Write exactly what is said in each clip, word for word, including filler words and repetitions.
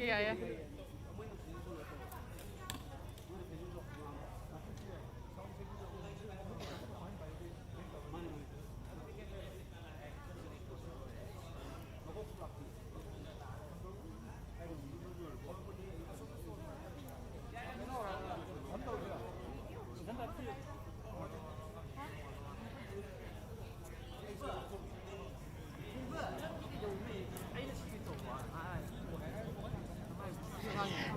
ꯌꯥꯏꯌꯦ꯫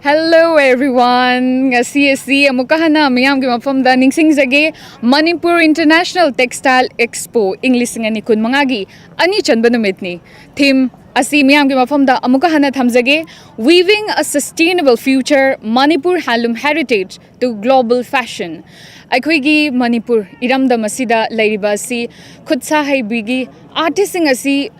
Hello everyone! Ngasi asi amuka hana miyam ki mafamda ningsing jage Manipur International Textile Expo ing lising ani kun mangagi ani chanba numitni. Theme asi miyam ki mafamda amuka hana thamjage Weaving a Sustainable Future, Manipur Handloom Heritage to Global Fashion. ꯑꯩꯈꯣꯏꯒꯤ ꯃꯅꯤꯄꯨꯔ ꯏꯔꯝꯗꯝ ꯑꯁꯤꯗ ꯂꯩꯔꯤꯕ ꯑꯁꯤ ꯈꯨꯠ ꯁꯥ ꯍꯩꯕꯤꯒꯤ artistꯁꯤꯡ ꯑꯁꯤ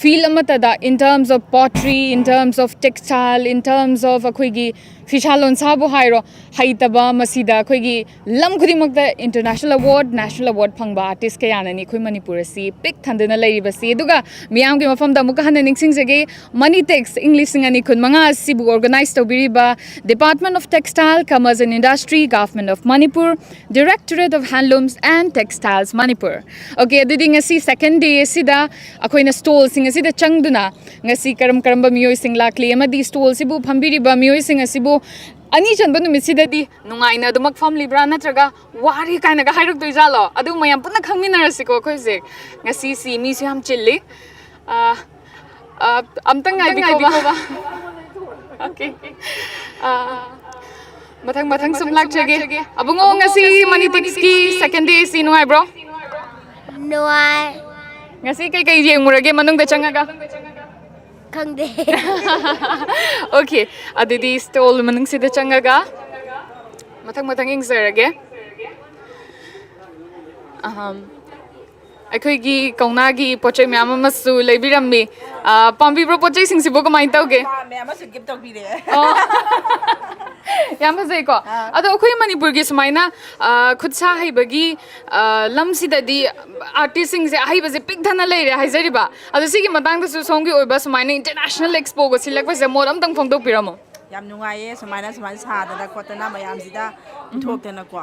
field ꯑꯃꯠꯇꯗ, in terms of pottery, in terms of textile, in terms of ꯑꯩꯈꯣꯏꯒꯤ ꯐꯤꯁꯥ ꯂꯣꯟꯁꯥꯕꯨ ꯍꯥꯏꯔꯣ, ꯍꯩꯇꯕ ꯃꯁꯤꯗ ꯑꯩꯈꯣꯏꯒꯤ ꯂꯝ ꯈꯨꯗꯤꯡꯃꯛꯇ international award, national award ꯐꯪꯕ artist ꯀꯌꯥꯅꯅꯤ ꯑꯩꯈꯣꯏ ꯃꯅꯤꯄꯨꯔ ꯑꯁꯤ ꯄꯤꯛ ꯊꯟꯗꯨꯅ ꯂꯩꯔꯤꯕꯁꯤ꯫ ꯑꯗꯨꯒ ꯃꯤꯌꯥꯝꯒꯤ ꯃꯐꯝꯗ ꯑꯃꯨꯛꯀ ꯍꯟꯅ ꯅꯤꯡꯁꯤꯡꯖꯒꯦ, ꯃꯅꯤ ꯇꯦꯛꯁ ꯏꯪ ꯂꯤꯁꯤꯡ ꯑꯅꯤ ꯀꯨꯟ ꯃꯉꯥ ꯑꯁꯤꯕꯨ organize ꯇꯧꯕꯤꯔꯤꯕ Department of Textile, Commerce and Industry, Government of Manipur, Directorate of Handlooms and Textiles, Manipur. Okay, ꯑꯗꯨꯗꯤ ꯉꯁꯤ second day ꯑꯁꯤꯗ ꯑꯩꯈꯣꯏꯅ stallꯁꯤꯡ ꯑꯁꯤꯗ ꯆꯪꯗꯨꯅ ꯉꯁꯤ ꯀꯔꯝ ꯀꯔꯝꯕ ꯃꯤꯑꯣꯏꯁꯤꯡ ꯂꯥꯛꯂꯤ ꯑꯃꯗꯤ stallꯁꯤꯕꯨ ꯐꯝꯕꯤꯔꯤꯕ ꯃꯤꯑꯣꯏꯁꯤꯡ ꯑꯁꯤꯕꯨ ꯑꯅꯤ ꯆꯟꯕ ꯅꯨꯃꯤꯠꯁꯤꯗꯗꯤ ꯅꯨꯡꯉꯥꯏꯅ ꯑꯗꯨꯃꯛ ꯐꯝꯂꯤꯕ꯭ꯔꯥ ꯅꯠꯇ꯭ꯔꯒ ꯋꯥꯔꯤ ꯀꯥꯏꯅꯒ ꯍꯥꯏꯔꯛꯇꯣꯏꯖꯥꯠꯂꯣ? ꯑꯗꯨ ꯃꯌꯥꯝ ꯄꯨꯟꯅ ꯈꯪꯃꯤꯟꯅꯔꯁꯤꯀꯣ ꯑꯩꯈꯣꯏꯁꯦ꯫ ꯉꯁꯤꯁꯤ ꯃꯤꯁꯨ ꯌꯥꯝ ꯆꯤꯜꯂꯤ꯫ ꯑ, ꯑ, ꯑꯝꯇꯪ ꯉꯥꯏꯕꯤꯀꯣꯕ꯫ Okay꯫ ꯑ, ꯃꯊꯪ ꯃꯊꯪ ꯁꯨꯝ ꯂꯥꯛꯆꯒꯦ꯫ ꯑꯕꯨꯡꯉꯣ, ꯉꯁꯤ ꯃꯅꯤ ꯇꯦꯛꯁꯀꯤ second day ꯁꯤ ꯅꯨꯡꯉꯥꯏꯕ꯭ꯔꯣ? ꯅꯨꯡꯉꯥꯏ꯫ ꯉꯁꯤ ꯀꯩꯀꯩ ꯌꯦꯡꯉꯨꯔꯒꯦ ꯃꯅꯨꯡꯗ ꯆꯪꯉꯒ? ꯈꯪꯗꯦ꯫ Okay, ꯑꯗꯨꯗꯤ stall ꯃꯅꯨꯡꯁꯤꯗ ꯆꯪꯉꯒ ꯃꯊꯪ ꯃꯊꯪ ꯌꯦꯡꯖꯔꯒꯦ꯫ ꯑꯍꯝ꯫ ꯑꯩꯈꯣꯏꯒꯤ ꯀꯧꯅꯥꯒꯤ ꯄꯣꯠ ꯆꯩ ꯃꯌꯥꯝ ꯑꯃꯁꯨ ꯂꯩꯕꯤꯔꯝꯃꯤ꯫ ꯑ, ꯄꯥꯝꯕꯤꯕ꯭ꯔꯣ ꯄꯣꯠ ꯆꯩꯁꯤꯡꯁꯤꯕꯨ? ꯀꯃꯥꯏꯅ ꯇꯧꯒꯦ? ꯄꯥꯝꯃꯦ, ꯑꯃꯁꯨ gift ꯇꯧꯕꯤꯔꯦ꯫ ꯑꯣ꯫ ꯌꯥꯝ ꯐꯖꯩꯀꯣ? ꯑꯥ꯫ ꯑꯗꯣ ꯑꯩꯈꯣꯏ ꯃꯅꯤꯄꯨꯔꯒꯤ ꯁꯨꯃꯥꯏꯅ, ꯑ, ꯈꯨꯠ ꯁꯥ ꯍꯩꯕꯒꯤ, ꯑ, ꯂꯝꯁꯤꯗꯗꯤ ꯑꯥꯔꯇꯤꯁꯁꯤꯡꯁꯦ ꯑꯍꯩꯕꯁꯦ ꯄꯤꯛ ꯊꯟꯅ ꯂꯩꯔꯦ ꯍꯥꯏꯖꯔꯤꯕ꯫ ꯑꯗꯣ ꯁꯤꯒꯤ ꯃꯇꯥꯡꯗꯁꯨ ꯁꯣꯝꯒꯤ ꯑꯣꯏꯕ ꯁꯨꯃꯥꯏꯅ ꯏꯟꯇꯔꯅꯦꯁꯅꯦꯜ ꯑꯦꯛꯁꯄꯣꯒ ꯁꯤꯜꯂꯛꯄꯁꯦ ꯃꯣꯠ ꯑꯝꯇꯪ ꯐꯣꯡꯗꯣꯛꯄꯤꯔꯝꯃꯣ꯫ ꯌꯥꯝ ꯅꯨꯡꯉꯥꯏꯌꯦ ꯁꯨꯃꯥꯏꯅ, ꯁꯨꯃꯥꯏꯅ ꯁꯥꯗꯅ ꯈꯣꯠꯇꯅ ꯃꯌꯥꯝꯁꯤꯗ ꯄꯨꯊꯣꯛꯇꯅꯀꯣ,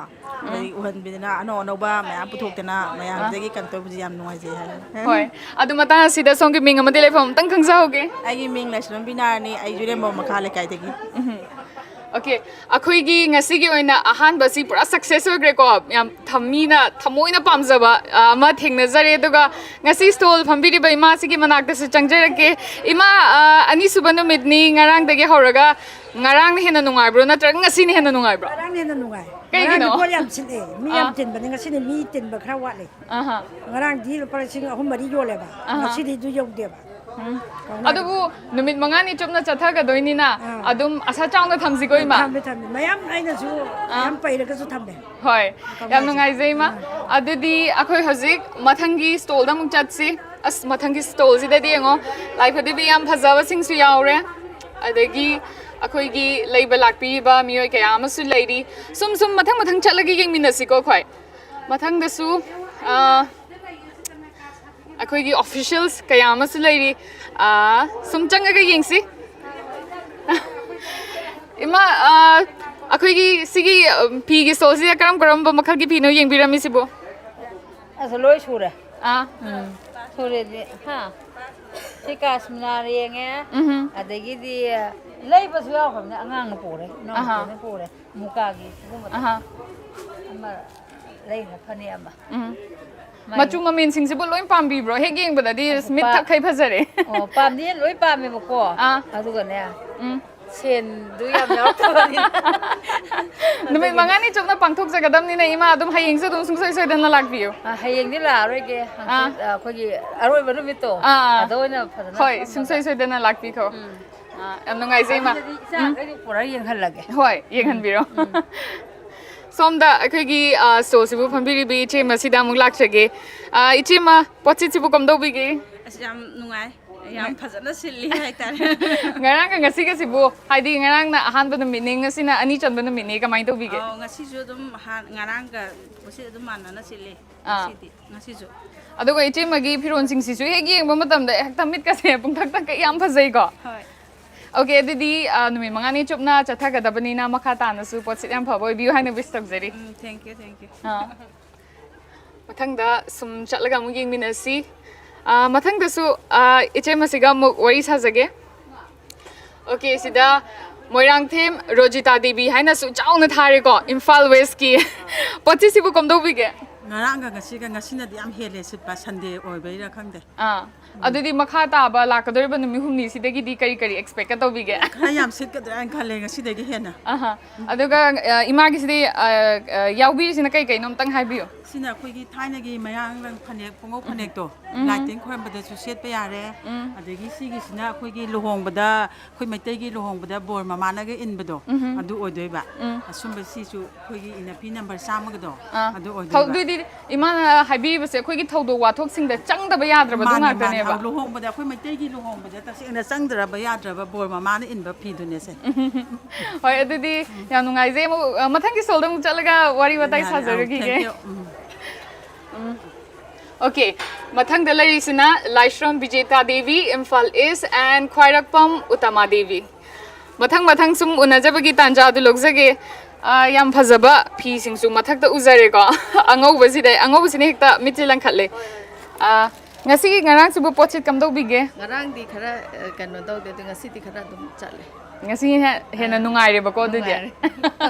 ꯑꯗꯩ ꯎꯍꯟꯕꯤꯗꯅ ꯑꯅꯧ ꯑꯅꯧꯕ ꯃꯌꯥꯝ ꯄꯨꯊꯣꯛꯇꯅ ꯃꯌꯥꯝꯁꯤꯗꯒꯤ ꯀꯩꯅꯣ ꯇꯧꯕꯁꯦ ꯌꯥꯝ ꯅꯨꯡꯉꯥꯏꯖꯩ ꯍꯥꯏ꯫ ꯍꯣꯏ꯫ ꯑꯗꯨ ꯃꯇꯥꯡ ꯑꯁꯤꯗ ꯁꯣꯝꯒꯤ ꯃꯤꯡ ꯑꯃꯗꯤ ꯂꯩꯐꯝ ꯑꯝꯇꯪ ꯈꯪꯖꯍꯧꯒꯦ꯫ ꯑꯩꯒꯤ ꯃꯤꯡ ꯂꯥꯏꯁ꯭ꯔꯝ ꯕꯤꯅꯥꯔꯥꯅꯤ, ꯑꯩ ꯌꯨꯔꯦꯝꯕꯝ ꯃꯈꯥ ꯂꯩꯀꯥꯏꯗꯒꯤ꯫ ꯎꯝ꯫ ꯑꯣꯀꯦ, ꯑꯩꯈꯣꯏꯒꯤ ꯉꯁꯤꯒꯤ ꯑꯣꯏꯅ ꯑꯍꯥꯟꯕꯁꯤ ꯄꯨꯔꯥ ꯁꯛꯁꯦꯁ ꯑꯣꯏꯈ꯭ꯔꯦꯀꯣ꯫ ꯌꯥꯝ ꯊꯝ-, ꯃꯤꯅ ꯊꯃꯣꯏꯅ ꯄꯥꯝꯖꯕ, ꯑ, ꯑꯃ ꯊꯦꯡꯅꯖꯔꯦ꯫ ꯑꯗꯨꯒ ꯉꯁꯤ ꯁ꯭ꯇꯣꯜ ꯐꯝꯕꯤꯔꯤꯕ ꯏꯃꯥꯁꯤꯒꯤ ꯃꯅꯥꯛꯇꯁꯨ ꯆꯪꯖꯔꯛꯀꯦ꯫ ꯏꯃꯥ, ꯑ, ꯑꯅꯤꯁꯨꯕ ꯅꯨꯃꯤꯠꯅꯤ, ꯉꯔꯥꯡꯗꯒꯤ ꯍꯧꯔꯒ ꯉꯔꯥꯡꯅ ꯍꯦꯟꯅ ꯅꯨꯡꯉꯥꯏꯕ꯭ꯔꯣ ꯅꯠꯇ꯭ꯔꯒ ꯉꯁꯤꯅ ꯍꯦꯟꯅ ꯅꯨꯡꯉꯥꯏꯕ꯭ꯔꯣ? ꯉꯔꯥꯡꯅ ꯍꯦꯟꯅ ꯅꯨꯡꯉꯥꯏ꯫ ꯀꯩꯒꯤꯅꯣ? ꯉꯔꯥꯡꯗꯤ ꯄꯣꯠ ꯌꯥꯝ ꯁꯤꯠꯂꯦ, ꯃꯤ ꯌꯥꯝ ꯑꯥ꯫ ꯇꯤꯟꯕꯅꯤ꯫ ꯉꯁꯤꯗꯤ ꯃꯤ ꯇꯤꯟꯕ ꯈꯔ ꯋꯥꯠꯂꯦ꯫ ꯑꯍꯥ꯫ ꯉꯔꯥꯡꯗꯤ ꯂꯨꯄꯥ ꯂꯤꯁꯤꯡ ꯑꯍꯨꯝ ꯃꯔꯤ ꯌꯣꯜꯂꯦꯕ, ꯑꯍꯥ꯫ ꯉꯁꯤꯗꯤ ꯑꯗꯨ ꯌꯧꯗꯦꯕ꯫ ꯎꯝ꯫ ꯀꯧꯅꯥꯒꯤ꯫ ꯑꯗꯨꯕꯨ ꯅꯨꯃꯤꯠ ꯃꯉꯥꯅꯤ ꯆꯨꯞꯅ ꯆꯠꯊꯒꯗꯣꯏꯅꯤꯅ ꯑꯥ꯫ ꯑꯗꯨꯝ ꯑꯁꯥ ꯆꯥꯎꯅ ꯊꯝꯁꯤꯀꯣ, ꯏꯃꯥ꯫ ꯊꯝꯃꯦ, ꯊꯝꯃꯦ꯫ ꯃꯌꯥꯝ ꯑꯩꯅꯁꯨ ꯑꯥ꯫ ꯃꯌꯥꯝ ꯄꯩꯔꯒꯁꯨ ꯊꯝꯃꯦ꯫ ꯍꯣꯏ, ꯌꯥꯝ ꯀꯧꯅꯥꯁꯦ꯫ ꯅꯨꯡꯉꯥꯏꯖꯩ, ꯏꯃꯥ꯫ ꯑꯥ꯫ ꯑꯗꯨꯗꯤ ꯑꯩꯈꯣꯏ ꯍꯧꯖꯤꯛ ꯃꯊꯪꯒꯤ ꯁ꯭ꯇꯣꯜꯗ ꯑꯃꯨꯛ ꯆꯠꯁꯤ꯫ ꯑꯁ, ꯃꯊꯪꯒꯤ ꯁ꯭ꯇꯣꯜꯁꯤꯗꯗꯤ ꯌꯦꯡꯉꯣ, ꯂꯥꯏ ꯐꯗꯤꯕꯤ ꯌꯥꯝ ꯐꯖꯕꯁꯤꯡꯁꯨ ꯌꯥꯎꯔꯦ, ꯑꯗꯒꯤ ꯑꯩꯈꯣꯏꯒꯤ ꯂꯩꯕ ꯂꯥꯛꯄꯤꯔꯤꯕ ꯃꯤꯑꯣꯏ ꯀꯌꯥ ꯑꯃꯁꯨ ꯂꯩꯔꯤ꯫ ꯁꯨꯝ ꯁꯨꯝ ꯃꯊꯪ ꯃꯊꯪ ꯆꯠꯂꯒ ꯌꯦꯡꯃꯤꯟꯅꯁꯤꯀꯣ ꯑꯩꯈꯣꯏ꯫ ꯃꯊꯪꯗꯁꯨ, ꯑ, ꯑꯩꯈꯣꯏꯒꯤ ꯑꯣꯐꯤꯁꯤꯌꯦꯜꯁ ꯀꯌꯥ ꯑꯃꯁꯨ ꯂꯩꯔꯤ꯫ ꯑ, ꯁꯨꯝ ꯆꯪꯉꯒ ꯌꯦꯡꯁꯤ꯫ ꯏꯃꯥ, ꯑ, ꯑꯩꯈꯣꯏꯒꯤ ꯁꯤꯒꯤ, ꯑ, ꯐꯤꯒꯤ ꯁ꯭ꯇꯣꯜꯁꯤꯗ ꯀꯔꯝ ꯀꯔꯝꯕ ꯃꯈꯜꯒꯤ ꯐꯤꯅꯣ ꯌꯦꯡꯕꯤꯔꯝꯃꯤꯁꯤꯕꯨ? ꯑꯁ, ꯂꯣꯏ ꯁꯨꯔꯦ꯫ ꯑꯥ꯫ ꯎꯝ, ꯁꯨꯔꯦꯗꯤ, ꯍꯥ? ꯁꯤ ꯀꯥꯁꯃꯤꯔ ꯌꯦꯡꯉꯦ, ꯎꯝꯍꯨꯝ꯫ ꯑꯗꯒꯤꯗꯤ ꯂꯩꯕꯁꯨ ꯌꯥꯎꯈ꯭ꯔꯕꯅꯦ, ꯑꯉꯥꯡꯅ ꯄꯨꯔꯦ, ꯑꯍꯥ꯫ ꯏꯅꯥꯎꯅꯨꯄꯤꯅ ꯄꯨꯔꯦ, ꯃꯨꯀꯥꯒꯤ ꯁꯤꯒꯨꯝꯕꯗꯣ꯫ ꯑꯍꯥ꯫ ꯑꯃ ꯂꯩꯈ꯭ꯔꯦ, ꯐꯅꯦꯛ ꯑꯃ꯫ ꯎꯝ꯫ ꯃꯥꯏ ꯃꯆꯨ ꯃꯃꯦꯟꯁꯤꯡꯁꯤꯕꯨ ꯂꯣꯏ ꯄꯥꯝꯕꯤꯕ꯭ꯔꯣ? ꯍꯦꯛ ꯌꯦꯡꯕꯗꯗꯤ ꯑꯁ, ꯃꯤꯠ ꯄꯥ-, ꯊꯛꯈꯩ ꯐꯖꯔꯦ꯫ ꯑꯣ, ꯄꯥꯝꯗꯤ ꯂꯣꯏ ꯄꯥꯝꯃꯦꯕꯀꯣ꯫ ꯑꯥ꯫ ꯑꯗꯨꯒꯅꯦ, ꯎꯝ꯫ ꯁꯦꯟꯗꯨ ꯌꯥꯝ ꯌꯥꯎꯔꯛꯇꯕꯅꯤꯅ꯫ ꯅꯨꯃꯤꯠ ꯑꯗꯨꯒꯤꯅꯦ꯫ ꯃꯉꯥꯅꯤ ꯆꯨꯞꯅ ꯄꯥꯡꯊꯣꯛꯆꯒꯗꯕꯅꯤꯅ, ꯏꯃꯥ ꯑꯗꯨꯝ ꯍꯌꯦꯡꯁꯨ ꯑꯗꯨꯝ ꯁꯨꯡꯁꯣꯏ ꯁꯣꯏꯗꯅ ꯂꯥꯛꯄꯤꯌꯨ꯫ ꯑ, ꯍꯌꯦꯡꯗꯤ ꯂꯥꯛꯑꯔꯣꯏꯒꯦ꯫ ꯍꯪꯆꯤꯠ, ꯑꯥ꯫ ꯑ, ꯑꯩꯈꯣꯏꯒꯤ ꯑꯔꯣꯏꯕ ꯅꯨꯃꯤꯠꯇꯣ, ꯑꯥ, ꯑꯥ꯫ ꯑꯗ ꯑꯣꯏꯅ ꯐꯖꯅ ꯍꯣꯏ, ꯐꯝꯃꯒ꯫ ꯁꯨꯡꯁꯣꯏ ꯁꯣꯏꯗꯅ ꯂꯥꯛꯄꯤꯈꯣ꯫ ꯎꯝ꯫ ꯑꯥ, ꯌꯥꯝ ꯅꯨꯡꯉꯥꯏꯖꯩ, ꯏꯃꯥ꯫ ꯑꯗꯨꯗꯗꯤ ꯏꯆꯥꯈꯩꯗꯤ ꯎꯝ꯫ ꯄꯨꯔꯥ ꯌꯦꯡꯍꯜꯂꯒꯦ꯫ ꯍꯣꯏ, ꯎꯝ, ꯌꯦꯡꯍꯟꯕꯤꯔꯣ꯫ ꯎꯝ꯫ ꯁꯣꯝꯗ ꯑꯩꯈꯣꯏꯒꯤ, ꯑ, ꯁ꯭ꯇꯣꯜꯁꯤꯕꯨ ꯐꯝꯕꯤꯔꯤꯕꯤ ꯏꯆꯦ ꯑꯃꯁꯤꯗ ꯑꯃꯨꯛ ꯂꯥꯛꯆꯒꯦ꯫ ꯑ, ꯏꯆꯦꯃ, ꯄꯣꯠꯁꯤꯠꯁꯤꯕꯨ ꯀꯝꯗꯧꯕꯤꯒꯦ? ꯑꯁ, ꯌꯥꯝ ꯅꯨꯡꯉꯥꯏ꯫ ꯌꯥꯝ ꯐꯖꯅ ꯁꯤꯜꯂꯤ ꯍꯥꯏꯇꯥꯔꯦ꯫ ꯉꯔꯥꯡꯒ ꯉꯁꯤꯒꯁꯤꯕꯨ, ꯍꯥꯏꯗꯤ ꯉꯔꯥꯡꯅ ꯑꯍꯥꯟꯕ ꯅꯨꯃꯤꯠꯅꯤ, ꯉꯁꯤꯅ ꯑꯅꯤ ꯆꯟꯕ ꯅꯨꯃꯤꯠꯅꯤ, ꯀꯃꯥꯏꯅ ꯇꯧꯕꯤꯒꯦ? ꯑꯧ, ꯉꯁꯤꯁꯨ ꯑꯗꯨꯝ ꯍꯥꯟ-, ꯉꯔꯥꯡꯒ ꯉꯁꯤ ꯑꯗꯨꯝ ꯃꯥꯟꯅꯅ ꯁꯤꯜꯂꯤ꯫ ꯑꯥ꯫ ꯉꯁꯤꯗꯤ, ꯉꯁꯤꯁꯨ꯫ ꯑꯗꯨꯒ ꯏꯆꯦꯃꯒꯤ ꯐꯤꯔꯣꯜꯁꯤꯡꯁꯤꯁꯨ ꯍꯦꯛ ꯌꯦꯡꯕ ꯃꯇꯝꯗ ꯍꯦꯛꯇ ꯃꯤꯠꯀꯁꯦ ꯄꯨꯡꯊꯛ ꯊꯛꯀꯩ, ꯌꯥꯝ ꯐꯖꯩꯀꯣ꯫ ꯍꯣꯏ꯫ ꯑꯣꯀꯦ, ꯑꯗꯨꯗꯤ, ꯑ, ꯅꯨꯃꯤꯠ ꯃꯉꯥꯅꯤ ꯆꯨꯞꯅ ꯆꯠꯊꯒꯗꯕꯅꯤꯅ ꯃꯈꯥ ꯇꯥꯅꯁꯨ ꯄꯣꯠꯁꯤꯠ ꯌꯥꯝ ꯐꯕ ꯑꯣꯏꯕꯤꯌꯨ ꯍꯥꯏꯅ wish ꯇꯧꯖꯔꯤ꯫ ꯎꯝ, thank you, thank you꯫ ꯑꯥ꯫ ꯃꯊꯪꯗ ꯁꯨꯝ ꯆꯠꯂꯒ ꯑꯃꯨꯛ ꯌꯦꯡꯃꯤꯟꯅꯁꯤ꯫ ꯑ, ꯃꯊꯪꯗꯁꯨ, ꯑ, ꯏꯆꯦ ꯑꯃꯁꯤꯒ ꯑꯃꯨꯛ ꯋꯥꯔꯤ ꯁꯥꯖꯒꯦ꯫ ꯑꯣꯀꯦ, ꯁꯤꯗ ꯃꯣꯏꯔꯥꯡꯊꯦꯝ ꯔꯣꯖꯤꯇꯥ ꯗꯦꯕꯤ ꯍꯥꯏꯅꯁꯨ ꯆꯥꯎꯅ ꯊꯥꯔꯦꯀꯣ, ꯏꯝꯐꯥꯜ ꯋꯦꯁꯀꯤ꯫ ꯄꯣꯠꯁꯤꯠꯁꯤꯕꯨ ꯀꯝꯗꯧꯕꯤꯒꯦ? ꯉꯔꯥꯡꯒ ꯉꯁꯤꯒ, ꯉꯁꯤꯅꯗꯤ ꯌꯥꯝ ꯍꯦꯜꯂꯦ ꯁꯤꯠꯄ, ꯁꯟꯗꯦ ꯑꯣꯏꯕꯩꯔꯥ ꯈꯪꯗꯦ꯫ ꯑꯥ, ꯑꯗꯨꯗꯤ ꯃꯈꯥ ꯇꯥꯕ ꯂꯥꯛꯀꯗꯧꯔꯤꯕ ꯅꯨꯃꯤꯠ ꯍꯨꯝꯅꯤꯁꯤꯗꯒꯤꯗꯤ ꯀꯔꯤ ꯀꯔꯤ expect ꯀ ꯇꯧꯕꯤꯒꯦ? ꯈꯔ ꯌꯥꯝ ꯁꯤꯠꯀꯗ꯭ꯔꯥ ꯍꯥꯏꯅ ꯈꯜꯂꯦ ꯉꯁꯤꯗꯒꯤ ꯍꯦꯟꯅ꯫ ꯑꯍꯥ꯫ ꯑꯗꯨꯒ, ꯑ, ꯏꯃꯥꯒꯤꯁꯤꯗꯤ, ꯑ, ꯑ, ꯌꯥꯎꯕꯤꯔꯤꯁꯤꯅ ꯀꯩ ꯀꯩꯅꯣ ꯑꯝꯇꯪ ꯍꯥꯏꯕꯤꯌꯨ꯫ ꯁꯤꯅ ꯑꯩꯈꯣꯏꯒꯤ ꯊꯥꯏꯅꯒꯤ ꯃꯌꯥꯡꯂꯪ ꯐꯅꯦꯛ, ꯄꯨꯡꯉꯧ ꯐꯅꯦꯛꯇꯣ, ꯎꯝ꯫ ꯂꯥꯏ ꯇꯤꯟ ꯈꯣꯏꯔꯝꯕꯗꯁꯨ ꯁꯦꯠꯄ ꯌꯥꯔꯦ꯫ ꯎꯝ꯫ ꯑꯗꯒꯤ ꯁꯤꯒꯤꯁꯤꯅ ꯑꯩꯈꯣꯏꯒꯤ ꯂꯨꯍꯣꯡꯕꯗ, ꯑꯩꯈꯣꯏ ꯃꯩꯇꯩꯒꯤ ꯂꯨꯍꯣꯡꯕꯗ ꯕꯣꯔ ꯃꯃꯥꯅꯒ ꯏꯟꯕꯗꯣ, ꯎꯝ꯫ ꯑꯗꯨ ꯑꯣꯏꯗꯣꯏꯕ꯫ ꯎꯝ꯫ ꯑꯁꯨꯝꯕ ꯁꯤꯁꯨ ꯑꯩꯈꯣꯏꯒꯤ ꯏꯟꯅꯐꯤ ꯅꯝꯕꯔ ꯆꯥꯝꯃꯒꯗꯣ, ꯑꯥ꯫ ꯑꯗꯨ ꯊꯧ-, ꯑꯣꯏꯗꯣꯏꯕ꯫ ꯑꯗꯨꯗꯤ ꯏꯃꯥꯅ ꯍꯥꯏꯕꯤꯔꯤꯕꯁꯦ ꯑꯩꯈꯣꯏꯒꯤ ꯊꯧꯗꯣꯛ ꯋꯥꯊꯣꯛꯁꯤꯡꯗ ꯆꯪꯗꯕ ꯌꯥꯗ꯭ꯔꯕꯗꯨ ꯃꯥꯅꯦ, ꯃꯥꯅꯦ꯫ ꯉꯥꯛꯇꯅꯦꯕ꯫ ꯑꯧ, ꯂꯨꯍꯣꯡꯕꯗ, ꯑꯩꯈꯣꯏ ꯃꯩꯇꯩꯒꯤ ꯂꯨꯍꯣꯡꯕꯗ ꯇꯁꯦꯡꯅ ꯆꯪꯗ꯭ꯔꯕ ꯌꯥꯗ꯭ꯔꯕ ꯕꯣꯔ ꯃꯃꯥꯅ ꯏꯟꯕ ꯐꯤꯗꯨꯅꯦ ꯁꯦ꯫ ꯍꯣꯏ, ꯑꯗꯨꯗꯤ ꯌꯥꯝ ꯅꯨꯡꯉꯥꯏꯖꯩ꯫ ꯑꯃꯨꯛ, ꯑ, ꯃꯊꯪꯒꯤ ꯁꯣꯜꯗ ꯑꯃꯨꯛ ꯆꯠꯂꯒ ꯋꯥꯔꯤ ꯋꯥꯇꯥꯏ ꯌꯥꯔꯦ, ꯑꯧ, ꯁꯥꯖꯔꯨꯈꯤꯒꯦ꯫ Thank you꯫ Um. Um. Okay, ꯃꯊꯪꯗ ꯂꯩꯔꯤꯁꯤꯅ ꯂꯥꯏꯁ꯭ꯔꯝ ꯕꯤꯖꯦꯇꯥ ꯗꯦꯕꯤ, ꯏꯝꯐꯥꯜ ꯏꯁ, and ꯈ꯭ꯋꯥꯏꯔꯥꯛꯄꯝ ꯎꯇꯃꯥ ꯗꯦꯕꯤ꯫ ꯃꯊꯪ ꯃꯊꯪ ꯁꯨꯝ ꯎꯅꯖꯕꯒꯤ ꯇꯥꯟꯖꯥ ꯑꯗꯨ ꯂꯧꯖꯒꯦ꯫ ꯑ, ꯌꯥꯝ ꯐꯖꯕ ꯐꯤꯁꯤꯡꯁꯨ ꯃꯊꯛꯇ ꯎꯖꯔꯦꯀꯣ꯫ ꯑꯉꯧꯕꯁꯤꯗ, ꯑꯉꯧꯕꯁꯤꯅ ꯍꯦꯛꯇ ꯃꯤꯠꯁꯦ ꯂꯪꯈꯠꯂꯦ꯫ ꯑ, ꯉꯁꯤꯒꯤ, ꯉꯔꯥꯡꯁꯤꯕꯨ ꯄꯣꯠꯁꯤꯠ ꯀꯝꯗꯧꯕꯤꯒꯦ? ꯉꯔꯥꯡꯗꯤ ꯈꯔ, ꯑ, ꯀꯩꯅꯣ ꯇꯧꯗꯦ, ꯑꯗꯣ ꯉꯁꯤꯗꯤ ꯈꯔ ꯑꯗꯨꯝ ꯆꯠꯂꯦ꯫ ꯉꯁꯤꯅ ꯍꯦꯟꯅ ꯑ, ꯅꯨꯡꯉꯥꯏꯔꯦꯕꯀꯣ ꯑꯗꯨꯗꯤ? ꯅꯨꯡꯉꯥꯏꯔꯦ꯫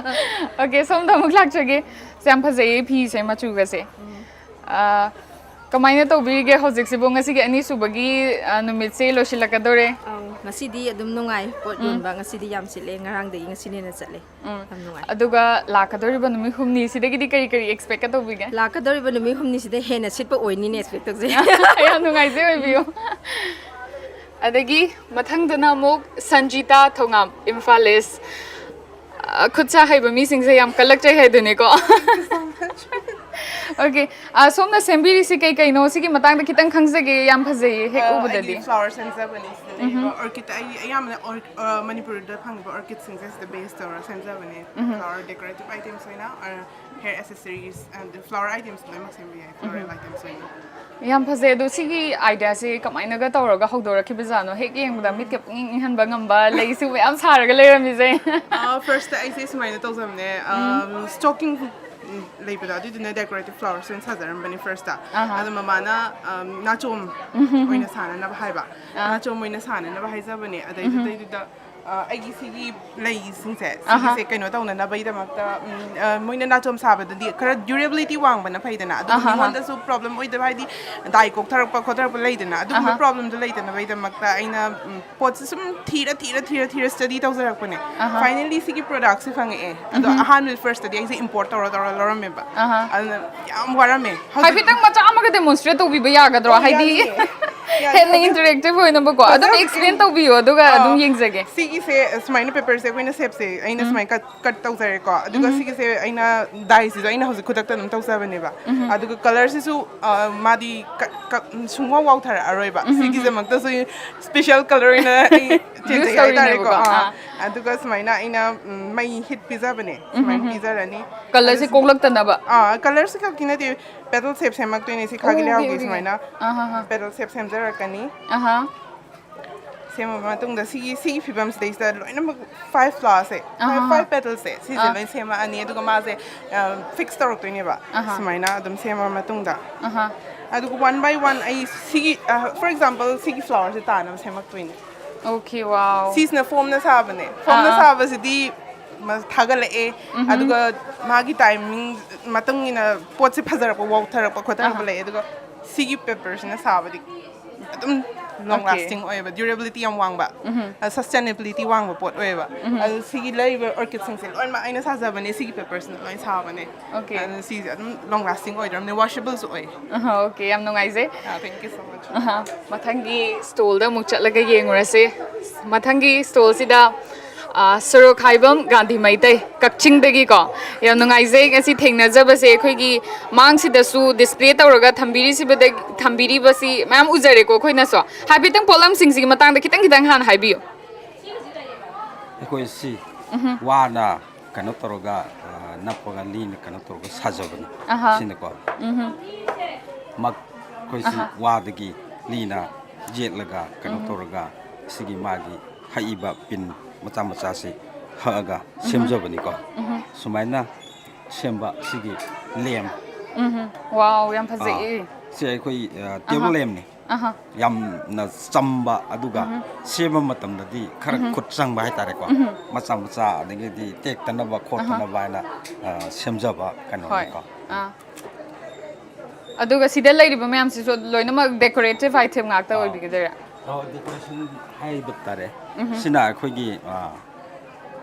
ꯑꯣꯀꯦ, ꯁꯣꯝꯗ ꯑꯃꯨꯛ ꯂꯥꯛꯆꯒꯦ꯫ ꯁꯤ ꯌꯥꯝ ꯐꯖꯩꯌꯦ ꯐꯤꯁꯦ, ꯃꯆꯨꯒꯁꯦ꯫ ꯎꯝ꯫ ꯑ, ꯀꯃꯥꯏꯅ ꯇꯧꯕꯤꯔꯤꯒꯦ ꯍꯧꯖꯤꯛꯁꯤꯕꯨ? ꯉꯁꯤꯒꯤ ꯑꯅꯤꯁꯨꯕꯒꯤ, ꯑ, ꯅꯨꯃꯤꯠꯁꯦ ꯂꯣꯏꯁꯤꯜꯂꯛꯀꯗꯧꯔꯦ꯫ ꯑꯧ, ꯉꯁꯤꯗꯤ ꯑꯗꯨꯝ ꯅꯨꯡꯉꯥꯏ ꯄꯣꯠ ꯎꯝ꯫ ꯌꯣꯟꯕ꯫ ꯉꯁꯤꯗꯤ ꯌꯥꯝ ꯁꯤꯠꯂꯦ, ꯉꯔꯥꯡꯗꯒꯤ ꯉꯁꯤꯅ ꯍꯦꯟꯅ ꯆꯠꯂꯦ꯫ ꯎꯝ꯫ ꯌꯥꯝ ꯅꯨꯡꯉꯥꯏ꯫ ꯑꯗꯨꯒ ꯂꯥꯛꯀꯗꯧꯔꯤꯕ ꯅꯨꯃꯤꯠ ꯍꯨꯝꯅꯤꯁꯤꯗꯒꯤꯗꯤ ꯀꯔꯤ ꯀꯔꯤ expect ꯀ ꯇꯧꯕꯤꯒꯦ? ꯂꯥꯛꯀꯗꯧꯔꯤꯕ ꯅꯨꯃꯤꯠ ꯍꯨꯝꯅꯤꯁꯤꯗ ꯍꯦꯟꯅ ꯁꯤꯠꯄ ꯑꯣꯏꯅꯤꯅ expect ꯇꯧꯖꯩ꯫ ꯌꯥꯝ ꯅꯨꯡꯉꯥꯏꯖꯩ, ꯑꯣꯏꯕꯤꯌꯨ꯫ ꯑꯗꯒꯤ ꯃꯊꯪꯗꯅ ꯑꯃꯨꯛ ꯁꯟꯖꯤꯇꯥ ꯊꯧꯉꯥꯝ, ꯏꯝꯐꯥꯜ ꯏꯁ꯫ ꯑ, ꯈꯨꯠ ꯁꯥ ꯍꯩꯕ ꯃꯤꯁꯤꯡꯁꯦ ꯌꯥꯝ ꯀꯜꯂꯛꯆꯩ ꯍꯥꯏꯗꯨꯅꯤꯀꯣ꯫ Okay. ꯑ, ꯁꯣꯝꯅ ꯁꯦꯝꯕꯤꯔꯤꯁꯤ ꯀꯩ ꯀꯩꯅꯣ? ꯁꯤꯒꯤ ꯃꯇꯥꯡꯗ ꯈꯤꯇꯪ ꯈꯪꯖꯒꯦ꯫ ꯌꯥꯝ ꯐꯖꯩꯌꯦ ꯍꯦꯛ ꯑ, ꯎꯕꯗꯗꯤ꯫ ꯑꯩꯒꯤ ꯐ꯭ꯂꯥꯋꯔ ꯁꯦꯝꯖꯕꯅꯤ꯫ ꯁꯤꯗ ꯂꯩꯔꯤꯕ ꯑꯣꯔꯀꯤꯗ, ꯑꯩ ꯑꯌꯥꯝꯕꯅ ꯑꯣꯔ-, ꯑ, ꯃꯅꯤꯄꯨꯔꯗ ꯐꯪꯉꯤꯕ ꯑꯣꯔꯀꯤꯗ ꯁꯤꯡꯁꯦ ꯁꯤꯗ ꯕꯦꯁ ꯇꯧꯔꯒ ꯁꯦꯝꯖꯕꯅꯦ꯫ ꯐ꯭ꯂꯥꯋꯔ ꯗꯦꯀꯣꯔꯦꯇꯤꯞ ꯑꯥꯏꯇꯦꯝꯁ ꯑꯣꯏꯅ, hair accessories and flower items ꯂꯣꯏꯅꯃꯛ ꯁꯦꯝꯕ ꯌꯥꯏ꯫ ꯐ꯭ꯂꯣꯔꯦꯜ ꯑꯥꯏꯇꯦꯝꯁ ꯑꯣꯏꯅ꯫ ꯌꯥꯝ ꯐꯖꯩ꯫ ꯑꯗꯣ ꯁꯤꯒꯤ ꯑꯥꯏꯗꯤꯌꯥꯁꯤ ꯀꯃꯥꯏꯅꯒ ꯇꯧꯔꯒ ꯍꯧꯗꯣꯔꯛꯈꯤꯕꯖꯥꯠꯅꯣ? ꯍꯦꯛ ꯌꯦꯡꯕꯗ ꯃꯤꯠꯀ ꯄꯨꯡꯏꯪ ꯏꯪꯍꯟꯕ ꯉꯝꯕ ꯂꯩꯁꯨ ꯃꯌꯥꯝ ꯁꯥꯔꯒ ꯂꯩꯔꯝꯃꯤꯁꯦ꯫ ꯐꯥꯔꯁꯇ ꯑꯩꯁꯦ ꯁꯨꯃꯥꯏꯅ ꯇꯧꯖꯕꯅꯦ꯫ ꯁ꯭ꯇꯣꯀꯤꯡ ꯂꯩꯕꯗꯣ, ꯑꯗꯨꯏꯗꯨꯅ ꯗꯦꯀꯣꯔꯦꯇꯤꯞ ꯐ꯭ꯂꯥꯋꯔꯁ ꯑꯣꯏꯅ ꯁꯥꯖꯔꯝꯕꯅꯤ ꯐꯥꯔꯁꯇ꯫ ꯑꯗꯣ ꯃꯃꯥꯅ ꯑꯝ, ꯅꯥꯆꯣꯝ ꯑꯣꯏꯅ ꯁꯥꯅꯅꯕ ꯍꯥꯏꯕ꯫ ꯅꯥꯆꯣꯝ ꯑꯣꯏꯅ ꯁꯥꯅꯅꯕ ꯍꯥꯏꯖꯕꯅꯦ꯫ ꯑꯗꯩꯗꯨꯗꯩꯗꯨꯗ ꯑ, ꯑꯩꯒꯤ ꯁꯤꯒꯤ ꯂꯩꯁꯤꯡꯁꯦ, ꯁꯤꯒꯤꯁꯦ ꯀꯩꯅꯣ ꯇꯧꯅꯅꯕꯒꯤꯗꯃꯛꯇ, ꯎꯝ, ꯑ, ꯃꯣꯏꯅ ꯅꯥꯆꯣꯝ ꯁꯥꯕꯗꯗꯤ ꯈꯔ ꯗ꯭ꯌꯨꯔꯦꯕꯤꯂꯤꯇꯤ ꯋꯥꯡꯕꯅ ꯐꯩꯗꯅ, ꯑꯗꯨꯒ ꯃꯤꯉꯣꯟꯗꯁꯨ ꯄ꯭ꯔꯣꯕ꯭ꯂꯦꯝ ꯑꯣꯏꯗꯕ, ꯍꯥꯏꯗꯤ ꯗꯥꯏ ꯀꯣꯛꯊꯔꯛꯄ ꯈꯣꯠꯊꯔꯛꯄ ꯂꯩꯗꯅ, ꯑꯗꯨꯒꯨꯝꯕ ꯄ꯭ꯔꯣꯕ꯭ꯂꯦꯝꯗꯣ ꯂꯩꯇꯅꯕꯒꯤꯗꯃꯛꯇ ꯑꯩꯅ, ꯎꯝ, ꯄꯣꯠꯁꯦ ꯁꯨꯝ ꯊꯤꯔ ꯊꯤꯔ ꯊꯤꯔ ꯊꯤꯔ ꯁ꯭ꯇꯗꯤ ꯇꯧꯖꯔꯛꯄꯅꯦ꯫ ꯐꯥꯏꯅꯦꯜꯂꯤ ꯁꯤꯒꯤ ꯄ꯭ꯔꯣꯗꯛꯁꯦ ꯐꯪꯉꯛꯑꯦ꯫ ꯑꯗꯣ ꯑꯍꯥꯟꯕ ꯐꯥꯔꯁꯇꯗꯤ ꯑꯩꯁꯦ ꯏꯝꯄꯣꯔꯠ ꯇꯧꯔ ꯇꯧꯔ ꯂꯧꯔꯝꯃꯦꯕ꯫ ꯑꯗꯨꯅ ꯌꯥꯝ ꯋꯥꯔꯝꯃꯦ꯫ ꯍꯧꯖꯤꯛ ꯍꯥꯏꯐꯦꯠꯇꯪ ꯃꯆꯥ ꯑꯃꯒ ꯗꯦꯃꯣꯟꯁꯇ꯭ꯔꯦꯠ ꯇꯧꯕꯤꯕ ꯌꯥꯒꯗ꯭ꯔꯣ? ꯑꯣ, ꯍꯥꯏꯗꯤ ꯌꯥꯅꯤꯌꯦ꯫ ꯌꯥꯅꯤ, ꯍꯦꯟꯅ ꯍꯧꯖꯤꯛ ꯏꯟꯇꯔꯦꯛꯇꯤꯞ ꯑꯣꯏꯅꯕꯀꯣ꯫ ꯑꯗꯨꯝ ꯍꯧꯖꯤꯛ ꯑꯦꯛꯁꯄ꯭ꯂꯦꯟ ꯏꯟ-, ꯇꯧꯕꯤꯌꯣ, ꯑꯗꯨꯒ ꯑꯥ, ꯑꯗꯨꯝ ꯌꯦꯡꯖꯒꯦ꯫ ꯁꯤꯒꯤꯁꯦ ꯁꯨꯃꯥꯏꯅ ꯄꯦꯄꯔꯁꯦ ꯑꯩꯈꯣꯏꯅ ꯁꯦꯞꯁꯦ ꯑꯩꯅ ꯁꯨꯃꯥꯏꯅ ꯀꯠ, ꯀꯠ ꯇꯧꯖꯔꯦꯀꯣ꯫ ꯑꯗꯨꯒ ꯁꯤꯒꯤꯁꯦ ꯑꯩꯅ ꯗꯥꯏꯁꯤꯁꯨ ꯑꯩꯅ ꯍꯧꯖꯤꯛ ꯈꯨꯗꯛꯇ ꯑꯗꯨꯝ ꯇꯧꯖꯕꯅꯦꯕ꯫ ꯑꯗꯨꯒ ꯀꯂꯔꯁꯤꯁꯨ, ꯑ, ꯃꯥꯗꯤ ꯀꯠ, ꯀꯠ, ꯁꯨꯡꯋꯥꯎ ꯋꯥꯎꯊꯔꯛꯑꯔꯣꯏꯕ꯫ ꯁꯤꯒꯤꯗꯃꯛꯇꯁꯨ ꯁ꯭ꯄꯦꯁꯦꯜ ꯀꯂꯔ ꯑꯣꯏꯅ ꯑꯩ ꯆꯦꯟꯖꯩ ꯍꯥꯏꯇꯥꯔꯦꯀꯣ꯫ ꯇꯧꯔꯤꯅꯦꯕꯀꯣ꯫ ꯑꯥ꯫ ꯑꯥ꯫ ꯑꯗꯨꯒ ꯁꯨꯃꯥꯏꯅ ꯑꯩꯅ, ꯎꯝ, ꯃꯩ ꯍꯤꯠ ꯄꯤꯖꯕꯅꯦ꯫ ꯁꯨꯃꯥꯏꯅ ꯄꯤꯖꯔꯅꯤ꯫ ꯀꯂꯔꯁꯦ ꯑꯗꯨ ꯀꯣꯛꯂꯛꯇꯅꯕ꯫ ꯑꯥ, ꯀꯂꯔꯁꯤ ꯈꯛꯀꯤ ꯅꯠꯇꯦ, ꯄꯦꯇꯜ ꯁꯦꯞ ꯁꯦꯝꯃꯛꯇꯣꯏꯅꯦ ꯁꯤ ꯈꯥꯒꯤ ꯑꯣ, okay, ꯂꯩꯍꯥꯎꯒꯤ okay, okay. ꯁꯨꯃꯥꯏꯅ ꯑꯍꯥ, ꯑꯍꯥ. ꯄꯦꯇꯜ ꯁꯦꯞ ꯁꯦꯝꯖꯔꯛꯀꯅꯤ꯫ ꯑꯍꯥ. ꯁꯦꯝꯃꯕ ꯃꯇꯨꯡꯗ ꯁꯤꯒꯤ, ꯁꯤꯒꯤ ꯐꯤꯕꯝꯁꯤꯗꯩꯁꯤꯗ ꯂꯣꯏꯅꯃꯛ ꯐꯥꯏꯚ ꯐ꯭ꯂꯥꯋꯔꯁꯦ, ꯐꯥꯏꯚ, ꯑꯍꯥ. ꯐꯥꯏꯚ ꯄꯦꯇꯜꯁꯦ ꯁꯤꯁꯦ ꯑꯥ. ꯂꯣꯏ ꯁꯦꯝꯃꯛꯑꯅꯤ꯫ ꯑꯗꯨꯒ ꯃꯥꯁꯦ, ꯑ, ꯐꯤꯛꯁ ꯇꯧꯔꯛꯇꯣꯏꯅꯦꯕ꯫ ꯑꯍꯥ. ꯁꯨꯃꯥꯏꯅ ꯑꯗꯨꯝ ꯁꯦꯝꯃ ꯃꯇꯨꯡꯗ꯫ ꯑꯍꯥ. ꯑꯗꯨꯒ ꯋꯥꯟ ꯕꯥꯏ ꯋꯥꯟ ꯑꯩ ꯁꯤꯒꯤ, ꯑ, ꯐꯣꯔ ꯑꯦꯛꯖꯥꯝꯄꯜ ꯁꯤꯒꯤ ꯐ꯭ꯂꯥꯋꯔꯁꯦ ꯇꯥꯅꯕ ꯁꯦꯝꯃꯛꯇꯣꯏꯅꯦ꯫ Okay, wow. ꯁꯤꯁꯤꯅ ꯐꯣꯝꯅ ꯁꯥꯕꯅꯦ꯫ ꯐꯣꯝꯅ ꯑꯥ, ꯑꯥ. ꯁꯥꯕꯁꯤꯗꯤ ꯃ-, ꯊꯥꯒꯠꯂꯛꯑꯦ꯫ ꯎꯝꯍꯨꯝ. ꯑꯗꯨꯒ ꯃꯥꯒꯤ ꯇꯥꯏꯃꯤꯡ ꯃꯇꯨꯡ ꯏꯟꯅ ꯄꯣꯠꯁꯦ ꯐꯖꯔꯛꯄ, ꯋꯥꯎꯊꯔꯛꯄ, ꯈꯣꯠꯊꯔꯛꯄ ꯑꯍꯥ. ꯂꯩ꯫ ꯑꯗꯨꯒ ꯁꯤꯒꯤ ꯄꯦꯄꯔꯁꯤꯅ ꯁꯥꯕꯗꯤ ꯑꯗꯨꯝ ꯂꯣꯡ Okay. ꯂꯥꯁꯇꯤꯡ ꯑꯣꯏꯌꯦꯕ, ꯗ꯭ꯌꯨꯔꯦꯕꯤꯂꯤꯇꯤ ꯌꯥꯝ ꯋꯥꯡꯕ, ꯎꯝꯍꯨꯝ. ꯁꯁꯇꯦꯅꯦꯕꯤꯂꯤꯇꯤ ꯋꯥꯡꯕ ꯄꯣꯠ ꯑꯣꯏꯌꯦꯕ꯫ ꯎꯝꯍꯨꯝ. ꯑꯗꯨ ꯁꯤꯒꯤ ꯂꯩꯔꯤꯕ ꯑꯣꯔꯀꯤꯗꯁꯤꯡꯁꯦ ꯂꯣꯏꯅꯃꯛ ꯑꯩꯅ ꯁꯥꯖꯕꯅꯦ, ꯁꯤꯒꯤ ꯄꯦꯄꯔꯁꯤꯅ ꯂꯣꯏ ꯁꯥꯕꯅꯦ꯫ Okay. ꯑꯗꯨꯅ ꯁꯤꯁꯦ ꯑꯗꯨꯝ ꯂꯣꯡ ꯂꯥꯁꯇꯤꯡ ꯑꯣꯏꯗ꯭ꯔꯕꯅꯦ, ꯋꯥꯁꯦꯕꯜꯁꯨ ꯑꯣꯏ꯫ ꯑꯍꯥ, okay, ꯌꯥꯝ ꯅꯨꯡꯉꯥꯏꯖꯩ꯫ ꯑꯥ, thank you so much. ꯑꯍꯥ, ꯃꯊꯪꯒꯤ ꯁ꯭ꯇꯣꯜꯗ ꯑꯃꯨꯛ ꯆꯠꯂꯒ ꯌꯦꯡꯉꯨꯔꯁꯦ꯫ ꯃꯊꯪꯒꯤ ꯁ꯭ꯇꯣꯜꯁꯤꯗ ꯑꯥ, ꯁꯣꯔꯣꯛꯈꯥꯏꯕꯝ ꯒꯥꯟꯙꯤ ꯃꯩꯇꯩ, ꯀꯛꯆꯤꯡꯗꯒꯤꯀꯣ꯫ ꯌꯥꯝ ꯅꯨꯡꯉꯥꯏꯖꯩ ꯉꯁꯤ ꯊꯦꯡꯅꯖꯕꯁꯦ꯫ ꯑꯩꯈꯣꯏꯒꯤ ꯃꯥꯡꯁꯤꯗꯁꯨ display ꯇꯧꯔꯒ ꯊꯝꯕꯤꯔꯤꯁꯤꯕꯗ-, ꯊꯝꯕꯤꯔꯤꯕꯁꯤ ꯃꯌꯥꯝ ꯎꯖꯔꯦꯀꯣ ꯑꯩꯈꯣꯏꯅꯁꯨ꯫ ꯍꯥꯏꯐꯦꯠꯇꯪ ꯄꯣꯠꯂꯝꯁꯤꯡꯁꯤꯒꯤ ꯃꯇꯥꯡꯗ ꯈꯤꯇꯪ ꯈꯤꯇꯪ ꯍꯥꯟꯅ ꯍꯥꯏꯕꯤꯌꯨ꯫ ꯑꯩꯈꯣꯏ ꯁꯤ ꯋꯥꯅ ꯀꯩꯅꯣ ꯇꯧꯔꯒ, ꯑ, ꯅꯞꯄꯒ ꯂꯤꯅ ꯀꯩꯅꯣ ꯇꯧꯔꯒ ꯁꯥꯖꯕꯅꯤ꯫ ꯑꯍꯥ꯫ ꯁꯤꯅꯀꯣ꯫ ꯃꯛ-, ꯑꯩꯈꯣꯏ ꯁꯤ ꯋꯥꯗꯒꯤ ꯂꯤꯅ ꯌꯦꯠꯂꯒ ꯀꯩꯅꯣ ꯇꯧꯔꯒ ꯁꯤꯒꯤ ꯃꯥꯒꯤ ꯍꯛꯏꯕ ꯄꯤꯟ ꯃꯆꯥ ꯃꯆꯥꯁꯤ ꯍꯛꯑꯒ ꯁꯦꯝꯖꯕꯅꯤꯀꯣ꯫ ꯁꯨꯃꯥꯏꯅ ꯁꯦꯝꯕ ꯁꯤꯒꯤ ꯂꯦꯝ꯫ ꯎꯝ, ꯋꯥꯎ, ꯌꯥꯝ ꯐꯖꯩꯌꯦ꯫ ꯁꯤ ꯑꯩꯈꯣꯏ, ꯑ, table ꯂꯦꯝꯅꯤ꯫ ꯑꯍꯥ꯫ ꯌꯥꯝꯅ ꯆꯝꯕ, ꯑꯗꯨꯒ ꯁꯦꯝꯕ ꯃꯇꯝꯗꯗꯤ ꯈꯔ ꯈꯨꯠ ꯆꯪꯕ ꯍꯥꯏꯇꯥꯔꯦꯀꯣ꯫ ꯃꯆꯥ ꯃꯆꯥ, ꯑꯗꯒꯤꯗꯤ ꯇꯦꯛꯇꯅꯕ ꯈꯣꯠꯇꯅꯕ ꯍꯥꯏꯅ, ꯑ, ꯁꯦꯝꯖꯕ ꯍꯣꯏ꯫ ꯀꯩꯅꯣꯅꯤꯀꯣ꯫ ꯑꯥ꯫ ꯑꯗꯨꯒ ꯁꯤꯗ ꯂꯩꯔꯤꯕ ꯃꯌꯥꯝꯁꯤꯁꯨ ꯂꯣꯏꯅꯃꯛ decorative item ꯉꯥꯛꯇ ꯑꯣꯏꯕꯤꯒꯗꯣꯏꯔꯥ? ꯑꯣ, decoration ꯍꯥꯏꯕ ꯇꯥꯔꯦ꯫ ꯁꯤꯅ ꯑꯩꯈꯣꯏꯒꯤ, ꯑ,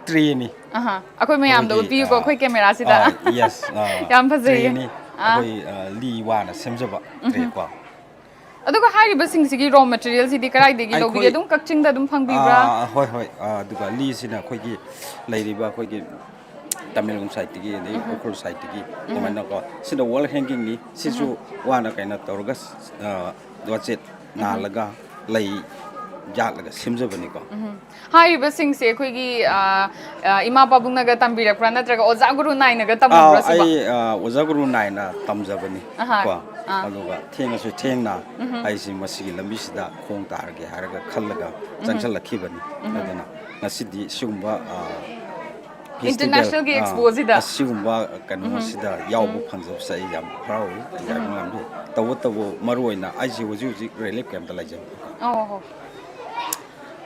tray ꯅꯤ꯫ ꯑꯍꯥ꯫ ꯑꯩꯈꯣꯏ ꯃꯌꯥꯝꯗ ꯑꯩꯈꯣꯏꯒꯤ, ꯎꯠꯄꯤꯌꯨꯀꯣ, ꯑ, ꯑꯩꯈꯣꯏ camera ꯁꯤꯗ꯫ ꯑ, yes, ꯑ, ꯌꯥꯝ ꯐꯖꯩꯌꯦ꯫ tray ꯅꯤ꯫ ꯑꯥ꯫ ꯑꯩꯈꯣꯏ, ꯑ, ꯂꯤ ꯋꯥꯅ ꯁꯦꯝꯖꯕ tray ꯀꯣ꯫ ꯑꯗꯨꯒ ꯍꯥꯏꯔꯤꯕꯁꯤꯡꯁꯤꯒꯤ raw material ꯁꯤꯗꯤ ꯀꯗꯥꯏꯗꯒꯤ ꯂꯧꯕꯤꯒꯦ? ꯑꯩꯈꯣꯏ ꯑꯗꯨꯝ ꯀꯛꯆꯤꯡꯗ ꯑꯗꯨꯝ ꯐꯪꯕꯤꯕ꯭ꯔꯥ? ꯑꯥ, ꯍꯣꯏ, ꯍꯣꯏ꯫ ꯑꯥ, ꯑꯗꯨꯒ ꯂꯤꯁꯤꯅ ꯑꯩꯈꯣꯏꯒꯤ ꯂꯩꯔꯤꯕ ꯑꯩꯈꯣꯏꯒꯤ ꯇꯃꯦꯡꯂꯣꯡ side ꯇꯒꯤ, ꯑꯗꯩ ꯎꯈ꯭ꯔꯨꯜ side ꯇꯒꯤ ꯑꯗꯨꯃꯥꯏꯅꯀꯣ꯫ ꯁꯤꯅ wall hanging ꯅꯤ꯫ ꯁꯤꯁꯨ ꯋꯥꯅ ꯀꯩꯅꯣ ꯇꯧꯔꯒ, ꯑꯥ, ꯋꯥꯆꯦꯠ ꯅꯥꯜꯂꯒ ꯂꯩ ꯌꯥꯠꯂꯒ ꯁꯦꯝꯖꯕꯅꯤꯀꯣ꯫ ꯍꯥꯏꯔꯤꯕꯁꯤꯡꯁꯦ ꯑꯩꯈꯣꯏꯒꯤ, ꯑ, ꯑ, ꯏꯃꯥ ꯄꯥꯕꯨꯡꯅꯒ ꯇꯝꯕꯤꯔꯛꯄ꯭ꯔꯥ, ꯅꯠꯇ꯭ꯔꯒ ꯑꯣꯖꯥ ꯒꯨꯔꯨ ꯅꯥꯏꯅꯒ ꯑꯥ, ꯇꯝꯃꯛꯄ꯭ꯔꯥ ꯁꯤꯕꯣ? ꯑꯩ, ꯑꯥ, ꯑꯣꯖꯥ ꯒꯨꯔꯨ ꯅꯥꯏꯅ ꯇꯝꯖꯕꯅꯤ ꯑꯍꯥ, ꯀꯣ꯫ ꯑꯥ꯫ ꯑꯗꯨꯒ ꯊꯦꯡꯉꯁꯨ ꯊꯦꯡꯅ ꯑꯩꯁꯤ ꯃꯁꯤꯒꯤ ꯂꯝꯕꯤꯁꯤꯗ ꯈꯣꯡ ꯇꯥꯔꯒꯦ ꯍꯥꯏꯔꯒ ꯈꯜꯂꯒ ꯆꯪꯁꯤꯜꯂꯛꯈꯤꯕꯅꯤ꯫ ꯑꯗꯨꯅ ꯉꯁꯤꯗꯤ ꯁꯤꯒꯨꯝꯕ, ꯑꯥ, festival, International ꯒꯤ ꯑꯥ, expo ꯁꯤꯗ? ꯑꯁꯤꯒꯨꯝꯕ ꯀꯩꯅꯣꯁꯤꯗ ꯌꯥꯎꯕ ꯐꯪꯖꯕꯁꯦ ꯑꯩ ꯌꯥꯝ ꯍꯔꯥꯎꯏ, ꯌꯥꯝ ꯌꯥꯝꯅ ꯇꯧꯕꯇꯕꯨ ꯃꯔꯨ ꯑꯣꯏꯅ ꯑꯩꯁꯦ ꯍꯧꯖꯤꯛ ꯍꯧꯖꯤꯛ relief camp ꯇ ꯂꯩꯖꯕꯅꯤ꯫ ꯑꯣ ꯍꯣ꯫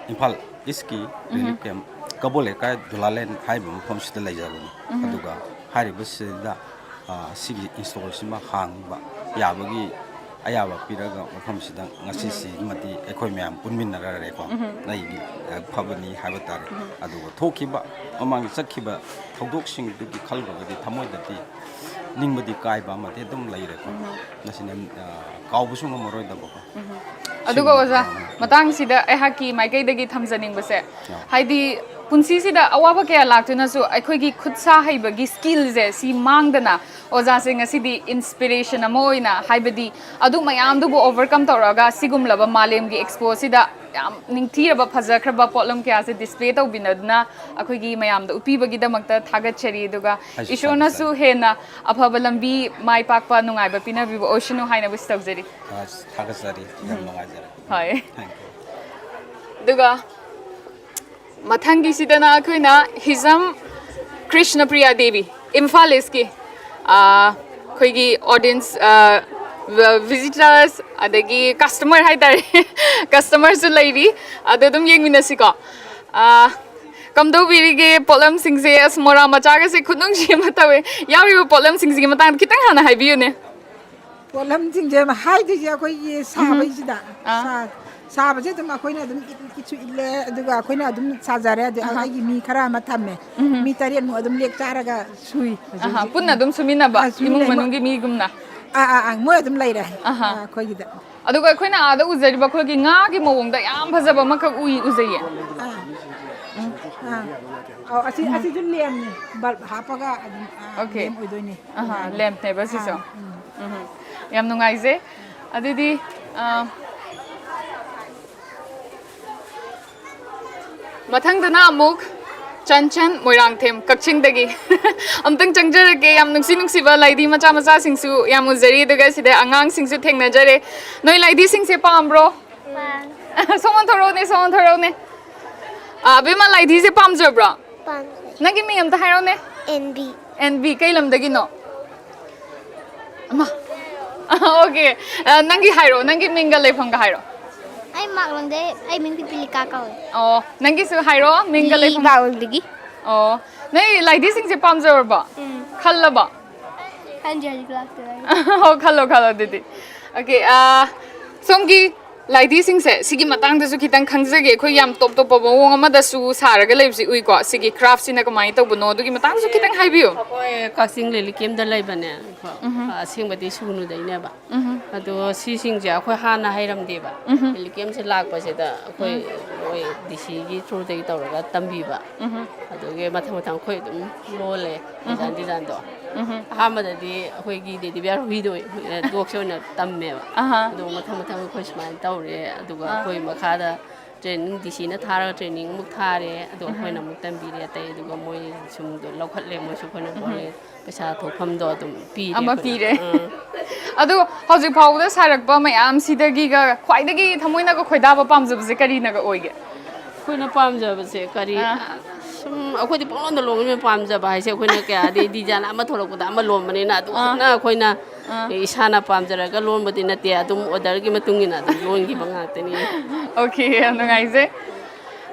ꯏꯝꯐꯥꯜ East ꯀꯤ relief camp ꯀꯕꯣ ꯂꯩꯀꯥꯏ ꯗꯨꯂꯥꯂꯦꯟ ꯍꯥꯏꯔꯤꯕ ꯃꯐꯝꯁꯤꯗ ꯂꯩꯖꯕꯅꯤ꯫ ꯑꯗꯨꯒ ꯍꯥꯏꯔꯤꯕꯁꯤꯗ, ꯑ, ꯁꯤꯒꯤ install ꯁꯤꯃ ꯍꯥꯡꯕ ꯌꯥꯕꯒꯤ ꯑꯌꯥꯕ ꯄꯤꯔꯒ ꯃꯐꯝꯁꯤꯗ ꯉꯁꯤꯁꯤꯃꯗꯤ ꯑꯩꯈꯣꯏ ꯃꯌꯥꯝ ꯄꯨꯟꯃꯤꯟꯅꯔꯔꯦꯀꯣ꯫ ꯑꯩꯒꯤ, ꯑ, ꯐꯕꯅꯤ ꯍꯥꯏꯕ ꯇꯥꯔꯦ꯫ ꯑꯗꯨꯒ ꯊꯣꯛꯈꯤꯕ ꯃꯃꯥꯡꯗ ꯆꯠꯈꯤꯕ ꯊꯧꯗꯣꯛꯁꯤꯡꯗꯨꯒꯤ ꯈꯜꯂꯨꯔꯒꯗꯤ ꯊꯃꯣꯏꯗꯗꯤ ꯅꯤꯡꯕꯗꯤ ꯀꯥꯏꯕ ꯑꯃꯗꯤ ꯑꯗꯨꯝ ꯂꯩꯔꯦꯀꯣ꯫ ꯃꯁꯤꯅ, ꯑ, ꯀꯥꯎꯕꯁꯨ ꯉꯝꯃꯔꯣꯏꯗꯕꯀꯣ꯫ ꯑꯗꯨꯒ ꯑꯣꯖꯥ, ꯃꯇꯥꯡꯁꯤꯗ ꯑꯩꯍꯥꯛꯀꯤ ꯃꯥꯏꯀꯩꯗꯒꯤ ꯊꯝꯖꯅꯤꯡꯕꯁꯦ, ꯑꯥ꯫ ꯍꯥꯏꯗꯤ ꯄꯨꯟꯁꯤꯁꯤꯗ ꯑꯋꯥꯕ ꯀꯌꯥ ꯂꯥꯛꯇꯨꯅꯁꯨ ꯑꯩꯈꯣꯏꯒꯤ ꯈꯨꯠ ꯁꯥ ꯍꯩꯕꯒꯤ ꯁ꯭ꯀꯤꯜꯁꯦ ꯁꯤ ꯃꯥꯡꯗꯅ ꯑꯣꯖꯥꯁꯦ ꯉꯁꯤꯗꯤ ꯏꯟꯁꯄꯤꯔꯦꯁꯟ ꯑꯃ ꯑꯣꯏꯅ, ꯍꯥꯏꯕꯗꯤ ꯑꯗꯨ ꯃꯌꯥꯝꯗꯨꯕꯨ ꯑꯣꯚꯔꯀꯝ ꯇꯧꯔꯒ ꯁꯤꯒꯨꯝꯂꯕ ꯃꯥꯂꯦꯝꯒꯤ ꯑꯦꯛꯁꯄꯣꯁꯤꯗ ꯌꯥꯝ ꯅꯤꯡꯊꯤꯔꯕ ꯐꯖꯈ꯭ꯔꯕ ꯄꯣꯠꯂꯝ ꯀꯌꯥꯁꯦ ꯗꯤꯁꯄ꯭ꯂꯦ ꯇꯧꯕꯤꯅꯗꯨꯅ ꯑꯩꯈꯣꯏꯒꯤ ꯃꯌꯥꯝꯗ ꯎꯠꯄꯤꯕꯒꯤꯗꯃꯛꯇ ꯊꯥꯒꯠꯆꯔꯤ꯫ ꯑꯗꯨꯒ ꯑꯩꯁꯨ ꯏꯁꯣꯔꯅꯁꯨ ꯊꯥꯒꯠꯆꯔꯤ꯫ ꯍꯦꯟꯅ ꯑꯐꯕ ꯂꯝꯕꯤ, ꯃꯥꯏ ꯄꯥꯛꯄ, ꯅꯨꯡꯉꯥꯏꯕ ꯄꯤꯅꯕꯤꯕ ꯑꯣꯏꯁꯅꯨ ꯍꯥꯏꯅ ꯋꯤꯁ ꯇꯧꯖꯔꯤ꯫ ꯑꯁ, ꯊꯥꯒꯠꯆꯔꯤ꯫ ꯌꯥꯝ ꯅꯨꯡꯉꯥꯏꯖꯔꯦ꯫ ꯍꯣꯏ꯫ Thank you꯫ ꯑꯗꯨꯒ ꯃꯊꯪꯒꯤꯁꯤꯗꯅ ꯑꯩꯈꯣꯏꯅ ꯍꯤꯖꯝ ꯀ꯭ꯔꯤꯁꯅ ꯄ꯭ꯔꯤꯌꯥ ꯗꯦꯕꯤ, ꯏꯝꯐꯥꯜ ꯏꯁꯀꯤ, ꯑꯥ, ꯑꯩꯈꯣꯏꯒꯤ ꯑꯣꯗꯤꯌꯟꯁ, ꯑꯥ, ꯚꯤꯖꯤꯇꯔꯁ, ꯑꯗꯒꯤ ꯀꯁꯇꯃꯔ ꯍꯥꯏꯇꯥꯔꯦ꯫ ꯀꯁꯇꯃꯔꯁꯨ ꯂꯩꯔꯤ, ꯑꯗꯨ ꯑꯗꯨꯝ ꯌꯦꯡꯃꯤꯟꯅꯁꯤꯀꯣ꯫ ꯑꯥ, ꯀꯝꯗꯧꯕꯤꯔꯤꯒꯦ ꯄꯣꯠꯂꯝꯁꯤꯡꯁꯦ? ꯑꯁ, ꯃꯣꯔꯥ ꯃꯆꯥꯒꯁꯦ ꯈꯨꯅꯨꯡꯁꯤ ꯑꯃ ꯇꯧꯋꯦ꯫ ꯌꯥꯎꯔꯤꯕ ꯄꯣꯠꯂꯝꯁꯤꯡꯁꯤꯒꯤ ꯃꯇꯥꯡꯗ ꯈꯤꯇꯪ ꯍꯥꯟꯅ ꯍꯥꯏꯕꯤꯌꯨꯅꯦ꯫ ꯄꯣꯠꯂꯝꯁꯤꯡꯁꯦ ꯍꯥꯏꯗꯣꯏꯁꯦ ꯑꯩꯈꯣꯏꯒꯤ ꯁꯥꯕꯩꯁꯤꯗ꯫ ꯑꯥ꯫ ꯁꯥ-, ꯁꯥꯕꯁꯦ ꯑꯗꯨꯝ ꯑꯩꯈꯣꯏꯅ ꯑꯗꯨꯝ ꯏꯠ-, ꯏꯠꯁꯨ ꯏꯠꯂꯦ, ꯑꯗꯨꯒ ꯑꯩꯈꯣꯏꯅ ꯑꯗꯨꯝ ꯁꯥꯖꯔꯦ꯫ ꯑꯗꯨ ꯑꯍꯥ꯫ ꯑꯩꯒꯤ ꯃꯤ ꯈꯔ ꯑꯃ ꯊꯝꯃꯦ꯫ ꯎꯝ꯫ ꯃꯤ ꯇꯔꯦꯠꯃꯨꯛ ꯑꯗꯨꯝ ꯂꯦꯛ ꯆꯥꯔꯒ ꯁꯨꯏ ꯑꯍꯥ, ꯍꯧꯖꯤꯛ ꯍꯧꯖꯤꯛ꯫ ꯄꯨꯟꯅ ꯑꯗꯨꯝ ꯁꯨꯃꯤꯟꯅꯕ, ꯑꯥ, ꯁꯨꯃꯤꯟꯅꯩ꯫ ꯏꯃꯨꯡ ꯃꯣꯏ-, ꯃꯅꯨꯡꯒꯤ ꯃꯤꯒꯨꯝꯅ? ꯑꯥ, ꯑꯥ, ꯑꯥ, ꯃꯣꯏ ꯑꯗꯨꯝ ꯂꯩꯔꯦ꯫ ꯑꯍꯥ꯫ ꯑꯥ, ꯑꯩꯈꯣꯏꯒꯤꯗ꯫ ꯑꯗꯨꯒ ꯑꯩꯈꯣꯏꯅ ꯑꯥꯗ ꯎꯖꯔꯤꯕ ꯑꯩꯈꯣꯏꯒꯤ ꯉꯥꯒꯤ ꯃꯑꯣꯡꯗ ꯌꯥꯝ ꯐꯖꯕ ꯑꯃꯈꯛ ꯎꯏ, ꯎꯖꯩꯌꯦ꯫ ꯑꯥ꯫ ꯎꯝ꯫ ꯑꯥ꯫ ꯑꯧ, ꯑꯁꯤ, ꯎꯝ꯫ ꯑꯁꯤꯁꯨ ꯂꯦꯝꯅꯦ꯫ ꯕꯜꯕ ꯍꯥꯞꯄꯒ ꯑꯗꯨꯝ, ꯑꯥ, ꯑꯣꯀꯦ꯫ ꯂꯦꯝ ꯑꯣꯏꯗꯣꯏꯅꯦ꯫ ꯑꯍꯥ, ꯂꯦꯝꯅꯦꯕ ꯁꯤꯁꯨ꯫ ꯑꯥ, ꯎꯝ꯫ ꯎꯝ꯫ ꯌꯥꯝ ꯅꯨꯡꯉꯥꯏꯖꯩ꯫ ꯑꯗꯨꯗꯤ, ꯑꯥ, ꯃꯊꯪꯗꯅ ꯑꯃꯨꯛ ꯆꯟꯆꯟ ꯃꯣꯏꯔꯥꯡꯊꯦꯝ ꯀꯛꯆꯤꯡꯗꯒꯤ꯫ ꯑꯝꯇꯪ ꯆꯪꯖꯔꯛꯀꯦ꯫ ꯌꯥꯝ ꯅꯨꯡꯁꯤ ꯅꯨꯡꯁꯤꯕ ꯂꯥꯏꯙꯤ ꯃꯆꯥ ꯃꯆꯥꯁꯤꯡꯁꯨ ꯌꯥꯝ ꯎꯖꯔꯤ, ꯑꯗꯨꯒ ꯁꯤꯗ ꯑꯉꯥꯡꯁꯤꯡꯁꯨ ꯊꯦꯡꯅꯖꯔꯦ꯫ ꯅꯣꯏ ꯂꯥꯏꯙꯤꯁꯤꯡꯁꯦ ꯄꯥꯝꯕ꯭ꯔꯣ? ꯄꯥꯝ-, ꯁꯣꯝ ꯑꯣꯟꯊꯣꯔꯛꯎꯅꯦ, ꯁꯣꯝ ꯑꯣꯟꯊꯣꯔꯛꯎꯅꯦ꯫ ꯑꯥ, ꯑꯕꯦꯝꯃ, ꯂꯥꯏꯙꯤꯁꯦ ꯄꯥꯝꯖꯕ꯭ꯔꯣ? ꯄꯥꯝꯖꯩ꯫ ꯅꯪꯒꯤ ꯃꯤꯡ ꯑꯝꯇ ꯍꯥꯏꯔꯛꯎꯅꯦ꯫ And B. ꯑꯦꯟ ꯕꯤ, ꯀꯩ ꯂꯝꯗꯒꯤꯅꯣ? ꯑꯃ꯫ ꯑꯣꯀꯦ꯫ ꯑ, ꯅꯪꯒꯤ ꯍꯥꯏꯔꯛꯑꯣ, ꯅꯪꯒꯤ ꯃꯤꯡꯒ ꯂꯩꯐꯝꯒ ꯍꯥꯏꯔꯛꯑꯣ꯫ ꯑꯩ ꯃꯥꯛꯂꯪꯗꯩ, ꯑꯩ ꯃꯤꯡ ꯄꯤꯄꯤꯂꯤꯀꯥ ꯀꯧꯏ꯫ ꯑꯣ, ꯅꯪꯒꯤꯁꯨ ꯍꯥꯏꯔꯛꯑꯣ, ꯃꯤꯡꯒ ꯂꯤ ꯂꯩꯐꯝ꯫ ꯃꯥꯛꯂꯪꯗꯒꯤ꯫ ꯑꯣ, ꯅꯣꯏ ꯂꯥꯏꯙꯤꯁꯤꯡꯁꯦ ꯄꯥꯝꯖꯔꯕꯣ? ꯎꯝ꯫ ꯈꯜꯂꯕꯣ? ꯈꯟꯗ꯭ꯔꯤ, ꯍꯧꯖꯤꯛ ꯂꯥꯛꯇ ꯉꯥꯏꯔꯤ꯫ ꯑꯣ, ꯈꯜꯂꯣ, ꯈꯜꯂꯣ ꯑꯗꯨꯗꯤ꯫ ꯑꯣꯀꯦ, ꯑ, ꯁꯣꯝꯒꯤ ꯂꯥꯏꯙꯤꯁꯤꯡꯁꯦ, ꯁꯤꯒꯤ ꯃꯇꯥꯡꯗꯁꯨ ꯈꯤꯇꯪ ꯈꯪꯖꯒꯦ꯫ ꯑꯩꯈꯣꯏ ꯌꯥꯝ ꯇꯣꯞ ꯇꯣꯞꯄ ꯃꯑꯣꯡ ꯑꯃꯗꯁꯨ ꯁꯥꯔꯒ ꯂꯩꯕꯁꯤ ꯎꯏꯀꯣ꯫ ꯁꯤꯒꯤ ꯀ꯭ꯔꯥꯐꯁꯤꯅ ꯀꯃꯥꯏꯅ ꯇꯧꯕꯅꯣ, ꯑꯗꯨꯒꯤ ꯃꯇꯥꯡꯗꯁꯨ ꯈꯤꯇꯪ ꯍꯥꯏꯕꯤꯌꯨ꯫ ꯑꯩꯈꯣꯏ ꯀꯛꯆꯤꯡ ꯂꯤꯂꯤ ꯀꯦꯝꯗ ꯂꯩꯕꯅꯦ꯫ ꯎꯝꯍꯨꯝ꯫ ꯑꯁꯦꯡꯕꯗꯤ ꯁꯨꯒꯅꯨꯗꯩꯅꯦꯕ꯫ ꯎꯝꯍꯨꯝ꯫ ꯑꯗꯣ ꯁꯤꯁꯤꯡꯁꯦ ꯑꯩꯈꯣꯏ ꯍꯥꯟꯅ ꯍꯩꯔꯝꯗꯦꯕ꯫ ꯎꯝꯍꯨꯝ꯫ ꯂꯤꯂꯤ ꯀꯦꯝꯁꯦ ꯂꯥꯛꯄꯁꯤꯗ ꯑꯩꯈꯣꯏ ꯎꯝ꯫ ꯑꯩꯈꯣꯏ ꯗꯤ ꯁꯤꯒꯤ ꯊ꯭ꯔꯨꯗꯒꯤ ꯇꯧꯔꯒ ꯇꯝꯕꯤꯕ꯫ ꯑꯗꯨꯒꯤ ꯃꯊꯪ ꯃꯊꯪ ꯑꯩꯈꯣꯏ ꯑꯗꯨꯝ ꯂꯣꯜꯂꯦ ꯗꯤꯖꯥꯏꯟ ꯗꯤꯖꯥꯏꯟꯗꯣ꯫ ꯑꯍꯥꯟꯕꯗꯗꯤ ꯑꯩꯈꯣꯏꯒꯤ ꯗꯦꯗꯤ ꯕꯤꯌꯥꯔ ꯍꯨꯏꯗꯣ ꯗꯣꯛꯁꯦ ꯑꯣꯏꯅ ꯇꯝꯃꯦꯕ꯫ ꯑꯍꯥ꯫ ꯑꯗꯨꯒ ꯃꯊꯪ ꯃꯊꯪ ꯑꯩꯈꯣꯏ ꯁꯨꯃꯥꯏꯅ ꯇꯧꯔꯦ꯫ ꯑꯗꯨꯒ ꯑꯩꯈꯣꯏ ꯃꯈꯥꯗ ꯇ꯭ꯔꯦꯅꯤꯡ ꯗꯤ ꯁꯤꯅ ꯊꯥꯔꯒ ꯇ꯭ꯔꯦꯅꯤꯡ ꯑꯃꯨꯛ ꯊꯥꯔꯦ꯫ ꯑꯗꯣ ꯑꯩꯈꯣꯏꯅ ꯑꯃꯨꯛ ꯇꯝꯕꯤꯔꯦ ꯑꯇꯩ꯫ ꯑꯗꯨꯒ ꯃꯣꯏ ꯁꯨꯝꯗꯣ ꯂꯧꯈꯠꯂꯦ, ꯃꯣꯏꯁꯨ ꯑꯩꯈꯣꯏꯅ ꯂꯣꯜꯂꯦ꯫ ꯄꯩꯁꯥ ꯊꯣꯛꯐꯝꯗꯣ ꯑꯗꯨꯝ ꯄꯤꯔꯦ ꯑꯃ ꯑꯩꯈꯣꯏꯅ꯫ ꯄꯤꯔꯦ꯫ ꯑꯥ꯫ ꯑꯗꯣ ꯍꯧꯖꯤꯛ ꯐꯥꯎꯕꯗ ꯁꯥꯔꯛꯄ ꯃꯌꯥꯝꯁꯤꯗꯒꯤꯒ ꯈ꯭ꯋꯥꯏꯗꯒꯤ ꯊꯃꯣꯏꯅꯒ ꯈꯣꯏꯗꯥꯕ ꯄꯥꯝꯖꯕꯁꯦ ꯀꯔꯤꯅꯒ ꯑꯣꯏꯒꯦ? ꯑꯩꯈꯣꯏꯅ ꯄꯥꯝꯖꯕꯁꯦ ꯀꯔꯤ? ꯑꯥ꯫ ꯁꯨꯝ ꯑꯩꯈꯣꯏꯗꯤ ꯄꯪꯂꯣꯟꯗ ꯂꯣꯟꯕꯅꯤꯅ ꯄꯥꯝꯖꯕ ꯍꯥꯏꯁꯦ ꯑꯩꯈꯣꯏꯅ ꯀꯌꯥꯗꯤ ꯗꯤꯖꯥꯏꯟ ꯑꯃ ꯊꯣꯛꯂꯛꯄꯗ ꯑꯃ ꯂꯣꯟꯕꯅꯤꯅ ꯑꯗꯨ ꯑꯥ꯫ ꯈꯛꯅ ꯑꯩꯈꯣꯏꯅ ꯑꯥ꯫ ꯏꯁꯥꯅ ꯄꯥꯝꯖꯔꯒ ꯂꯣꯟꯕꯗꯤ ꯅꯠꯇꯦ, ꯑꯗꯨꯝ ꯑꯣꯔꯗꯔꯒꯤ ꯃꯇꯨꯡ ꯏꯟꯅ ꯑꯗꯨꯝ ꯂꯣꯟꯈꯤꯕ ꯉꯥꯛꯇꯅꯤ꯫ ꯑꯣꯀꯦ, ꯌꯥꯝ ꯅꯨꯡꯉꯥꯏꯖꯩ꯫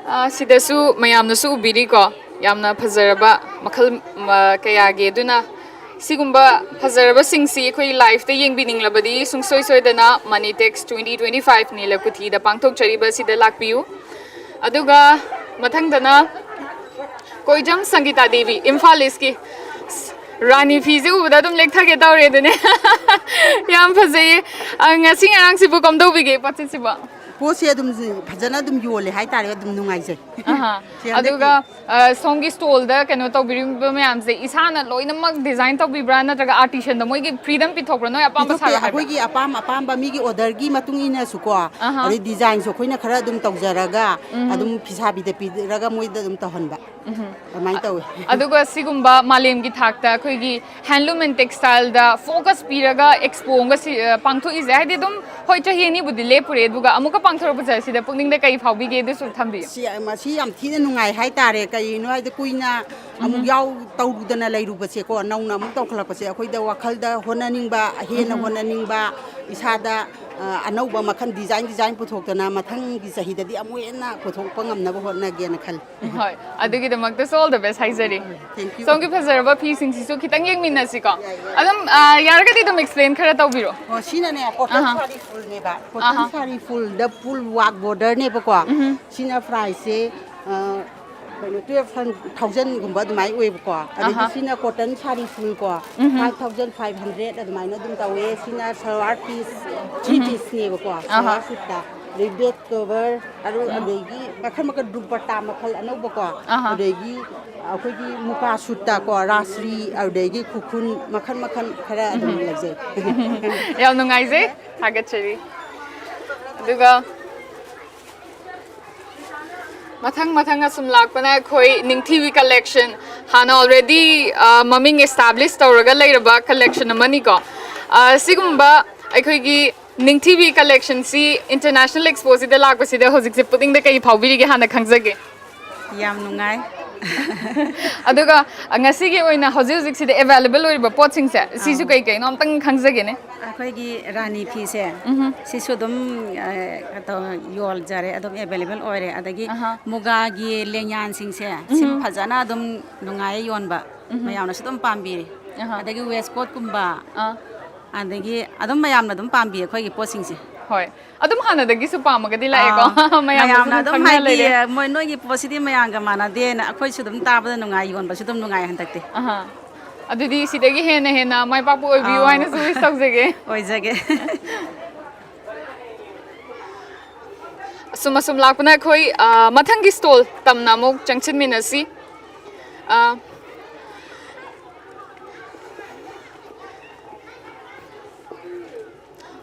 ꯑ, ꯁꯤꯗꯁꯨ ꯃꯌꯥꯝꯅꯁꯨ ꯎꯕꯤꯔꯤꯀꯣ, ꯌꯥꯝꯅ ꯐꯖꯔꯕ ꯃꯈꯜ, ꯃ, ꯀꯌꯥꯒꯤ꯫ ꯑꯗꯨꯅ ꯁꯤꯒꯨꯝꯕ ꯐꯖꯔꯕꯁꯤꯡꯁꯤ ꯑꯩꯈꯣꯏ ꯂꯥꯏꯐꯇ ꯌꯦꯡꯕꯤꯅꯤꯡꯂꯕꯗꯤ ꯁꯨꯡꯁꯣꯏ ꯁꯣꯏꯗꯅ ꯃꯅꯤꯇꯦꯛꯁ ꯇ꯭ꯋꯦꯟꯇꯤ ꯇ꯭ꯋꯦꯟꯇꯤ ꯐꯥꯏꯚ ꯅꯤꯂꯀꯨꯊꯤꯗ ꯄꯥꯡꯊꯣꯛꯆꯔꯤꯕ ꯑꯁꯤꯗ ꯂꯥꯛꯄꯤꯌꯨ꯫ ꯑꯗꯨꯒ ꯃꯊꯪꯗꯅ ꯀꯣꯏꯖꯝ ꯁꯪꯒꯤꯇꯥ ꯗꯦꯕꯤ, ꯏꯝꯐꯥꯜ ꯏꯁꯀꯤ꯫ ꯔꯥꯅꯤ ꯐꯤꯁꯦ ꯎꯕꯗ ꯑꯗꯨꯝ ꯂꯦꯛꯊꯒꯦ ꯇꯧꯔꯦ ꯑꯗꯨꯅꯦ꯫ ꯌꯥꯝ ꯐꯖꯩꯌꯦ꯫ ꯑ, ꯉꯁꯤ ꯉꯔꯥꯡꯁꯤꯕꯨ ꯀꯝꯗꯧꯕꯤꯒꯦ ꯄꯣꯠꯆꯩꯁꯤꯕꯣ? ꯄꯣꯠꯁꯦ ꯑꯗꯨꯝ ꯐꯖꯅ ꯑꯗꯨꯝ ꯌꯣꯜꯂꯦ ꯍꯥꯏꯇꯥꯔꯦ, ꯑꯗꯨꯝ ꯅꯨꯡꯉꯥꯏꯖꯩ꯫ ꯑꯍꯥ꯫ ꯁꯤ ꯍꯟꯗꯛꯀꯤ ꯑꯗꯨꯒ, ꯑ, ꯁꯣꯝꯒꯤ ꯁ꯭ꯇꯣꯜꯗ ꯀꯩꯅꯣ ꯇꯧꯕꯤꯔꯤꯕ ꯃꯌꯥꯝꯁꯦ ꯏꯁꯥꯅ ꯂꯣꯏꯅꯃꯛ ꯗꯤꯖꯥꯏꯟ ꯇꯧꯕꯤꯕ꯭ꯔꯥ, ꯅꯠꯇ꯭ꯔꯒ ꯑꯥꯔꯇꯤꯁꯟꯗ ꯃꯣꯏꯒꯤ ꯐ꯭ꯔꯤꯗꯝ ꯄꯤꯊꯣꯛꯄ꯭ꯔꯥ, ꯅꯣꯏ ꯑꯄꯥꯝꯕ ꯄꯤꯊꯣꯛꯇꯦ, ꯁꯥꯔꯣ ꯍꯥꯏꯕ꯭ꯔꯥ? ꯑꯩꯈꯣꯏꯒꯤ ꯑꯄꯥꯝ ꯑꯄꯥꯝꯕ ꯃꯤꯒꯤ ꯑꯣꯔꯗꯔꯒꯤ ꯃꯇꯨꯡ ꯏꯟꯅꯁꯨꯀꯣ, ꯑꯍꯥ꯫ ꯑꯗꯩ ꯗꯤꯖꯥꯏꯟꯁꯨ ꯑꯩꯈꯣꯏꯅ ꯈꯔ ꯑꯗꯨꯝ ꯇꯧꯖꯔꯒ, ꯎꯝ꯫ ꯑꯗꯨꯝ ꯐꯤꯁꯥꯕꯤꯗ ꯄꯤꯔꯒ ꯃꯣꯏꯗ ꯑꯗꯨꯝ ꯇꯧꯍꯟꯕ꯫ ꯎꯝ꯫ ꯑꯗꯨꯃꯥꯏꯅ ꯇꯧꯋꯤ꯫ ꯑꯗꯨꯒ ꯁꯤꯒꯨꯝꯕ ꯃꯥꯂꯦꯝꯒꯤ ꯊꯥꯛꯇ ꯑꯩꯈꯣꯏꯒꯤ ꯍꯦꯟꯂꯨꯝ ꯑꯦꯟ ꯇꯦꯛꯁꯇꯥꯏꯜꯗ ꯐꯣꯀꯁ ꯄꯤꯔꯒ ꯑꯦꯛꯁꯄꯣ ꯑꯃꯒ ꯁꯤ, ꯑ, ꯄꯥꯡꯊꯣꯛꯏꯁꯦ, ꯍꯥꯏꯗꯤ ꯑꯗꯨꯝ, ꯍꯣꯏ, ꯆꯍꯤ ꯑꯅꯤꯕꯨꯗꯤ ꯂꯦꯞꯄꯨꯔꯦ, ꯑꯗꯨꯒ ꯑꯃꯨꯛꯀ ꯄꯥꯡꯊꯣꯔꯛꯄꯁꯦ ꯁꯤꯗ ꯄꯨꯛꯅꯤꯡꯗ ꯀꯩ ꯐꯥꯎꯕꯤꯒꯦ, ꯑꯗꯨꯁꯨ ꯊꯝꯕꯤꯌꯨ꯫ ꯁꯤ, ꯃꯁꯤ ꯌꯥꯝ ꯊꯤꯅ ꯅꯨꯡꯉꯥꯏ ꯍꯥꯏꯇꯥꯔꯦ꯫ ꯀꯩꯒꯤꯅꯣ ꯍꯥꯏꯗꯤ ꯀꯨꯏꯅ ꯑꯃꯨꯛ ꯎꯝ꯫ ꯌꯥꯎ-, ꯇꯧꯔꯨꯗꯅ ꯂꯩꯔꯨꯕꯁꯦꯀꯣ, ꯅꯧꯅ ꯑꯃꯨꯛ ꯇꯧꯈꯠꯂꯛꯄꯁꯦ ꯑꯩꯈꯣꯏꯗ ꯋꯥꯈꯜꯗ ꯍꯣꯠꯅꯅꯤꯡꯕ, ꯍꯦꯟꯅ ꯎꯝ꯫ ꯍꯣꯠꯅꯅꯤꯡꯕ, ꯏꯁꯥꯗ, ꯑ, ꯑꯅꯧꯕ ꯃꯈꯜ ꯗꯤꯖꯥꯏꯟ ꯗꯤꯖꯥꯏꯟ ꯄꯨꯊꯣꯛꯇꯅ ꯃꯊꯪꯒꯤ ꯆꯍꯤꯗꯗꯤ ꯑꯃꯨꯛ ꯍꯦꯟꯅ ꯄꯨꯊꯣꯛꯄ ꯉꯝꯅꯕ ꯍꯣꯠꯅꯒꯦꯅ ꯈꯜꯂꯤ꯫ ꯍꯣꯏ, ꯑꯗꯨꯒꯤꯗꯃꯛꯇꯁꯨ all the best ꯍꯥꯏꯖꯔꯤ꯫ Thank you. ꯁꯣꯝꯒꯤ ꯐꯖꯔꯕ ꯐꯤꯁꯤꯡꯁꯤꯁꯨ ꯈꯤꯇꯪ ꯌꯦꯡꯃꯤꯟꯅꯁꯤꯀꯣ꯫ ꯌꯥꯏ, ꯌꯥꯏ꯫ ꯑꯗꯨꯝ, ꯑ, ꯌꯥꯔꯒꯗꯤ ꯑꯗꯨꯝ explain ꯈꯔ ꯇꯧꯕꯤꯔꯣ꯫ ꯑꯣ, ꯁꯤꯅꯅꯦ, cotton ꯑꯍꯥ꯫ Saree fullꯅꯦꯕ꯫ Cotton ꯑꯍꯥ꯫ Saree fullꯗ full work borderꯅꯦꯕꯀꯣ꯫ ꯎꯝ꯫ ꯁꯤꯅ priceꯁꯦ, ꯑ, ꯀꯩꯅꯣ, twelve thousandꯒꯨꯝꯕ ꯑꯗꯨꯃꯥꯏꯅ ꯑꯣꯏꯌꯦꯕꯀꯣ꯫ ꯑꯗꯒꯤ ꯑꯍꯥ꯫ ꯁꯤꯅ cotton saree full ꯀꯣ, ꯎꯝ꯫ Five thousand five hundred ꯑꯗꯨꯃꯥꯏꯅ ꯑꯗꯨꯝ ꯇꯧꯋꯦ꯫ ꯁꯤꯅ salwar piece, three ꯎꯝ꯫ Pieceꯅꯦꯕꯀꯣ, ꯑꯍꯥ꯫ Salwar suitꯇ꯫ ꯑꯗꯩ ꯕꯦꯗ ꯀꯣꯚꯔ, ꯑꯗꯨ, ꯑꯗꯒꯤ ꯃꯈꯜ ꯃꯈꯜ ꯗꯨꯄꯠꯇꯥ ꯃꯈꯜ ꯑꯅꯧꯕꯀꯣ, ꯑꯍꯥ꯫ ꯑꯗꯒꯤ ꯑꯩꯈꯣꯏꯒꯤ ꯃꯨꯀꯥ ꯁꯨꯠꯇꯀꯣ, ꯔꯥꯁꯔꯤ, ꯑꯗꯒꯤ ꯈꯨꯔꯈꯨꯜ, ꯃꯈꯜ ꯃꯈꯜ ꯈꯔ ꯑꯗꯨꯝ ꯂꯩꯖꯩ꯫ ꯌꯥꯝ ꯅꯨꯡꯉꯥꯏꯖꯩ꯫ ꯊꯥꯒꯠꯆꯔꯤ꯫ ꯑꯗꯨꯒ ꯃꯊꯪ ꯃꯊꯪ ꯑꯁꯨꯝ ꯂꯥꯛꯄꯅ ꯑꯩꯈꯣꯏ ꯅꯤꯡꯊꯤꯕꯤ ꯀꯂꯦꯛꯁꯟ, ꯍꯥꯟꯅ ꯑꯣꯜꯔꯦꯗꯤ ꯃꯃꯤꯡ ꯑꯦꯁꯇꯥꯕ꯭ꯂꯤꯁ ꯇꯧꯔꯒ ꯂꯩꯔꯕ ꯀꯂꯦꯛꯁꯟ ꯑꯃꯅꯤꯀꯣ꯫ ꯑ, ꯁꯤꯒꯨꯝꯕ ꯑꯩꯈꯣꯏꯒꯤ ꯅꯤꯡꯊꯤꯕꯤ ꯀꯂꯦꯛꯁꯟꯁꯤ ꯏꯟꯇꯔꯅꯦꯁꯅꯦꯜ ꯑꯦꯛꯁꯄꯣꯁꯤꯗ ꯂꯥꯛꯄꯁꯤꯗ ꯍꯧꯖꯤꯛꯁꯦ ꯄꯨꯛꯅꯤꯡꯗ ꯀꯩ ꯐꯥꯎꯕꯤꯔꯤꯒꯦ ꯍꯥꯟꯅ ꯈꯪꯖꯒꯦ꯫ ꯌꯥꯝ ꯅꯨꯡꯉꯥꯏ꯫ ꯑꯗꯨꯒ ꯉꯁꯤꯒꯤ ꯑꯣꯏꯅ ꯍꯧꯖꯤꯛ ꯍꯧꯖꯤꯛꯁꯤꯗ ꯑꯦꯕꯥꯏꯂꯦꯕꯜ ꯑꯣꯏꯔꯤꯕ ꯄꯣꯠꯁꯤꯡꯁꯦ ꯁꯤꯁꯨ ꯀꯩ ꯀꯩꯅꯣ ꯑꯝꯇꯪ ꯈꯪꯖꯒꯦꯅꯦ꯫ ꯑꯩꯈꯣꯏꯒꯤ ꯔꯥꯅꯤ ꯐꯤꯁꯦ ꯁꯤꯁꯨ ꯑꯗꯨꯝ ꯑ, ꯀꯩꯅꯣ ꯇꯧ- ꯌꯣꯟꯖꯔꯦ, ꯑꯗꯨꯝ ꯑꯦꯕꯥꯏꯂꯦꯕꯜ ꯑꯣꯏꯔꯦ꯫ ꯑꯗꯒꯤ ꯑꯍꯥ꯫ ꯃꯨꯒꯥꯒꯤ ꯂꯦꯡꯌꯥꯟꯁꯤꯡꯁꯦ ꯁꯤꯝ ꯐꯖꯅ ꯑꯗꯨꯝ ꯅꯨꯡꯉꯥꯏꯌꯦ ꯌꯣꯟꯕ, ꯃꯌꯥꯝꯅꯁꯨ ꯑꯗꯨꯝ ꯄꯥꯝꯕꯤꯔꯦ꯫ ꯑꯍꯥ꯫ ꯑꯗꯒꯤ ꯋꯦꯁꯀꯣꯠꯀꯨꯝꯕ, ꯑꯥ꯫ ꯑꯗꯒꯤ ꯑꯗꯨꯝ ꯃꯌꯥꯝꯅ ꯑꯗꯨꯝ ꯄꯥꯝꯕꯤ ꯑꯩꯈꯣꯏꯒꯤ ꯄꯣꯠꯁꯤꯡꯁꯦ꯫ ꯍꯣꯏ, ꯑꯗꯨꯝ ꯍꯥꯟꯅꯗꯒꯤꯁꯨ ꯄꯥꯝꯃꯒꯗꯤ ꯂꯥꯛꯑꯦꯀꯣ꯫ ꯑꯥ, ꯃꯌꯥꯝꯅꯁꯨ ꯃꯌꯥꯝꯅ ꯑꯗꯨꯝ ꯑꯗꯨꯝ ꯈꯪꯅ ꯍꯥꯏꯗꯤ ꯂꯩꯔꯦ꯫ ꯃꯣꯏ ꯅꯣꯏꯒꯤ ꯄꯣꯠꯁꯤꯗꯤ ꯃꯌꯥꯝꯒ ꯃꯥꯟꯅꯗꯦꯅ ꯑꯩꯈꯣꯏꯁꯨ ꯑꯗꯨꯝ ꯇꯥꯕꯗ ꯅꯨꯡꯉꯥꯏ, ꯌꯣꯟꯕꯁꯨ ꯑꯗꯨꯝ ꯅꯨꯡꯉꯥꯏ ꯍꯟꯗꯛꯇꯤ꯫ ꯑꯍꯥ꯫ ꯑꯗꯨꯗꯤ ꯁꯤꯗꯒꯤ ꯍꯦꯟꯅ ꯍꯦꯟꯅ ꯃꯥꯏ ꯄꯥꯛꯄ ꯑꯣꯏꯕꯤꯌꯨ ꯑꯥ꯫ ꯍꯥꯏꯅꯁꯨ ꯋꯤꯁ ꯇꯧꯖꯒꯦ꯫ ꯑꯣꯏꯖꯒꯦ꯫ ꯑꯁꯨꯝ ꯑꯁꯨꯝ ꯂꯥꯛꯄꯅ ꯑꯩꯈꯣꯏ, ꯑ, ꯃꯊꯪꯒꯤ ꯁ꯭ꯇꯣꯜ ꯇꯝꯅ ꯑꯃꯨꯛ ꯆꯪꯁꯤꯟꯃꯤꯟꯅꯁꯤ꯫ ꯑ,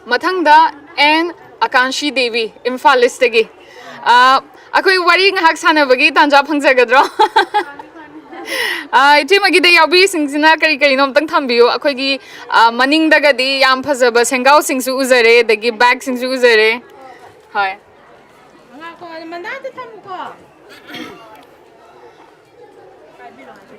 ꯃꯊꯪꯗ ꯑꯦꯟ ꯑꯀꯥꯟꯁꯤ ꯗꯦꯕꯤ, ꯏꯝꯐꯥꯜ ꯏꯁꯇꯒꯤ꯫ ꯑ, ꯑꯩꯈꯣꯏ ꯋꯥꯔꯤ ꯉꯥꯏꯍꯥꯛ ꯁꯥꯟꯅꯕꯒꯤ ꯇꯥꯟꯖꯥ ꯐꯪꯖꯒꯗ꯭ꯔꯣ? ꯑ, ꯏꯆꯦꯃꯒꯤꯗ ꯌꯥꯎꯕꯤꯔꯤꯁꯤꯡꯁꯤꯅ ꯀꯔꯤ ꯀꯔꯤꯅꯣ ꯑꯝꯇꯪ ꯊꯝꯕꯤꯌꯨ꯫ ꯑꯩꯈꯣꯏꯒꯤ, ꯑ, ꯃꯅꯤꯡꯗꯒꯗꯤ ꯌꯥꯝ ꯐꯖꯕ ꯁꯦꯡꯒꯥꯎꯁꯤꯡꯁꯨ ꯎꯖꯔꯦ, ꯑꯗꯒꯤ ꯕꯦꯒꯁꯤꯡꯁꯨ ꯎꯖꯔꯦ꯫ ꯍꯣꯏ꯫ ꯉꯥꯏꯈꯣ, ꯃꯅꯥꯗ ꯊꯝꯃꯨꯀꯣ꯫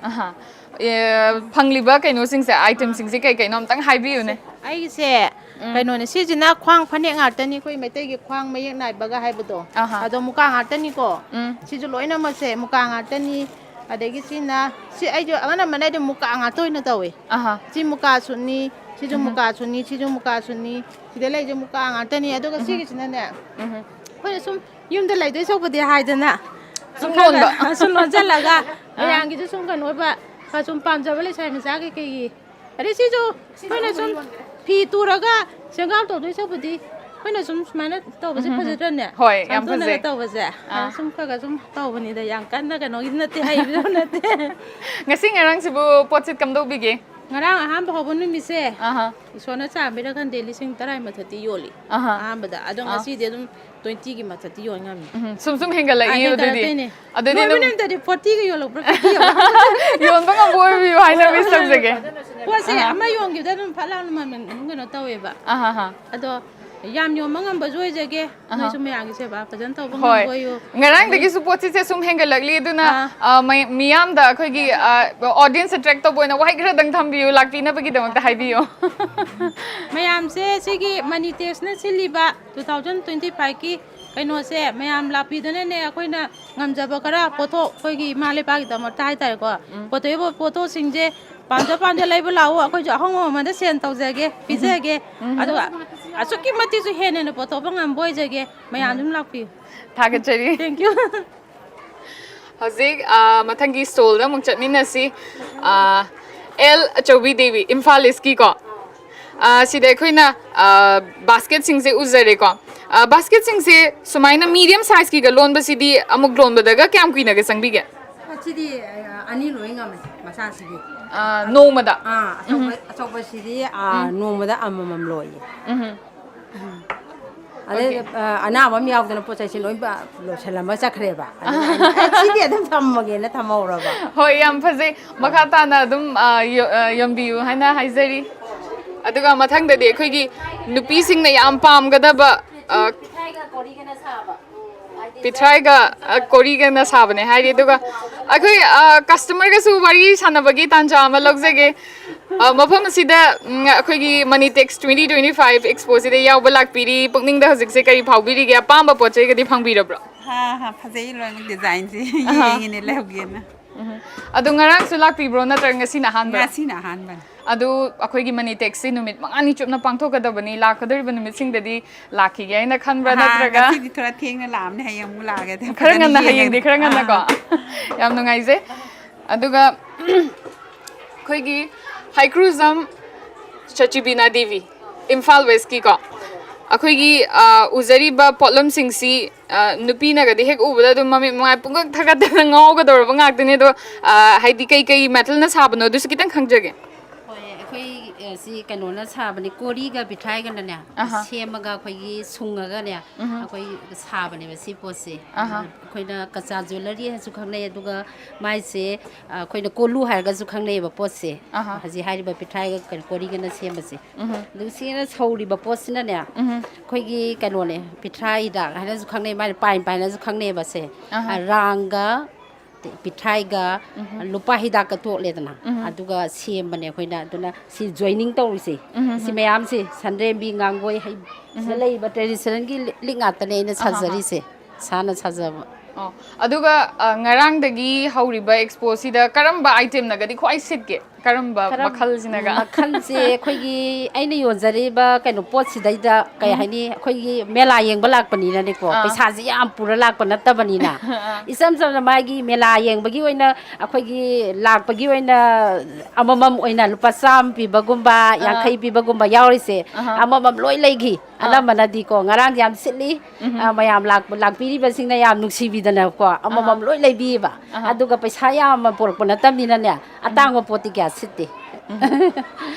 ꯑꯍꯥ꯫ ꯑꯦ, ꯐꯪꯂꯤꯕ ꯀꯩꯅꯣꯁꯤꯡꯁꯦ, ꯑꯥꯏꯇꯦꯝꯁꯤꯡꯁꯦ ꯀꯩ ꯀꯩꯅꯣ ꯑꯝꯇꯪ ꯍꯥꯏꯕꯤꯌꯨꯅꯦ꯫ ꯑꯩꯒꯤꯁꯦ ꯀꯩꯅꯣꯅꯦ, ꯁꯤꯁꯤꯅ ꯈ꯭ꯋꯥꯡ ꯐꯅꯦꯛ ꯉꯥꯛꯇꯅꯤ, ꯑꯩꯈꯣꯏ ꯃꯩꯇꯩꯒꯤ ꯈ꯭ꯋꯥꯡ ꯃꯌꯦꯛ ꯅꯥꯏꯕꯒ ꯍꯥꯏꯕꯗꯣ꯫ ꯑꯍꯥ꯫ ꯑꯗꯣ ꯃꯨꯀꯥ ꯉꯥꯛꯇꯅꯤꯀꯣ꯫ ꯎꯝ꯫ ꯁꯤꯁꯨ ꯂꯣꯏꯅꯃꯛꯁꯦ ꯃꯨꯀꯥ ꯉꯥꯛꯇꯅꯤ꯫ ꯑꯗꯒꯤ ꯁꯤꯅ, ꯁꯤ ꯑꯩꯁꯨ ꯑꯅꯝꯕꯅ ꯑꯩꯗꯤ ꯃꯨꯀꯥ ꯉꯥꯛꯇ ꯑꯣꯏꯅ ꯇꯧꯋꯦ꯫ ꯑꯍꯥ꯫ ꯁꯤ ꯃꯨꯀꯥ ꯁꯨꯠꯅꯤ, ꯁꯤꯁꯨ ꯃꯨꯀꯥ ꯁꯨꯠꯅꯤ, ꯁꯤꯁꯨ ꯃꯨꯀꯥ ꯁꯨꯠꯅꯤ꯫ ꯁꯤꯗ ꯂꯩꯁꯦ ꯃꯨꯀꯥ ꯉꯥꯛꯇꯅꯤ꯫ ꯑꯗꯨꯒ ꯁꯤꯒꯤꯁꯤꯅꯅꯦ, ꯎꯝ꯫ ꯑꯩꯈꯣꯏꯅ ꯁꯨꯝ ꯌꯨꯝꯗ ꯂꯩꯗꯣꯏ ꯁꯔꯨꯛꯄꯨꯗꯤ ꯍꯥꯏꯗꯅ ꯁꯨꯝ ꯂꯣꯟꯕ꯫ ꯁꯨꯝ ꯂꯣꯟꯁꯤꯜꯂꯒ ꯃꯌꯥꯝꯒꯤꯁꯨ ꯁꯨꯝ ꯀꯩꯅꯣ ꯑꯣꯏꯕ, ꯈꯔ ꯁꯨꯝ ꯄꯥꯝꯖꯕ ꯂꯩꯁꯥꯕꯤ ꯃꯆꯥ ꯀꯩꯀꯩꯒꯤ꯫ ꯑꯗꯩ ꯁꯤꯁꯨ ꯑꯩꯈꯣꯏꯅ ꯁꯨꯝ ꯐꯤ ꯇꯨꯔꯒ ꯁꯦꯡꯒꯥꯎ ꯇꯧꯗꯣꯏ ꯁꯔꯨꯛꯄꯨꯗꯤ ꯑꯩꯈꯣꯏꯅ ꯁꯨꯝ ꯁꯨꯃꯥꯏꯅ ꯇꯧꯕꯁꯦ ꯎꯝ, ꯍꯝ, ꯍꯝ. ꯐꯖꯗ꯭ꯔꯅꯦ? ꯍꯣꯏ, ꯌꯥꯝ ꯁꯥꯡꯇꯣꯛꯅꯒ ꯐꯖꯩ꯫ ꯇꯧꯕꯁꯦ꯫ ꯑꯥ꯫ ꯁꯨꯝ ꯈꯔ ꯈꯔ ꯁꯨꯝ ꯇꯧꯕꯅꯤꯗ, ꯌꯥꯝ ꯀꯟꯅ ꯀꯩꯅꯣꯒꯤ ꯅꯠꯇꯦ, ꯍꯩꯕꯗꯣ ꯅꯠꯇꯦ꯫ ꯉꯁꯤ ꯉꯔꯥꯡꯁꯤꯕꯨ ꯄꯣꯠꯁꯤꯠ ꯀꯝꯗꯧꯕꯤꯒꯦ? ꯉꯔꯥꯡ ꯑꯍꯥꯟꯕ ꯍꯧꯕ ꯅꯨꯃꯤꯠꯁꯦ, ꯑꯍꯥ꯫ ꯏꯁꯣꯔꯅ ꯆꯥꯟꯕꯤꯔ ꯈꯪꯗꯦ, ꯂꯤꯁꯤꯡ ꯇꯔꯥ ꯃꯊꯛꯇꯤ ꯌꯣꯜꯂꯤ꯫ ꯑꯍꯥ꯫ ꯑꯍꯥꯟꯕꯗ꯫ ꯑꯗꯣ ꯑꯥ꯫ ꯉꯁꯤꯗꯤ ꯑꯗꯨꯝ twenty ꯒꯤ ꯃꯊꯛꯇꯤ ꯌꯣꯟ ꯉꯝꯃꯤ꯫ ꯎꯝ, ꯁꯨꯝ ꯁꯨꯝ ꯍꯦꯟꯒꯠꯂꯛꯏ ꯑꯥ, ꯑꯗꯨꯗꯤ꯫ ꯍꯦꯟꯒꯠꯂꯛꯇꯣꯏꯅꯦ꯫ ꯑꯗꯨꯗꯤ ꯅꯣꯏꯕ ꯑꯗꯨꯝ ꯅꯨꯃꯤꯠꯇꯗꯤ forty ꯒ ꯌꯣꯜꯂꯛꯄ꯭ꯔꯥ, fifty ꯌꯣꯜꯂꯛꯄ꯭ꯔꯥ? ꯌꯣꯟꯕ ꯉꯝꯕ ꯑꯣꯏꯕꯤꯌꯨ ꯍꯥꯏꯅ wish ꯇꯧꯖꯒꯦ꯫ ꯄꯣꯠꯁꯦ ꯑꯍꯥ꯫ ꯑꯃ ꯌꯣꯟꯈꯤꯕꯗ ꯑꯗꯨꯝ ꯐꯠ ꯂꯥꯎꯅ ꯃꯃꯜ ꯑꯗꯨꯝ ꯀꯩꯅꯣ ꯇꯧꯋꯦꯕ꯫ ꯑꯍꯥ, ꯑꯍꯥ꯫ ꯑꯗꯣ ꯌꯥꯝ ꯌꯣꯟꯕ ꯉꯝꯕꯁꯨ ꯑꯣꯏꯖꯒꯦ꯫ ꯑꯍꯥ꯫ ꯅꯣꯏꯁꯨ ꯃꯌꯥꯝꯒꯤ ꯁꯦꯕꯥ ꯐꯖꯅ ꯇꯧꯕ ꯍꯣꯏ꯫ ꯉꯝꯕ ꯑꯣꯏꯌꯨ꯫ ꯉꯔꯥꯡꯗꯒꯤꯁꯨ ꯄꯣꯠꯁꯤꯠꯁꯦ ꯁꯨꯝ ꯍꯦꯟꯒꯠꯂꯛꯂꯤ, ꯑꯗꯨꯅ, ꯑꯥ꯫ ꯑ, ꯃꯩ-, ꯃꯤꯌꯥꯝꯗ ꯑꯩꯈꯣꯏꯒꯤ, ꯑ, audience attract ꯇꯧꯕ ꯑꯣꯏꯅ ꯋꯥꯍꯩ ꯈꯔꯗꯪ ꯊꯝꯕꯤꯌꯨ, ꯂꯥꯛꯄꯤꯅꯕꯒꯤꯗꯃꯛꯇ ꯍꯥꯏꯕꯤꯌꯨ꯫ ꯃꯌꯥꯝꯁꯦ ꯁꯤꯒꯤ Money Tax ꯅ ꯁꯤꯜꯂꯤꯕ two thousand twenty five ꯀꯤ ꯀꯩꯅꯣꯁꯦ ꯃꯌꯥꯝ ꯂꯥꯛꯄꯤꯗꯅꯅꯦ, ꯑꯩꯈꯣꯏꯅ ꯉꯝꯖꯕ ꯈꯔ ꯄꯣꯠꯊꯣꯛ, ꯑꯩꯈꯣꯏꯒꯤ ꯏꯃꯥ ꯂꯩꯄꯥꯛꯀꯤꯗꯃꯛꯇ ꯍꯥꯏꯇꯥꯔꯦꯀꯣ, ꯎꯝ꯫ ꯄꯨꯊꯣꯛꯏꯕ ꯄꯣꯠꯊꯣꯛꯁꯤꯡꯁꯦ ꯄꯥꯝꯖ ꯄꯥꯝꯖ ꯂꯩꯕ ꯂꯥꯛꯑꯣ, ꯑꯩꯈꯣꯏꯁꯨ ꯑꯍꯣꯡꯕ ꯃꯃꯜꯗ ꯁꯦꯜ ꯇꯧꯖꯒꯦ, ꯄꯤꯖꯒꯦ꯫ ꯎꯝ꯫ ꯑꯗꯨꯒ ꯑꯁꯨꯛꯀꯤ ꯃꯇꯤꯛꯁꯨ ꯍꯦꯟꯅ ꯍꯦꯟꯅ ꯄꯨꯊꯣꯛꯄ ꯉꯝꯕ ꯑꯣꯏꯖꯒꯦ꯫ ꯃꯌꯥꯝ ꯑꯗꯨꯝ ꯂꯥꯛꯄꯤꯌꯨ꯫ ꯊꯥꯒꯠꯆꯔꯤ꯫ Thank you꯫ ꯍꯧꯖꯤꯛ, ꯑ, ꯃꯊꯪꯒꯤ stall ꯗ ꯑꯃꯨꯛ ꯆꯠꯃꯤꯟꯅꯁꯤ꯫ ꯑ, ꯑꯦꯜ ꯑꯆꯧꯕꯤ ꯗꯦꯕꯤ, ꯏꯝꯐꯥꯜ ꯏꯁꯀꯤꯀꯣ꯫ ꯑ, ꯁꯤꯗ ꯑꯩꯈꯣꯏꯅ, ꯑ, basket ꯁꯤꯡꯁꯦ ꯎꯖꯔꯦꯀꯣ꯫ ꯑ, basket ꯁꯤꯡꯁꯦ ꯁꯨꯃꯥꯏꯅ medium size ꯀꯤꯒ ꯂꯣꯟꯕꯁꯤꯗꯤ ꯑꯃꯨꯛ ꯂꯣꯟꯕꯗꯒ ꯀꯌꯥꯝ ꯀꯨꯏꯅꯒ ꯆꯪꯕꯤꯒꯦ? ꯁꯤꯗꯤ ꯑ, ꯑꯅꯤ ꯂꯣꯏ ꯉꯝꯃꯦ, ꯃꯆꯥꯁꯤꯗꯤ꯫ ꯑ, ꯅꯣꯡꯃꯗ? ꯑꯥ, ꯑꯆꯧꯕ, ꯑꯆꯧꯕꯁꯤꯗꯤ ꯑ, ꯅꯣꯡꯃꯗ ꯑꯃꯃꯝ ꯂꯣꯏꯌꯦ꯫ ꯎꯝ꯫ ꯑꯗꯩ ꯑ, ꯑꯅꯥꯕ ꯑꯃ ꯌꯥꯎꯗꯅ ꯄꯣꯠ ꯆꯩꯁꯦ ꯂꯣꯏ ꯄ-, ꯂꯣꯏꯁꯤꯜꯂꯝꯃ ꯆꯠꯈ꯭ꯔꯦꯕ꯫ ꯑꯗꯨꯅ ꯑꯩꯅ, "ꯑꯦ, ꯁꯤꯗꯤ ꯑꯗꯨꯝ ꯊꯝꯃꯒꯦꯅ ꯊꯝꯍꯧꯔꯕ꯫ ꯍꯣꯏ, ꯌꯥꯝ ꯐꯖꯩ꯫ ꯃꯈꯥ ꯇꯥꯅ ꯑꯗꯨꯝ, ꯑ, ꯌꯣ-, ꯑ, ꯌꯣꯟꯕꯤꯌꯨ ꯍꯥꯏꯅ ꯍꯥꯏꯖꯔꯤ꯫ ꯑꯗꯨꯒ ꯃꯊꯪꯗꯗꯤ ꯑꯩꯈꯣꯏꯒꯤ ꯅꯨꯄꯤꯁꯤꯡꯅ ꯌꯥꯝ ꯄꯥꯝꯒꯗꯕ, ꯑ, ꯄꯤꯊ꯭ꯔꯥꯏꯒ, ꯑ, ꯀꯣꯔꯤꯒꯅ ꯁꯥꯕꯅꯦ ꯍꯥꯏꯔꯤ꯫ ꯑꯗꯨꯒ ꯑꯩꯈꯣꯏ, ꯑ, customer ꯒꯁꯨ ꯋꯥꯔꯤ ꯁꯥꯟꯅꯕꯒꯤ ꯇꯥꯟꯖꯥ ꯑꯃ ꯂꯧꯖꯒꯦ꯫ ꯑ, ꯃꯐꯝ ꯑꯁꯤꯗ, ꯎꯝ, ꯑꯩꯈꯣꯏꯒꯤ Money Tax twenty twenty five expo ꯁꯤꯗ ꯌꯥꯎꯕ ꯂꯥꯛꯄꯤꯔꯤ꯫ ꯄꯨꯛꯅꯤꯡꯗ ꯍꯧꯖꯤꯛꯁꯦ ꯀꯔꯤ ꯐꯥꯎꯕꯤꯔꯤꯒꯦ? ꯑꯄꯥꯝꯕ ꯄꯣꯠ ꯆꯩꯒꯗꯤ ꯐꯪꯕꯤꯔꯕ꯭ꯔꯣ? ꯍꯥ, ꯍꯥ, ꯐꯖꯩ ꯂꯣꯏꯅꯃꯛ design ꯁꯦ꯫ ꯑꯍꯥ꯫ ꯌꯦꯡꯉꯤꯅꯦ, ꯂꯧꯒꯦꯅ꯫ ꯎꯝ꯫ ꯑꯗꯣ ꯉꯔꯥꯡꯁꯨ ꯂꯥꯛꯄꯤꯕ꯭ꯔꯣ, ꯅꯠꯇ꯭ꯔꯒ ꯉꯁꯤꯅ ꯑꯍꯥꯟꯕꯔꯣ? ꯉꯁꯤꯅ ꯑꯍꯥꯟꯕꯅꯦ꯫ ꯑꯗꯨ ꯑꯩꯈꯣꯏꯒꯤ Money Tax ꯁꯤ ꯅꯨꯃꯤꯠ ꯃꯉꯥꯅꯤ ꯆꯨꯞꯅ ꯄꯥꯡꯊꯣꯛꯀꯗꯕꯅꯤ꯫ ꯂꯥꯛꯀꯗꯧꯔꯤꯕ ꯅꯨꯃꯤꯠꯁꯤꯡꯗꯗꯤ ꯂꯥꯛꯈꯤꯒꯦ ꯍꯥꯏꯅ ꯈꯟꯕ꯭ꯔꯥ, ꯑꯍꯥ, ꯅꯠꯇ꯭ꯔꯒ? ꯉꯁꯤꯗꯤ ꯈꯔ ꯊꯦꯡꯅ ꯂꯥꯛꯑꯕꯅꯦ, ꯍꯌꯦꯡ ꯑꯃꯨꯛ ꯂꯥꯛꯑꯒꯦ꯫ ꯈꯔ ꯐꯖꯅ ꯉꯟꯅ, ꯌꯦꯡꯉꯒꯦ꯫ ꯍꯌꯦꯡꯗꯤ ꯈꯔ ꯉꯟꯅꯀꯣ꯫ ꯑꯥ꯫ ꯌꯥꯝ ꯅꯨꯡꯉꯥꯏꯖꯩ꯫ ꯑꯗꯨꯒ ꯑꯩꯈꯣꯏꯒꯤ ꯍꯩꯀ꯭ꯔꯨꯖꯝ ꯁꯆꯤꯕꯤꯅꯥ ꯗꯦꯕꯤ, ꯏꯝꯐꯥꯜ West ꯀꯤꯀꯣ꯫ ꯑꯩꯈꯣꯏꯒꯤ, ꯑ, ꯎꯖꯔꯤꯕ ꯄꯣꯠꯂꯝꯁꯤꯡꯁꯤ, ꯑ, ꯅꯨꯄꯤꯅꯒꯗꯤ ꯍꯦꯛ ꯎꯕꯗ ꯑꯗꯨꯝ ꯃꯃꯤꯠ ꯃꯃꯥꯏ ꯄꯨꯡꯀꯛ ꯊꯛꯀꯠꯇꯅ ꯉꯥꯎꯒꯗꯧꯔꯕ ꯉꯥꯛꯇꯅꯦ꯫ ꯑꯗꯣ, ꯑ, ꯍꯥꯏꯗꯤ ꯀꯩ ꯀꯩ ꯃꯦꯇꯦꯜꯅ ꯁꯥꯕꯅꯣ ꯑꯗꯨꯁꯨ ꯈꯤꯇꯪ ꯈꯪꯖꯒꯦ꯫ ꯍꯣꯏ, ꯑꯩꯈꯣꯏ, ꯑ, ꯁꯤ ꯀꯩꯅꯣꯅ ꯁꯥꯕꯅꯦ, ꯀꯣꯔꯤꯒ ꯄꯤꯊ꯭ꯔꯥꯏꯒꯅꯅꯦ, ꯑꯍꯥ꯫ ꯁꯦꯝꯃꯒ ꯑꯩꯈꯣꯏꯒꯤ ꯁꯨꯡꯉꯒꯅꯦ, ꯎꯝꯍꯨꯝ꯫ ꯑꯩꯈꯣꯏ ꯁꯥꯕꯅꯦꯕ ꯁꯤ ꯄꯣꯠꯁꯦ꯫ ꯑꯍꯥ꯫ ꯑꯩꯈꯣꯏꯅ ꯀꯆꯥ ꯖ꯭ꯋꯦꯂꯔꯤ ꯍꯥꯏꯅꯁꯨ ꯈꯪꯅꯩ, ꯑꯗꯨꯒ ꯃꯥꯏꯁꯦ, ꯑ, ꯑꯩꯈꯣꯏꯅ ꯀꯣꯂꯨ ꯍꯥꯏꯔꯒꯁꯨ ꯈꯪꯅꯩꯑꯕ ꯄꯣꯠꯁꯦ꯫ ꯑꯍꯥ꯫ ꯍꯧꯖꯤꯛ ꯍꯥꯏꯔꯤꯕ ꯄꯤꯊ꯭ꯔꯥꯏꯒ ꯀꯩꯅꯣ ꯀꯣꯔꯤꯒꯅ ꯁꯦꯝꯕꯁꯦ꯫ ꯎꯝꯍꯨꯝ꯫ ꯑꯗꯨ ꯁꯤꯅ ꯁꯧꯔꯤꯕ ꯄꯣꯠꯁꯤꯅꯅꯦ, ꯎꯝꯍꯨꯝ꯫ ꯑꯩꯈꯣꯏꯒꯤ ꯀꯩꯅꯣꯅꯦ, ꯄꯤꯊ꯭ꯔꯥꯏ ꯍꯤꯗꯥꯛ ꯍꯥꯏꯅꯁꯨ ꯈꯪꯅꯩ, ꯃꯥꯅ ꯄꯥꯏꯟ ꯄꯥꯏꯅꯁꯨ ꯈꯪꯅꯩꯑꯕꯁꯦ꯫ ꯑꯍꯥ꯫ ꯑ, ꯔꯥꯡꯒ ꯄꯤꯊ꯭ꯔꯥꯏꯒ ꯎꯝꯍꯨꯝ꯫ ꯂꯨꯄꯥ ꯍꯤꯗꯥꯛꯀ ꯇꯣꯠꯂꯦꯗꯅ, ꯎꯝꯍꯨꯝ꯫ ꯑꯗꯨꯒ ꯁꯦꯝꯕꯅꯦ ꯑꯩꯈꯣꯏꯅ꯫ ꯑꯗꯨꯅ ꯁꯤ ꯖꯣꯏꯅꯤꯡ ꯇꯧꯔꯤꯁꯦ, ꯎꯝꯍꯨꯝ꯫ ꯁꯤ ꯃꯌꯥꯝꯁꯦ ꯁꯟꯗ꯭ꯔꯦꯝꯕꯤ, ꯉꯥꯡꯒꯣꯏ, ꯍꯩ, ꯁꯤꯗ ꯎꯝꯍꯨꯝ꯫ ꯂꯩꯔꯤꯕ ꯇ꯭ꯔꯦꯗꯤꯁꯅꯦꯜꯒꯤ ꯂꯤꯛ ꯉꯥꯛꯇꯅꯦ ꯑꯩꯅ ꯑꯍꯥ, ꯑꯍꯥ꯫ ꯁꯥꯖꯔꯤꯁꯦ, ꯏꯁꯥꯅ ꯁꯥꯖꯕ꯫ ꯑꯣ, ꯑꯗꯨꯒ, ꯑ, ꯉꯔꯥꯡꯗꯒꯤ ꯍꯧꯔꯤꯕ ꯑꯦꯛꯁꯄꯣꯁꯤꯗ ꯀꯔꯝꯕ ꯑꯥꯏꯇꯦꯝꯅꯒꯗꯤ ꯈ꯭ꯋꯥꯏ ꯁꯤꯠꯀꯦ? ꯀꯔꯝꯕ ꯀꯔꯝ-, ꯃꯈꯜꯁꯤꯅꯒ? ꯃꯈꯜꯁꯦ ꯑꯩꯈꯣꯏꯒꯤ ꯑꯩꯅ ꯌꯣꯟꯖꯔꯤꯕ ꯀꯩꯅꯣ ꯄꯣꯠꯁꯤꯗꯩꯗ ꯀꯩ ꯎꯝ꯫ ꯍꯥꯏꯅꯤ, ꯑꯩꯈꯣꯏꯒꯤ ꯃꯦꯂꯥ ꯌꯦꯡꯕ ꯂꯥꯛꯄꯅꯤꯅꯅꯦꯀꯣ, ꯑꯥ꯫ ꯄꯩꯁꯥꯁꯦ ꯌꯥꯝ ꯄꯨꯔ ꯂꯥꯛꯄ ꯅꯠꯇꯕꯅꯤꯅ, ꯑꯥ꯫ ꯏꯆꯝ ꯆꯝꯅ ꯃꯥꯒꯤ ꯃꯦꯂꯥ ꯌꯦꯡꯕꯒꯤ ꯑꯣꯏꯅ, ꯑꯩꯈꯣꯏꯒꯤ ꯂꯥꯛꯄꯒꯤ ꯑꯣꯏꯅ ꯑꯃꯃꯝ ꯑꯣꯏꯅ ꯂꯨꯄꯥ ꯆꯥꯝꯃ ꯄꯤꯕꯒꯨꯝꯕ, ꯑꯥ꯫ ꯌꯥꯡꯈꯩ ꯄꯤꯕꯒꯨꯝꯕ ꯌꯥꯎꯔꯤꯁꯦ, ꯑꯍꯥ꯫ ꯑꯃꯃꯝ ꯂꯣꯏ ꯂꯩꯈꯤ꯫ ꯑꯥ꯫ ꯑꯅꯝꯕꯅꯗꯤꯀꯣ, ꯉꯔꯥꯡꯗꯤ ꯌꯥꯝ ꯁꯤꯠꯂꯤ꯫ ꯎꯝꯍꯨꯝ꯫ ꯑ, ꯃꯌꯥꯝ ꯂꯥꯛꯄ, ꯂꯥꯛꯄꯤꯔꯤꯕꯁꯤꯡꯅ ꯌꯥꯝ ꯅꯨꯡꯁꯤꯕꯤꯗꯅꯀꯣ, ꯑꯍꯥ꯫ ꯑꯃꯃꯝ ꯂꯣꯏ ꯂꯩꯕꯤꯌꯦꯕ꯫ ꯑꯍꯥ꯫ ꯑꯗꯨꯒ ꯄꯩꯁꯥ ꯌꯥꯝꯅ ꯄꯨꯔꯛꯄ ꯅꯠꯇꯕꯅꯤꯅꯅꯦ, ꯎꯝꯍꯨꯝ꯫ ꯑꯇꯥꯡꯕ ꯄꯣꯠꯇꯤ ꯀꯌꯥ ꯁꯤꯠꯇꯦ꯫ ꯎꯝꯍꯨꯝ꯫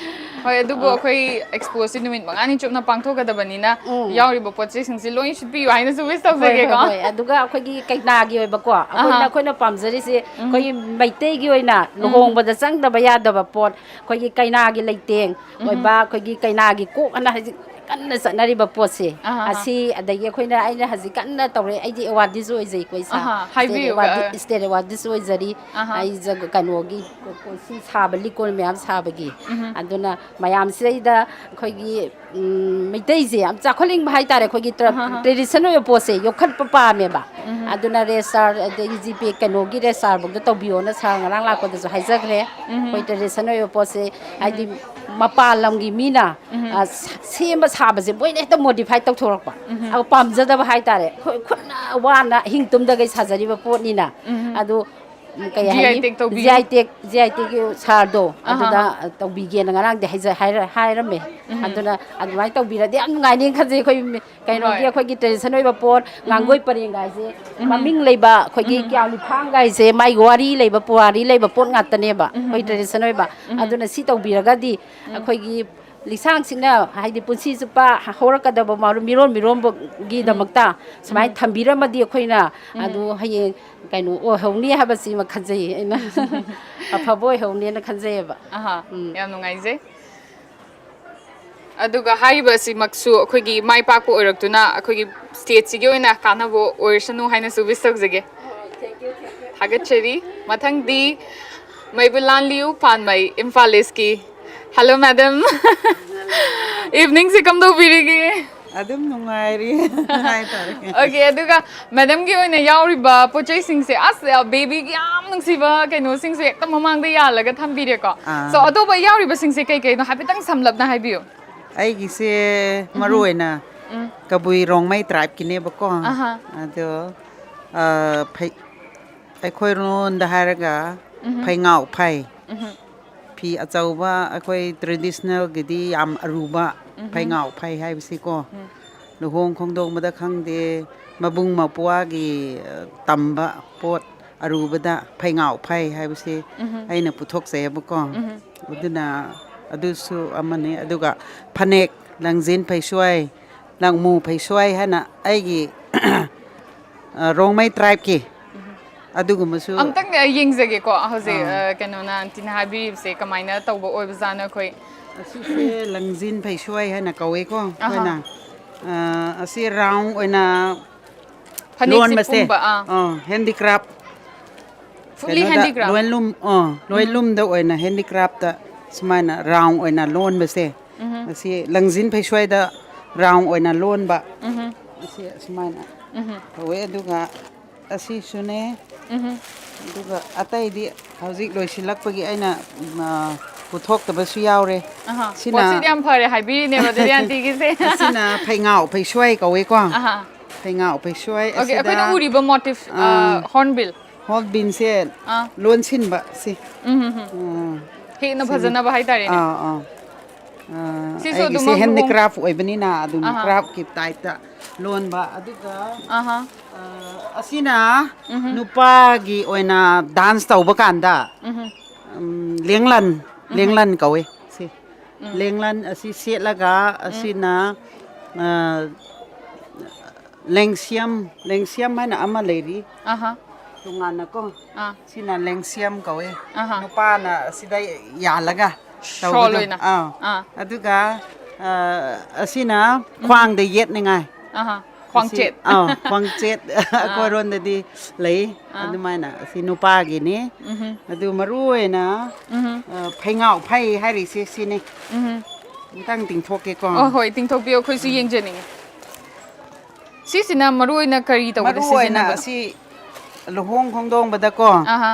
ꯍꯣꯏ, ꯑꯗꯨꯕꯨ ꯑ꯫ ꯑꯩꯈꯣꯏ ꯑꯦꯛꯁꯄꯣꯁꯤ ꯅꯨꯃꯤꯠ ꯃꯉꯥꯅꯤ ꯆꯨꯞꯅ ꯄꯥꯡꯊꯣꯛꯀꯗꯕꯅꯤꯅ, ꯎꯝ꯫ ꯌꯥꯎꯔꯤꯕ ꯄꯣꯠ ꯆꯩꯁꯤꯡꯁꯤ ꯂꯣꯏ ꯁꯤꯠꯄꯤꯌꯨ ꯍꯥꯏꯅꯁꯨ ꯋꯤꯁ ꯍꯣꯏ, ꯍꯣꯏ, ꯇꯧꯖꯒꯦꯀꯣ꯫ ꯍꯣꯏ꯫ ꯑꯗꯨꯒ ꯑꯩꯈꯣꯏꯒꯤ ꯀꯩꯅꯥꯒꯤ ꯑꯣꯏꯕꯀꯣ, ꯑꯩꯈꯣꯏꯅ, ꯑꯍꯥ꯫ ꯑꯩꯈꯣꯏꯅ ꯄꯥꯝꯖꯔꯤꯁꯦ, ꯎꯝ꯫ ꯑꯩꯈꯣꯏꯒꯤ ꯃꯩꯇꯩꯒꯤ ꯑꯣꯏꯅ ꯎꯝ꯫ ꯂꯨꯍꯣꯡꯕꯗ ꯆꯪꯗꯕ ꯌꯥꯗꯕ ꯄꯣꯠ, ꯑꯩꯈꯣꯏꯒꯤ ꯀꯩꯅꯥꯒꯤ ꯂꯩꯇꯦꯡ ꯎꯝ꯫ ꯑꯣꯏꯕ, ꯑꯩꯈꯣꯏꯒꯤ ꯀꯩꯅꯥꯒꯤ ꯀꯣꯛ ꯑꯅ ꯍꯧꯖꯤꯛ ꯀꯟꯅ ꯆꯠꯅꯔꯤꯕ ꯄꯣꯠꯁꯦ, ꯑꯍꯥ, ꯑꯍꯥ꯫ ꯑꯁꯤ, ꯑꯗꯒꯤ ꯑꯩꯈꯣꯏꯅ, ꯑꯩꯅ ꯍꯧꯖꯤꯛ ꯀꯟꯅ ꯇꯧꯔꯦ, ꯑꯩꯗꯤ ꯑꯦꯋꯥꯔꯗꯤꯁꯨ ꯑꯣꯏꯖꯩꯀꯣ ꯏꯁꯥ꯫ ꯑꯍꯥ, ꯏꯁꯇꯦꯠ ꯍꯥꯏꯕꯤꯌꯨ, ꯑꯦꯋꯥꯔꯗꯤ-, ꯑ, ꯏꯁꯇꯦꯠ ꯑꯦꯋꯥꯔꯗꯤꯁꯨ ꯑꯣꯏꯖꯔꯤ꯫ ꯑꯍꯥ꯫ ꯑꯩ ꯖꯒ-, ꯀꯩꯅꯣꯒꯤ, ꯁꯤ ꯁꯥꯕ ꯂꯤꯛꯀꯣꯟ ꯃꯌꯥꯝ ꯁꯥꯕꯒꯤ꯫ ꯎꯝꯍꯨꯝ꯫ ꯑꯗꯨꯅ ꯃꯌꯥꯝꯁꯤꯗꯩꯗ ꯑꯩꯈꯣꯏꯒꯤ, ꯎꯝ, ꯃꯩꯇꯩꯁꯦ ꯌꯥꯝ ꯆꯥꯎꯈꯠꯅꯤꯡꯕ ꯍꯥꯏꯇꯥꯔꯦ, ꯑꯩꯈꯣꯏꯒꯤ ꯇ꯭ꯔ-, ꯑꯍꯥ, ꯑꯍꯥ꯫ ꯇ꯭ꯔꯦꯗꯤꯁꯟ ꯑꯣꯏꯕ ꯄꯣꯠꯁꯦ ꯌꯣꯛꯈꯠꯄ ꯄꯥꯝꯃꯦꯕ꯫ ꯎꯝꯍꯨꯝ꯫ ꯑꯗꯨꯅ ꯔꯦꯖꯤꯁꯇꯥꯔ, ꯑꯗꯒꯤ ꯖꯤꯄꯦ ꯀꯩꯅꯣꯒꯤ ꯔꯦꯖꯤꯁꯇꯥꯔꯐꯧꯗ ꯇꯧꯕꯤꯌꯣꯅ ꯁꯥꯔ ꯉꯔꯥꯡ ꯂꯥꯛꯄꯗꯁꯨ ꯍꯥꯏꯖꯈ꯭ꯔꯦ꯫ ꯎꯝꯍꯨꯝ꯫ ꯑꯩꯈꯣꯏ ꯇ꯭ꯔꯦꯗꯤꯁꯟ ꯑꯣꯏꯕ ꯄꯣꯠꯁꯦ, ꯍꯥꯏꯗꯤ ꯎꯝꯍꯨꯝ꯫ ꯃꯄꯥꯟ ꯂꯝꯒꯤ ꯃꯤꯅ, ꯎꯝꯍꯨꯝ꯫ ꯑ, ꯁ-, ꯁꯦꯝꯕ ꯁꯥꯕꯁꯦ ꯃꯣꯏꯅ ꯍꯦꯛꯇ ꯃꯣꯗꯤꯐꯥꯏ ꯇꯧꯊꯣꯔꯛꯄ꯫ ꯎꯝꯍꯨꯝ꯫ ꯑꯗꯨ ꯄꯥꯝꯖꯗꯕ ꯍꯥꯏꯇꯥꯔꯦ꯫ ꯑꯩꯈꯣꯏ ꯈꯨꯠꯅ ꯋꯥꯅ ꯑꯍꯤꯡ ꯇꯨꯝꯗꯈꯩ ꯁꯥꯖꯔꯤꯕ ꯄꯣꯠꯅꯤꯅ꯫ ꯎꯝꯍꯨꯝ꯫ ꯑꯗꯨ ꯀꯩ ꯍꯥꯏꯅꯤ? ꯖꯤ ꯑꯥꯏ ꯇꯦꯛ ꯇꯧꯕꯤꯌꯨ꯫ ꯖꯤ ꯑꯥꯏ ꯇꯦꯛ, ꯖꯤ ꯑꯥꯏ ꯇꯦꯛꯀꯤ ꯁꯥꯔꯗꯣ, ꯑꯍꯥ꯫ ꯑꯗꯨꯗ ꯇꯧꯕꯤꯒꯦꯅ ꯉꯔꯥꯡꯗꯤ ꯍꯥꯏꯖ-, ꯍꯥꯏꯔ-, ꯍꯥꯏꯔꯝꯃꯦ꯫ ꯎꯝ꯫ ꯑꯗꯨꯅ ꯑꯗꯨꯃꯥꯏꯅ ꯇꯧꯕꯤꯔꯗꯤ ꯌꯥꯝ ꯅꯨꯡꯉꯥꯏꯅꯦꯅ ꯈꯟꯖꯩ꯫ ꯑꯩꯈꯣꯏ ꯃꯤ-, ꯀꯩꯅꯣꯒꯤ, ꯍꯣꯏ꯫ ꯑꯩꯈꯣꯏꯒꯤ ꯇ꯭ꯔꯦꯗꯤꯁꯟ ꯑꯣꯏꯕ ꯄꯣꯠ, ꯎꯝ꯫ ꯉꯥꯡꯒꯣꯏ ꯄꯔꯦꯡꯒ ꯍꯥꯏꯁꯦ, ꯎꯝ꯫ ꯃꯃꯤꯡ ꯂꯩꯕ, ꯑꯩꯈꯣꯏꯒꯤ ꯎꯝ꯫ ꯀ꯭ꯌꯥꯝꯂꯤ ꯐꯥꯡꯒ ꯍꯥꯏꯁꯦ, ꯃꯥꯒꯤ ꯋꯥꯔꯤ ꯂꯩꯕ, ꯄꯨꯋꯥꯔꯤ ꯂꯩꯕ ꯄꯣꯠ ꯉꯥꯛꯇꯅꯦꯕ, ꯎꯝ꯫ ꯑꯩꯈꯣꯏ ꯇ꯭ꯔꯦꯗꯤꯁꯟ ꯑꯣꯏꯕ꯫ ꯎꯝ꯫ ꯑꯗꯨꯅ ꯁꯤ ꯇꯧꯕꯤꯔꯒꯗꯤ ꯎꯝ꯫ ꯑꯩꯈꯣꯏꯒꯤ ꯂꯤꯁꯥꯡꯁꯤꯠꯅ, ꯍꯥꯏꯗꯤ ꯄꯨꯟꯁꯤ ꯆꯨꯞꯄ ꯍꯧꯔꯛꯀꯗꯕ ꯃꯔꯨ-, ꯃꯤꯔꯣꯟ ꯃꯤꯔꯣꯟꯕꯒꯤꯗꯃꯛꯇ ꯎꯝ꯫ ꯁꯨꯃꯥꯏꯅ ꯎꯝ꯫ ꯊꯝꯕꯤꯔꯝꯃꯗꯤ ꯑꯩꯈꯣꯏꯅ ꯎꯝ꯫ ꯑꯗꯨ ꯍꯌꯦꯡ ꯀꯩꯅꯣ ꯑꯣꯏꯍꯧꯅꯤ ꯍꯥꯏꯕꯁꯤꯃ ꯈꯟꯖꯩꯌꯦ ꯑꯩꯅ꯫ ꯑꯐꯕ ꯑꯣꯏꯍꯧꯅꯦꯅ ꯈꯟꯖꯩꯌꯦꯕ꯫ ꯑꯍꯥ, ꯎꯝ꯫ ꯌꯥꯝ ꯅꯨꯡꯉꯥꯏꯖꯩ꯫ ꯑꯗꯨꯒ ꯍꯥꯏꯔꯤꯕ ꯑꯁꯤꯃꯛꯁꯨ ꯑꯩꯈꯣꯏꯒꯤ ꯃꯥꯏ ꯄꯥꯛꯄ ꯑꯣꯏꯔꯛꯇꯨꯅ ꯑꯩꯈꯣꯏꯒꯤ ꯁ꯭ꯇꯦꯠꯁꯤꯒꯤ ꯑꯣꯏꯅ ꯀꯥꯟꯅꯕ ꯑꯣꯏꯔꯁꯅꯨ ꯍꯥꯏꯅꯁꯨ ꯋꯤꯁ ꯇꯧꯖꯒꯦ꯫ ꯊꯥꯒꯠꯆꯔꯤ꯫ ꯃꯊꯪꯗꯤ ꯃꯩꯕꯨꯜ ꯂꯥꯟꯂꯤꯌꯨ ꯄꯥꯟꯃꯩ, ꯏꯝꯐꯥꯜ ꯏꯁꯀꯤ꯫ Hello madam. ꯏꯚꯤꯅꯤꯡꯁꯦ ꯀꯝꯗꯧꯕꯤꯔꯤꯒꯦ? ꯑꯗꯨꯝ ꯅꯨꯡꯉꯥꯏꯔꯤ ꯍꯥꯏꯇꯥꯔꯦ꯫ ꯑꯣꯀꯦ, ꯑꯗꯨꯒ ꯃꯦꯗꯝꯒꯤ ꯑꯣꯏꯅ ꯌꯥꯎꯔꯤꯕ ꯄꯣꯠ ꯆꯩꯁꯤꯡꯁꯦ, ꯑꯁ, ꯕꯦꯕꯤꯒꯤ ꯌꯥꯝ ꯅꯨꯡꯁꯤꯕ ꯀꯩꯅꯣꯁꯤꯡꯁꯦ ꯍꯦꯛꯇ ꯃꯃꯥꯡꯗ ꯌꯥꯜꯂꯒ ꯊꯝꯕꯤꯔꯦꯀꯣ꯫ ꯑꯥ꯫ So, ꯑꯇꯣꯞꯄ ꯌꯥꯎꯔꯤꯕꯁꯤꯡꯁꯦ ꯀꯩ ꯀꯩꯅꯣ ꯍꯥꯏꯐꯦꯠꯇꯪ ꯁꯝꯂꯞꯅ ꯍꯥꯏꯕꯤꯌꯨ꯫ ꯑꯩꯒꯤꯁꯦ ꯎꯝꯍꯨꯝ꯫ ꯃꯔꯨ ꯑꯣꯏꯅ ꯎꯝ꯫ ꯀꯕꯨꯏ ꯔꯣꯡꯃꯩ ꯇ꯭ꯔꯥꯏꯕꯀꯤꯅꯦꯕꯀꯣ꯫ ꯑꯍꯥ꯫ ꯑꯗꯣ, ꯑ, ꯐꯩ-, ꯑꯩꯈꯣꯏ ꯂꯣꯟꯗ ꯍꯥꯏꯔꯒ ꯎꯝꯍꯨꯝ꯫ ꯐꯩꯉꯥꯎ ꯐꯩ꯫ ꯎꯝꯍꯨꯝ꯫ ꯐꯤ ꯑꯆꯧꯕ ꯑꯩꯈꯣꯏ ꯇ꯭ꯔꯦꯗꯤꯁꯅꯦꯜꯒꯤꯗꯤ ꯌꯥꯝ ꯑꯔꯨꯕ ꯎꯝꯍꯨꯝ꯫ ꯐꯩꯉꯥꯎ ꯐꯩ ꯍꯥꯏꯕꯁꯤꯀꯣ꯫ ꯎꯝ꯫ ꯂꯨꯍꯣꯡ ꯈꯣꯡꯗꯣꯡꯕꯗ ꯈꯪꯗꯦ, ꯃꯕꯨꯡ ꯃꯧꯄ꯭ꯋꯥꯒꯤ, ꯑ, ꯇꯝꯕ ꯄꯣꯠ ꯑꯔꯨꯕꯗ ꯐꯩꯉꯥꯎ ꯐꯩ ꯍꯥꯏꯕꯁꯤ ꯎꯝꯍꯨꯝ꯫ ꯑꯩꯅ ꯄꯨꯊꯣꯛꯆꯩꯌꯦꯕꯀꯣ꯫ ꯎꯝꯍꯨꯝ꯫ ꯑꯗꯨꯅ ꯑꯗꯨꯁꯨ ꯑꯃꯅꯤ꯫ ꯑꯗꯨꯒ ꯐꯅꯦꯛ, ꯂꯪꯖꯤꯟ ꯐꯩꯁ꯭ꯋꯥꯏ, ꯂꯪꯃꯨ ꯐꯩꯁ꯭ꯋꯥꯏ ꯍꯥꯏꯅ ꯑꯩꯒꯤ, ꯑ, ꯔꯣꯡꯃꯩ ꯇ꯭ꯔꯥꯏꯕꯀꯤ ꯎꯝꯍꯨꯝ꯫ ꯑꯗꯨꯒꯨꯝꯕꯁꯨ ꯑꯝꯇꯪ, ꯑ, ꯌꯦꯡꯖꯒꯦꯀꯣ꯫ ꯍꯧꯖꯤꯛ, ꯑꯥ꯫ ꯑ, ꯀꯩꯅꯣꯅ, ꯑꯟꯇꯤꯅ ꯍꯥꯏꯕꯤꯔꯤꯕꯁꯦ ꯀꯃꯥꯏꯅ ꯇꯧꯕ ꯑꯣꯏꯕꯖꯥꯠꯅꯣ ꯑꯩꯈꯣꯏ? ꯑꯁꯤꯁꯦ ꯂꯪꯖꯤꯟ ꯐꯩꯁ꯭ꯋꯥꯏ ꯍꯥꯏꯅ ꯀꯧꯋꯦꯀꯣ ꯑꯍꯥ꯫ ꯑꯩꯈꯣꯏꯅ꯫ ꯑ, ꯑꯁꯤ ꯔꯥꯎꯟ ꯑꯣꯏꯅ ꯐꯅꯦꯛꯁꯦ ꯂꯣꯟꯕꯁꯦ꯫ ꯄꯨꯝꯕ, ꯑꯥ꯫ ꯑ, ꯍꯦꯟꯗꯤꯀ꯭ꯔꯥꯐ꯫ Fully ꯀꯩꯅꯣꯗ, handicraft? ꯂꯣꯏꯂꯨꯝ, ꯑ, ꯎꯝ꯫ ꯂꯣꯏꯂꯨꯝꯗ ꯑꯣꯏꯅ ꯍꯦꯟꯗꯤꯀ꯭ꯔꯥꯐꯇ ꯁꯨꯃꯥꯏꯅ ꯔꯥꯎꯟ ꯑꯣꯏꯅ ꯂꯣꯟꯕꯁꯦ꯫ ꯎꯝꯍꯨꯝ꯫ ꯑꯁꯤ ꯂꯪꯖꯤꯟ ꯐꯩꯁ꯭ꯋꯥꯏꯗ ꯔꯥꯎꯟ ꯑꯣꯏꯅ ꯂꯣꯟꯕ꯫ ꯎꯝꯍꯨꯝ꯫ ꯑꯁꯤ ꯑꯁꯨꯃꯥꯏꯅ ꯎꯝꯍꯨꯝ꯫ ꯇꯧꯋꯦ꯫ ꯑꯗꯨꯒ ꯑꯁꯤꯁꯨꯅꯦ꯫ ꯎꯝꯍꯨꯝ꯫ ꯑꯗꯨꯒ ꯑꯇꯩꯗꯤ ꯍꯧꯖꯤꯛ ꯂꯣꯏꯁꯤꯜꯂꯛꯄꯒꯤ ꯑꯩꯅ, ꯎꯝ, ꯑ, ꯄꯨꯊꯣꯛꯇꯕꯁꯨ ꯌꯥꯎꯔꯦ꯫ ꯑꯍꯥ꯫ ꯁꯤꯅ ꯄꯣꯠꯁꯤꯗꯤ ꯌꯥꯝ ꯐꯔꯦ ꯍꯥꯏꯕꯤꯔꯤꯅꯦꯕ ꯑꯗꯨꯗꯤ ꯑꯟꯇꯤꯒꯤꯁꯦ꯫ ꯑꯁꯤꯅ ꯐꯩꯉꯥꯎ ꯐꯩꯁ꯭ꯋꯥꯏ ꯀꯧꯋꯦꯀꯣ꯫ ꯑꯍꯥ꯫ ꯐꯩꯉꯥꯎ ꯐꯩꯁ꯭ꯋꯥꯏ꯫ ꯑꯣꯀꯦ, ꯑꯁꯤꯗ, ꯑꯩꯈꯣꯏꯅ ꯎꯔꯤꯕ ꯃꯣꯇꯤꯐ, ꯑ, ꯑ, ꯍꯣꯔꯟꯕꯤꯜ꯫ ꯍꯣꯜ ꯕꯤꯟꯁꯦ ꯑꯥ ꯂꯣꯟꯁꯤꯟꯕ ꯁꯤ꯫ ꯎꯝ ꯎꯝ ꯎꯝ ꯎꯝ, ꯍꯦꯟꯅ ꯐꯖꯅꯕ ꯍꯥꯏꯇꯥꯔꯦꯅꯦ꯫ ꯑꯥ ꯑꯥ ꯑꯥ, ꯁꯤꯁꯨ ꯑꯩꯒꯤꯁꯦ ꯑꯗꯨꯃꯛ ꯂꯨꯍꯣꯡ- ꯍꯦꯟꯗꯤꯀ꯭ꯔꯥꯐ ꯑꯣꯏꯕꯅꯤꯅ ꯑꯗꯨꯝ ꯑꯍꯥ. ꯀ꯭ꯔꯥꯐꯀꯤ ꯇꯥꯏꯞꯇ ꯂꯣꯟꯕ꯫ ꯑꯗꯨꯒ ꯑꯍꯥ ꯑ, ꯑꯁꯤꯅ ꯎꯝꯍꯨꯝ. ꯅꯨꯄꯥꯒꯤ ꯑꯣꯏꯅ ꯗꯥꯟꯁ ꯇꯧꯕ ꯀꯥꯟꯗ ꯎꯝꯍꯨꯝ. ꯎꯝ, ꯂꯦꯡꯂꯟ, ꯂꯦꯡꯂꯟ ꯀꯧꯋꯦ ꯁꯤ꯫ ꯂꯦꯡꯂꯟ ꯑꯁꯤ ꯁꯦꯠꯂꯒ ꯑꯁꯤꯅ ꯑ, ꯂꯦꯡꯁꯤꯌꯝ, ꯂꯦꯡꯁꯤꯌꯝ ꯍꯥꯏꯅ ꯑꯃ ꯂꯩꯔꯤ ꯑꯍꯥ ꯇꯣꯉꯥꯟꯅꯀꯣ꯫ ꯑꯥ ꯁꯤꯅ ꯂꯦꯡꯁꯤꯌꯝ ꯀꯧꯋꯦ꯫ ꯑꯍꯥ. ꯅꯨꯄꯥꯅ ꯑꯁꯤꯗ ꯌꯥꯜꯂꯒ ꯁꯣꯜ ꯇꯧꯕꯗꯣ꯫ ꯑꯣꯏꯅ. ꯑꯥ. ꯑꯥ. ꯑꯗꯨꯒ ꯑ, ꯑꯁꯤꯅ ꯈ꯭ꯋꯥꯡꯗ ꯌꯦꯠꯅꯤꯡꯉꯥꯏ꯫ ꯑꯍꯥ ꯑꯁꯤ, ꯈ꯭ꯋꯥꯡꯆꯦꯠ. ꯑꯥ, ꯈ꯭ꯋꯥꯡꯆꯦꯠ ꯑꯩꯈꯣꯏꯔꯣꯝꯗꯗꯤ ꯂꯩ꯫ ꯑꯥ. ꯑꯗꯨꯃꯥꯏꯅ ꯑꯁꯤ ꯅꯨꯄꯥꯒꯤꯅꯤ꯫ ꯎꯝꯍꯨꯝ. ꯑꯗꯨ ꯃꯔꯨ ꯑꯣꯏꯅ ꯎꯝꯍꯨꯝ. ꯑ, ꯐꯩꯉꯥꯎ ꯐꯩ ꯍꯥꯏꯔꯤꯁꯦ ꯁꯤꯅꯤ꯫ ꯎꯝꯍꯨꯝ. ꯑꯃꯨꯛꯇꯪ ꯇꯤꯡꯊꯣꯛꯀꯦꯀꯣ꯫ ꯑꯣ ꯍꯣꯏ, ꯇꯤꯡꯊꯣꯛꯄꯤꯌꯣ, ꯑꯩꯈꯣꯏꯁꯨ ꯌꯦꯡꯖꯅꯤꯡꯉꯤ꯫ ꯁꯤꯁꯤꯅ ꯃꯔꯨ ꯑꯣꯏꯅ ꯀꯔꯤ ꯇꯧꯕꯗ ꯃꯔꯨ ꯑꯣꯏꯅ ꯁꯤꯖꯤꯟꯅꯕꯅꯣ? ꯑꯁꯤ ꯂꯨꯍꯣꯡ ꯈꯣꯡꯗꯣꯡꯕꯗꯀꯣ꯫ ꯑꯍꯥ.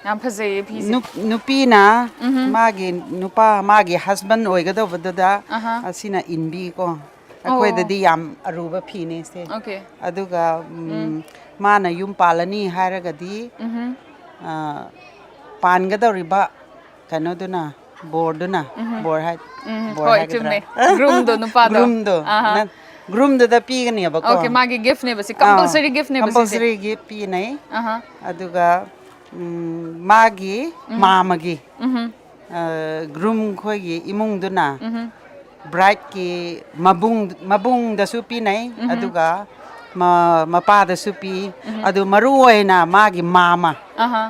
ꯌꯥꯝ ꯐꯖꯩꯌꯦ ꯐꯤꯁꯦ. ꯅꯨꯞ- ꯅꯨꯄꯤꯅ ꯎꯝꯍꯨꯝ. ꯃꯥꯒꯤ ꯅꯨꯄꯥ, ꯃꯥꯒꯤ ꯍꯁꯕꯦꯟ ꯑꯣꯏꯒꯗꯧꯕꯗꯨꯗ ꯑꯍꯥ. ꯑꯁꯤꯅ ꯏꯟꯕꯤꯀꯣ꯫ ꯑꯩꯈꯣꯏꯗꯗꯤ ꯌꯥꯝ ꯑꯔꯨꯕ ꯐꯤꯅꯦ ꯁꯦ꯫ ꯑꯣꯀꯦ. ꯑꯗꯨꯒ ꯎꯝ, ꯃꯥꯅ ꯌꯨꯝ ꯄꯥꯜꯂꯅꯤ ꯍꯥꯏꯔꯒꯗꯤ ꯎꯝꯍꯨꯝ. ꯑ, ꯄꯥꯟꯒꯗꯧꯔꯤꯕ ꯀꯩꯅꯣꯗꯨꯅ, ꯕꯣꯔꯗꯨꯅ, ꯕꯣꯔ ꯍꯥꯏ ꯎꯝ, ꯕꯣꯔ ꯍꯣꯏ, ꯍꯥꯏꯒꯗ꯭ꯔꯥ? ꯆꯨꯝꯃꯦ. Groomꯗꯣ, ꯅꯨꯄꯥꯗꯣ. Groomꯗꯣ ꯑꯍꯥ. ꯅ- groomꯗꯨꯗ ꯄꯤꯒꯅꯦꯕꯀꯣ꯫ ꯑꯣꯀꯦ, ꯃꯥꯒꯤ giftꯅꯦꯕ ꯁꯤ, ꯑꯥ, compulsory giftꯅꯦꯕ ꯁꯤꯁꯦ. Compulsoryꯒꯤ ꯄꯤꯅꯩ꯫ ꯑꯍꯥ. ꯑꯗꯨꯒ ꯎꯝ, ꯃꯥꯒꯤ ꯃꯥꯃꯒꯤ ꯎꯝꯍꯨꯝ. groom ꯈꯣꯏꯒꯤ ꯏꯃꯨꯡꯗꯨꯅ ꯎꯝꯍꯨꯝ. brideꯀꯤ ꯃꯕꯨꯡ, ꯃꯕꯨꯡꯗꯁꯨ ꯄꯤꯅꯩ, ꯑꯗꯨꯒ ꯃ- ꯃꯄꯥꯗꯁꯨ ꯄꯤ꯫ ꯑꯗꯨ ꯃꯔꯨ ꯑꯣꯏꯅ ꯃꯥꯒꯤ ꯃꯥꯃ, ꯑꯍꯥ.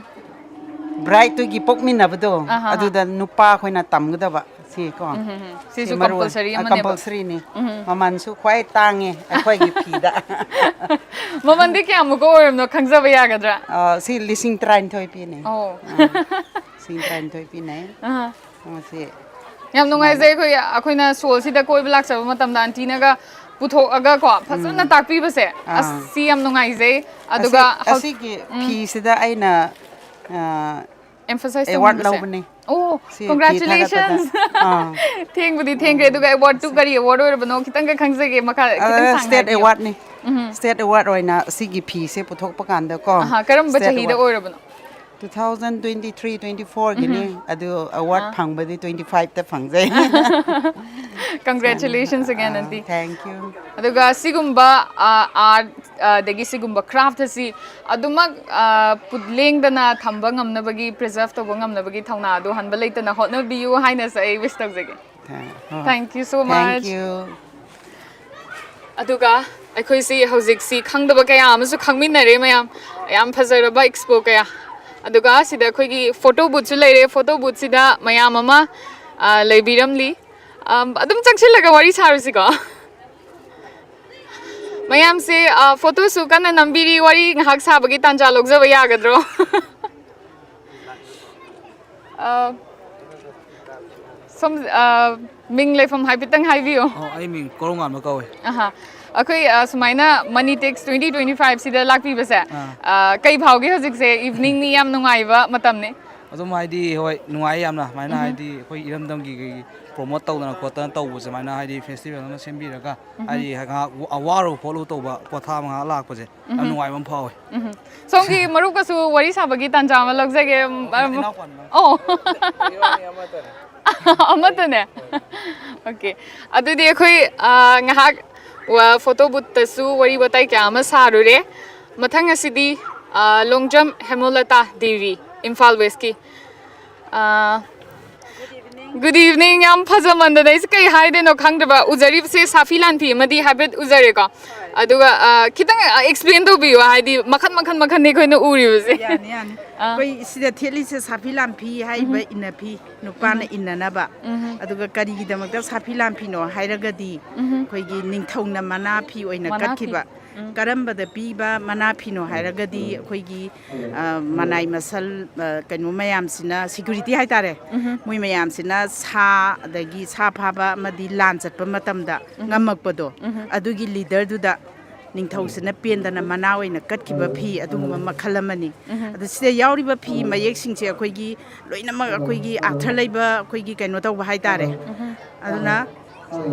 brideꯇꯨꯒꯤ ꯄꯣꯛꯃꯤꯟꯅꯕꯗꯣ, ꯑꯍꯥ. ꯑꯗꯨꯗ ꯅꯨꯄꯥ ꯑꯩꯈꯣꯏꯅ ꯇꯝꯒꯗꯕ ꯁꯤ ꯀꯣ꯫ ꯎꯝ, ꯁꯤꯁꯨ ꯁꯤ ꯃꯔꯨ ꯑꯣꯏ- compulsory ꯑ, ꯑꯃꯅꯦꯕ. Compulsoryꯅꯤ꯫ ꯎꯝ. ꯃꯃꯜꯁꯨ ꯈ꯭ꯋꯥꯏ ꯇꯥꯡꯉꯦ ꯑꯩꯈꯣꯏꯒꯤ ꯐꯤꯗ꯫ ꯃꯃꯜꯗꯤ ꯀꯌꯥꯃꯨꯛꯀ ꯑꯣꯏꯔꯕꯅꯣ ꯈꯪꯖꯕ ꯌꯥꯒꯗ꯭ꯔꯥ? ꯑ, ꯁꯤ ꯂꯤꯁꯤꯡ ꯇꯔꯥꯅꯤꯊꯣꯏ ꯄꯤꯅꯦ꯫ ꯑꯣ. ꯂꯤꯁꯤꯡ ꯇꯔꯥꯅꯤꯊꯣꯏ ꯄꯤꯅꯦ꯫ ꯑꯍꯥ. ꯑꯣ, ꯁꯤ ꯌꯥꯝ ꯅꯨꯡꯉꯥꯏꯖꯩ꯫ ꯑꯩꯈꯣꯏ, ꯑꯩꯈꯣꯏꯅ ꯁꯣꯜꯁꯤꯗ ꯀꯣꯏꯕ ꯂꯥꯛꯆꯕ ꯃꯇꯝꯗ ꯑꯟꯇꯤꯅꯒ ꯄꯨꯊꯣꯛꯑꯒ ꯀꯣ ꯐꯖꯅ ꯇꯥꯛꯄꯤꯕꯁꯦ, ꯑꯥ. ꯑꯁ, ꯁꯤ ꯌꯥꯝ ꯅꯨꯡꯉꯥꯏꯖꯩ꯫ ꯑꯗꯨꯒ ꯑꯁꯤ- ꯍꯧ- ꯑꯁꯤꯒꯤ ꯐꯤꯁꯤꯗ ꯑꯩꯅ ꯑ, emphasize award ꯇꯧꯅꯤꯡꯕꯁꯦ. ꯂꯧꯕꯅꯦ꯫ ꯑꯣ, ꯁꯤ ꯐꯤ congratulations. ꯊꯥꯒꯠꯄꯗ꯫ ꯑꯥ꯫ ꯊꯦꯡꯕꯨꯗꯤ ꯊꯦꯡꯈ꯭ꯔꯦ, ꯑꯗꯨꯒ awardꯇꯨ ꯀꯔꯤ award ꯑꯣꯏꯔꯕꯅꯣ ꯈꯤꯇꯪꯒ ꯈꯪꯖꯒꯦ, ꯃꯈꯥ ꯈꯤꯇꯪ ꯑ, ꯁꯥꯡꯅ state ꯍꯥꯏꯕꯤꯌꯨ. Awardꯅꯤ꯫ ꯎꯝ꯫ State award ꯑꯣꯏꯅ ꯑꯁꯤꯒꯤ ꯐꯤꯁꯦ ꯄꯨꯊꯣꯛꯄ ꯀꯥꯟꯗꯀꯣ, ꯑꯍꯥ, ꯀꯔꯝꯕ state ꯆꯍꯤꯗ award ꯑꯣꯏꯔꯕꯅꯣ? Two thousand twenty-three twenty-fourꯒꯤꯅꯤ꯫ ꯎꯝ꯫ ꯑꯗꯨ award ꯑꯥ꯫ ꯐꯪꯕꯗꯤ twenty-fiveꯇ ꯐꯪꯖꯩ꯫ Congratulations again, ah, aunty꯫ Thank you꯫ ꯑꯗꯨꯒ ꯁꯤꯒꯨꯝꯕ, ꯑꯥ, art, ꯑꯥ, ꯑꯗꯒꯤ ꯁꯤꯒꯨꯝꯕ craft ꯑꯁꯤ ꯑꯗꯨꯃꯛ, ꯑꯥ, ꯄꯨꯠ ꯂꯦꯡꯗꯅ ꯊꯝꯕ ꯉꯝꯅꯕꯒꯤ, preserve ꯇꯧꯕ ꯉꯝꯅꯕꯒꯤ ꯊꯧꯅꯥ ꯑꯗꯨ ꯍꯟꯕ ꯂꯩꯇꯅ ꯍꯣꯠꯅꯕꯤꯌꯨ ꯍꯥꯏꯅꯁꯨ ꯑꯩ wish ꯇꯧꯖꯒꯦ꯫ Thank you so much꯫ Thank you꯫ ꯑꯗꯨꯒ ꯑꯩꯈꯣꯏꯁꯤ ꯍꯧꯖꯤꯛꯁꯤ ꯈꯪꯗꯕ ꯀꯌꯥ ꯑꯃꯁꯨ ꯈꯪꯃꯤꯟꯅꯔꯦ ꯃꯌꯥꯝ꯫ ꯌꯥꯝ ꯐꯖꯔꯕ expo ꯀꯌꯥ꯫ ꯑꯗꯨꯒ ꯁꯤꯗ ꯑꯩꯈꯣꯏꯒꯤ photo boothꯁꯨ ꯂꯩꯔꯦ꯫ Photo boothꯁꯤꯗ ꯃꯌꯥꯝ ꯑꯃ, ꯑ, ꯂꯩꯕꯤꯔꯝꯂꯤ꯫ ꯑꯝ, ꯑꯗꯨꯝ ꯆꯪꯁꯤꯜꯂꯒ ꯋꯥꯔꯤ ꯁꯥꯔꯨꯁꯤꯀꯣ꯫ ꯃꯌꯥꯝꯁꯦ, ꯑ, photoꯁꯨ ꯀꯟꯅ ꯅꯝꯕꯤꯔꯤ꯫ ꯋꯥꯔꯤ ꯉꯥꯏꯍꯥꯛ ꯁꯥꯕꯒꯤ ꯇꯥꯟꯖꯥ ꯂꯧꯖꯕ ꯌꯥꯒꯗ꯭ꯔꯣ? ꯑ, ꯁꯣꯝ, ꯑ, ꯃꯤꯡ ꯂꯩꯐꯝ ꯍꯥꯏꯐꯦꯠꯇꯪ ꯍꯥꯏꯕꯤꯌꯨ꯫ ꯑꯣ, ꯑꯩ ꯃꯤꯡ ꯀꯣꯔꯧꯉꯥꯟꯕ ꯀꯧꯋꯦ꯫ ꯑꯍꯥ꯫ ꯑꯩꯈꯣꯏ, ꯑ, ꯁꯨꯃꯥꯏꯅ Manitex twenty twenty-fiveꯁꯤꯗ ꯂꯥꯛꯄꯤꯕꯁꯦ, ꯑꯥ꯫ ꯑ, ꯀꯩ ꯐꯥꯎꯒꯦ ꯍꯧꯖꯤꯛꯁꯦ? Eveningꯅꯤ, ꯌꯥꯝ ꯅꯨꯡꯉꯥꯏꯕ ꯃꯇꯝꯅꯤ꯫ ꯑꯗꯨꯝ ꯍꯥꯏꯗꯤ, ꯍꯣꯏ, ꯅꯨꯡꯉꯥꯏ ꯌꯥꯝꯅ꯫ ꯁꯨꯃꯥꯏꯅ ꯎꯝꯍꯨꯝ꯫ ꯍꯥꯏꯗꯤ ꯑꯩꯈꯣꯏ ꯏꯔꯝꯗꯝꯒꯤ ꯀꯩꯒꯤ promote ꯇꯧꯗꯅ ꯈꯣꯠꯇꯅ ꯇꯧꯕꯁꯦ, ꯁꯨꯃꯥꯏꯅ ꯍꯥꯏꯗꯤ festival ꯑꯃ ꯁꯦꯝꯕꯤꯔꯒ, ꯎꯝꯍꯨꯝ꯫ ꯍꯥꯏꯗꯤ ꯉꯥꯏꯍꯥꯛ ꯋꯥꯔꯨ ꯈꯣꯠꯂꯨ ꯇꯧꯕ, ꯄꯣꯊꯥꯕ ꯉꯥꯏꯍꯥꯛ ꯂꯥꯛꯄꯁꯦ, ꯌꯥꯝ ꯎꯝꯍꯨꯝ꯫ ꯅꯨꯡꯉꯥꯏꯕ ꯑꯃ ꯐꯥꯎꯋꯦ꯫ ꯎꯝꯍꯨꯝ꯫ ꯁꯣꯝꯒꯤ ꯃꯔꯨꯞꯀꯁꯨ ꯋꯥꯔꯤ ꯁꯥꯕꯒꯤ ꯇꯥꯟꯖꯥ ꯑꯃ ꯂꯧꯖꯒꯦ꯫ ꯎꯝ, ꯑꯣ, ꯏꯅꯥꯎꯄꯥꯅꯤ꯫ ꯑꯣ꯫ ꯏꯕꯥꯅꯤ ꯑꯃꯠꯇꯅꯦ꯫ ꯑꯃꯠꯇꯅꯦ? OK꯫ ꯑꯗꯨꯗꯤ ꯑꯩꯈꯣꯏ, ꯑ, ꯉꯥꯏꯍꯥꯛ ꯋꯥ-, photo boothꯇꯁꯨ ꯋꯥꯔꯤ ꯋꯥꯇꯥꯏ ꯀꯌꯥ ꯑꯃ ꯁꯥꯔꯨꯔꯦ꯫ ꯃꯊꯪ ꯑꯁꯤꯗꯤ, ꯑ, ꯂꯣꯡꯖꯝ ꯍꯦꯃꯣꯂꯇꯥ ꯗꯦꯕꯤ, ꯏꯝꯐꯥꯜ Westꯀꯤ꯫ ꯑ, Good evening꯫ ꯌꯥꯝ ꯐꯖꯃꯟꯗꯅ ꯑꯩꯁꯦ ꯀꯩ ꯍꯥꯏꯗꯣꯏꯅꯣ ꯈꯪꯗ꯭ꯔꯕ꯫ ꯎꯖꯔꯤꯕꯁꯦ ꯁꯥꯐꯤ ꯂꯥꯟꯐꯤ ꯑꯃꯗꯤ ꯍꯥꯏꯐꯦꯠ ꯎꯖꯔꯦꯀꯣ꯫ ꯑꯗꯨꯒ, ꯑ, ꯈꯤꯇꯪ, ꯑ, explain ꯇꯧꯕꯤꯌꯨ, ꯍꯥꯏꯗꯤ ꯃꯈꯟ, ꯃꯈꯟ, ꯃꯈꯟꯅꯤ ꯑꯩꯈꯣꯏꯅ ꯎꯔꯤꯕꯁꯦ꯫ ꯌꯥꯅꯤ, ꯌꯥꯅꯤ꯫ ꯑꯥ꯫ ꯑꯩꯈꯣꯏ ꯁꯤꯗ ꯊꯦꯠꯂꯤꯁꯦ ꯁꯥꯐꯤ ꯂꯥꯟꯐꯤ ꯍꯥꯏꯔꯤꯕ ꯎꯝꯍꯨꯝ꯫ ꯏꯟꯅꯐꯤ, ꯅꯨꯄꯥꯅ ꯎꯝꯍꯨꯝ꯫ ꯏꯟꯅꯅꯕ꯫ ꯎꯝꯍꯨꯝ꯫ ꯑꯗꯨꯒ ꯀꯔꯤꯒꯤꯗꯃꯛꯇ ꯁꯥꯐꯤ ꯂꯥꯟꯐꯤꯅꯣ ꯍꯥꯏꯔꯒꯗꯤ, ꯎꯝꯍꯨꯝ꯫ ꯑꯩꯈꯣꯏꯒꯤ ꯅꯤꯡꯊꯧꯅ ꯃꯅꯥ ꯐꯤ ꯑꯣꯏꯅ ꯃꯅꯥ ꯐꯤ꯫ ꯀꯠꯈꯤꯕ꯫ ꯎꯝ꯫ ꯀꯔꯝꯕꯗ ꯄꯤꯕ ꯃꯅꯥ ꯐꯤꯅꯣ ꯍꯥꯏꯔꯒꯗꯤ, ꯑꯩꯈꯣꯏꯒꯤ ꯑ, ꯃꯅꯥꯏ ꯃꯁꯜ, ꯑ, ꯀꯩꯅꯣ ꯃꯌꯥꯝꯁꯤꯅ, security ꯍꯥꯏꯇꯥꯔꯦ, ꯎꯝꯍꯨꯝ꯫ ꯃꯣꯏ ꯃꯌꯥꯝꯁꯤꯅ ꯁꯥ, ꯑꯗꯒꯤ ꯁꯥ ꯐꯥꯕ ꯑꯃꯗꯤ ꯂꯥꯟ ꯆꯠꯄ ꯃꯇꯝꯗ ꯎꯝꯍꯨꯝ꯫ ꯉꯝꯃꯛꯄꯗꯣ, ꯎꯝꯍꯨꯝ꯫ ꯑꯗꯨꯒꯤ leaderꯗꯨꯗ ꯅꯤꯡꯊꯧꯁꯤꯅ ꯄꯦꯟꯗꯅ ꯃꯅꯥ ꯑꯣꯏꯅ ꯀꯠꯈꯤꯕ ꯐꯤ, ꯑꯗꯨꯒꯨꯝꯕ ꯃꯈꯜ ꯑꯃꯅꯤ꯫ ꯎꯝꯍꯨꯝ꯫ ꯑꯗꯨ ꯁꯤꯗ ꯌꯥꯎꯔꯤꯕ ꯐꯤ ꯃꯌꯦꯛꯁꯤꯡꯁꯦ ꯑꯩꯈꯣꯏꯒꯤ ꯂꯣꯏꯅꯃꯛ ꯑꯩꯈꯣꯏꯒꯤ ꯑꯥꯔꯊ ꯂꯩꯕ, ꯑꯩꯈꯣꯏꯒꯤ ꯀꯩꯅꯣ ꯇꯧꯕ ꯍꯥꯏꯇꯥꯔꯦ꯫ ꯎꯝꯍꯨꯝ꯫ ꯑꯗꯨꯅ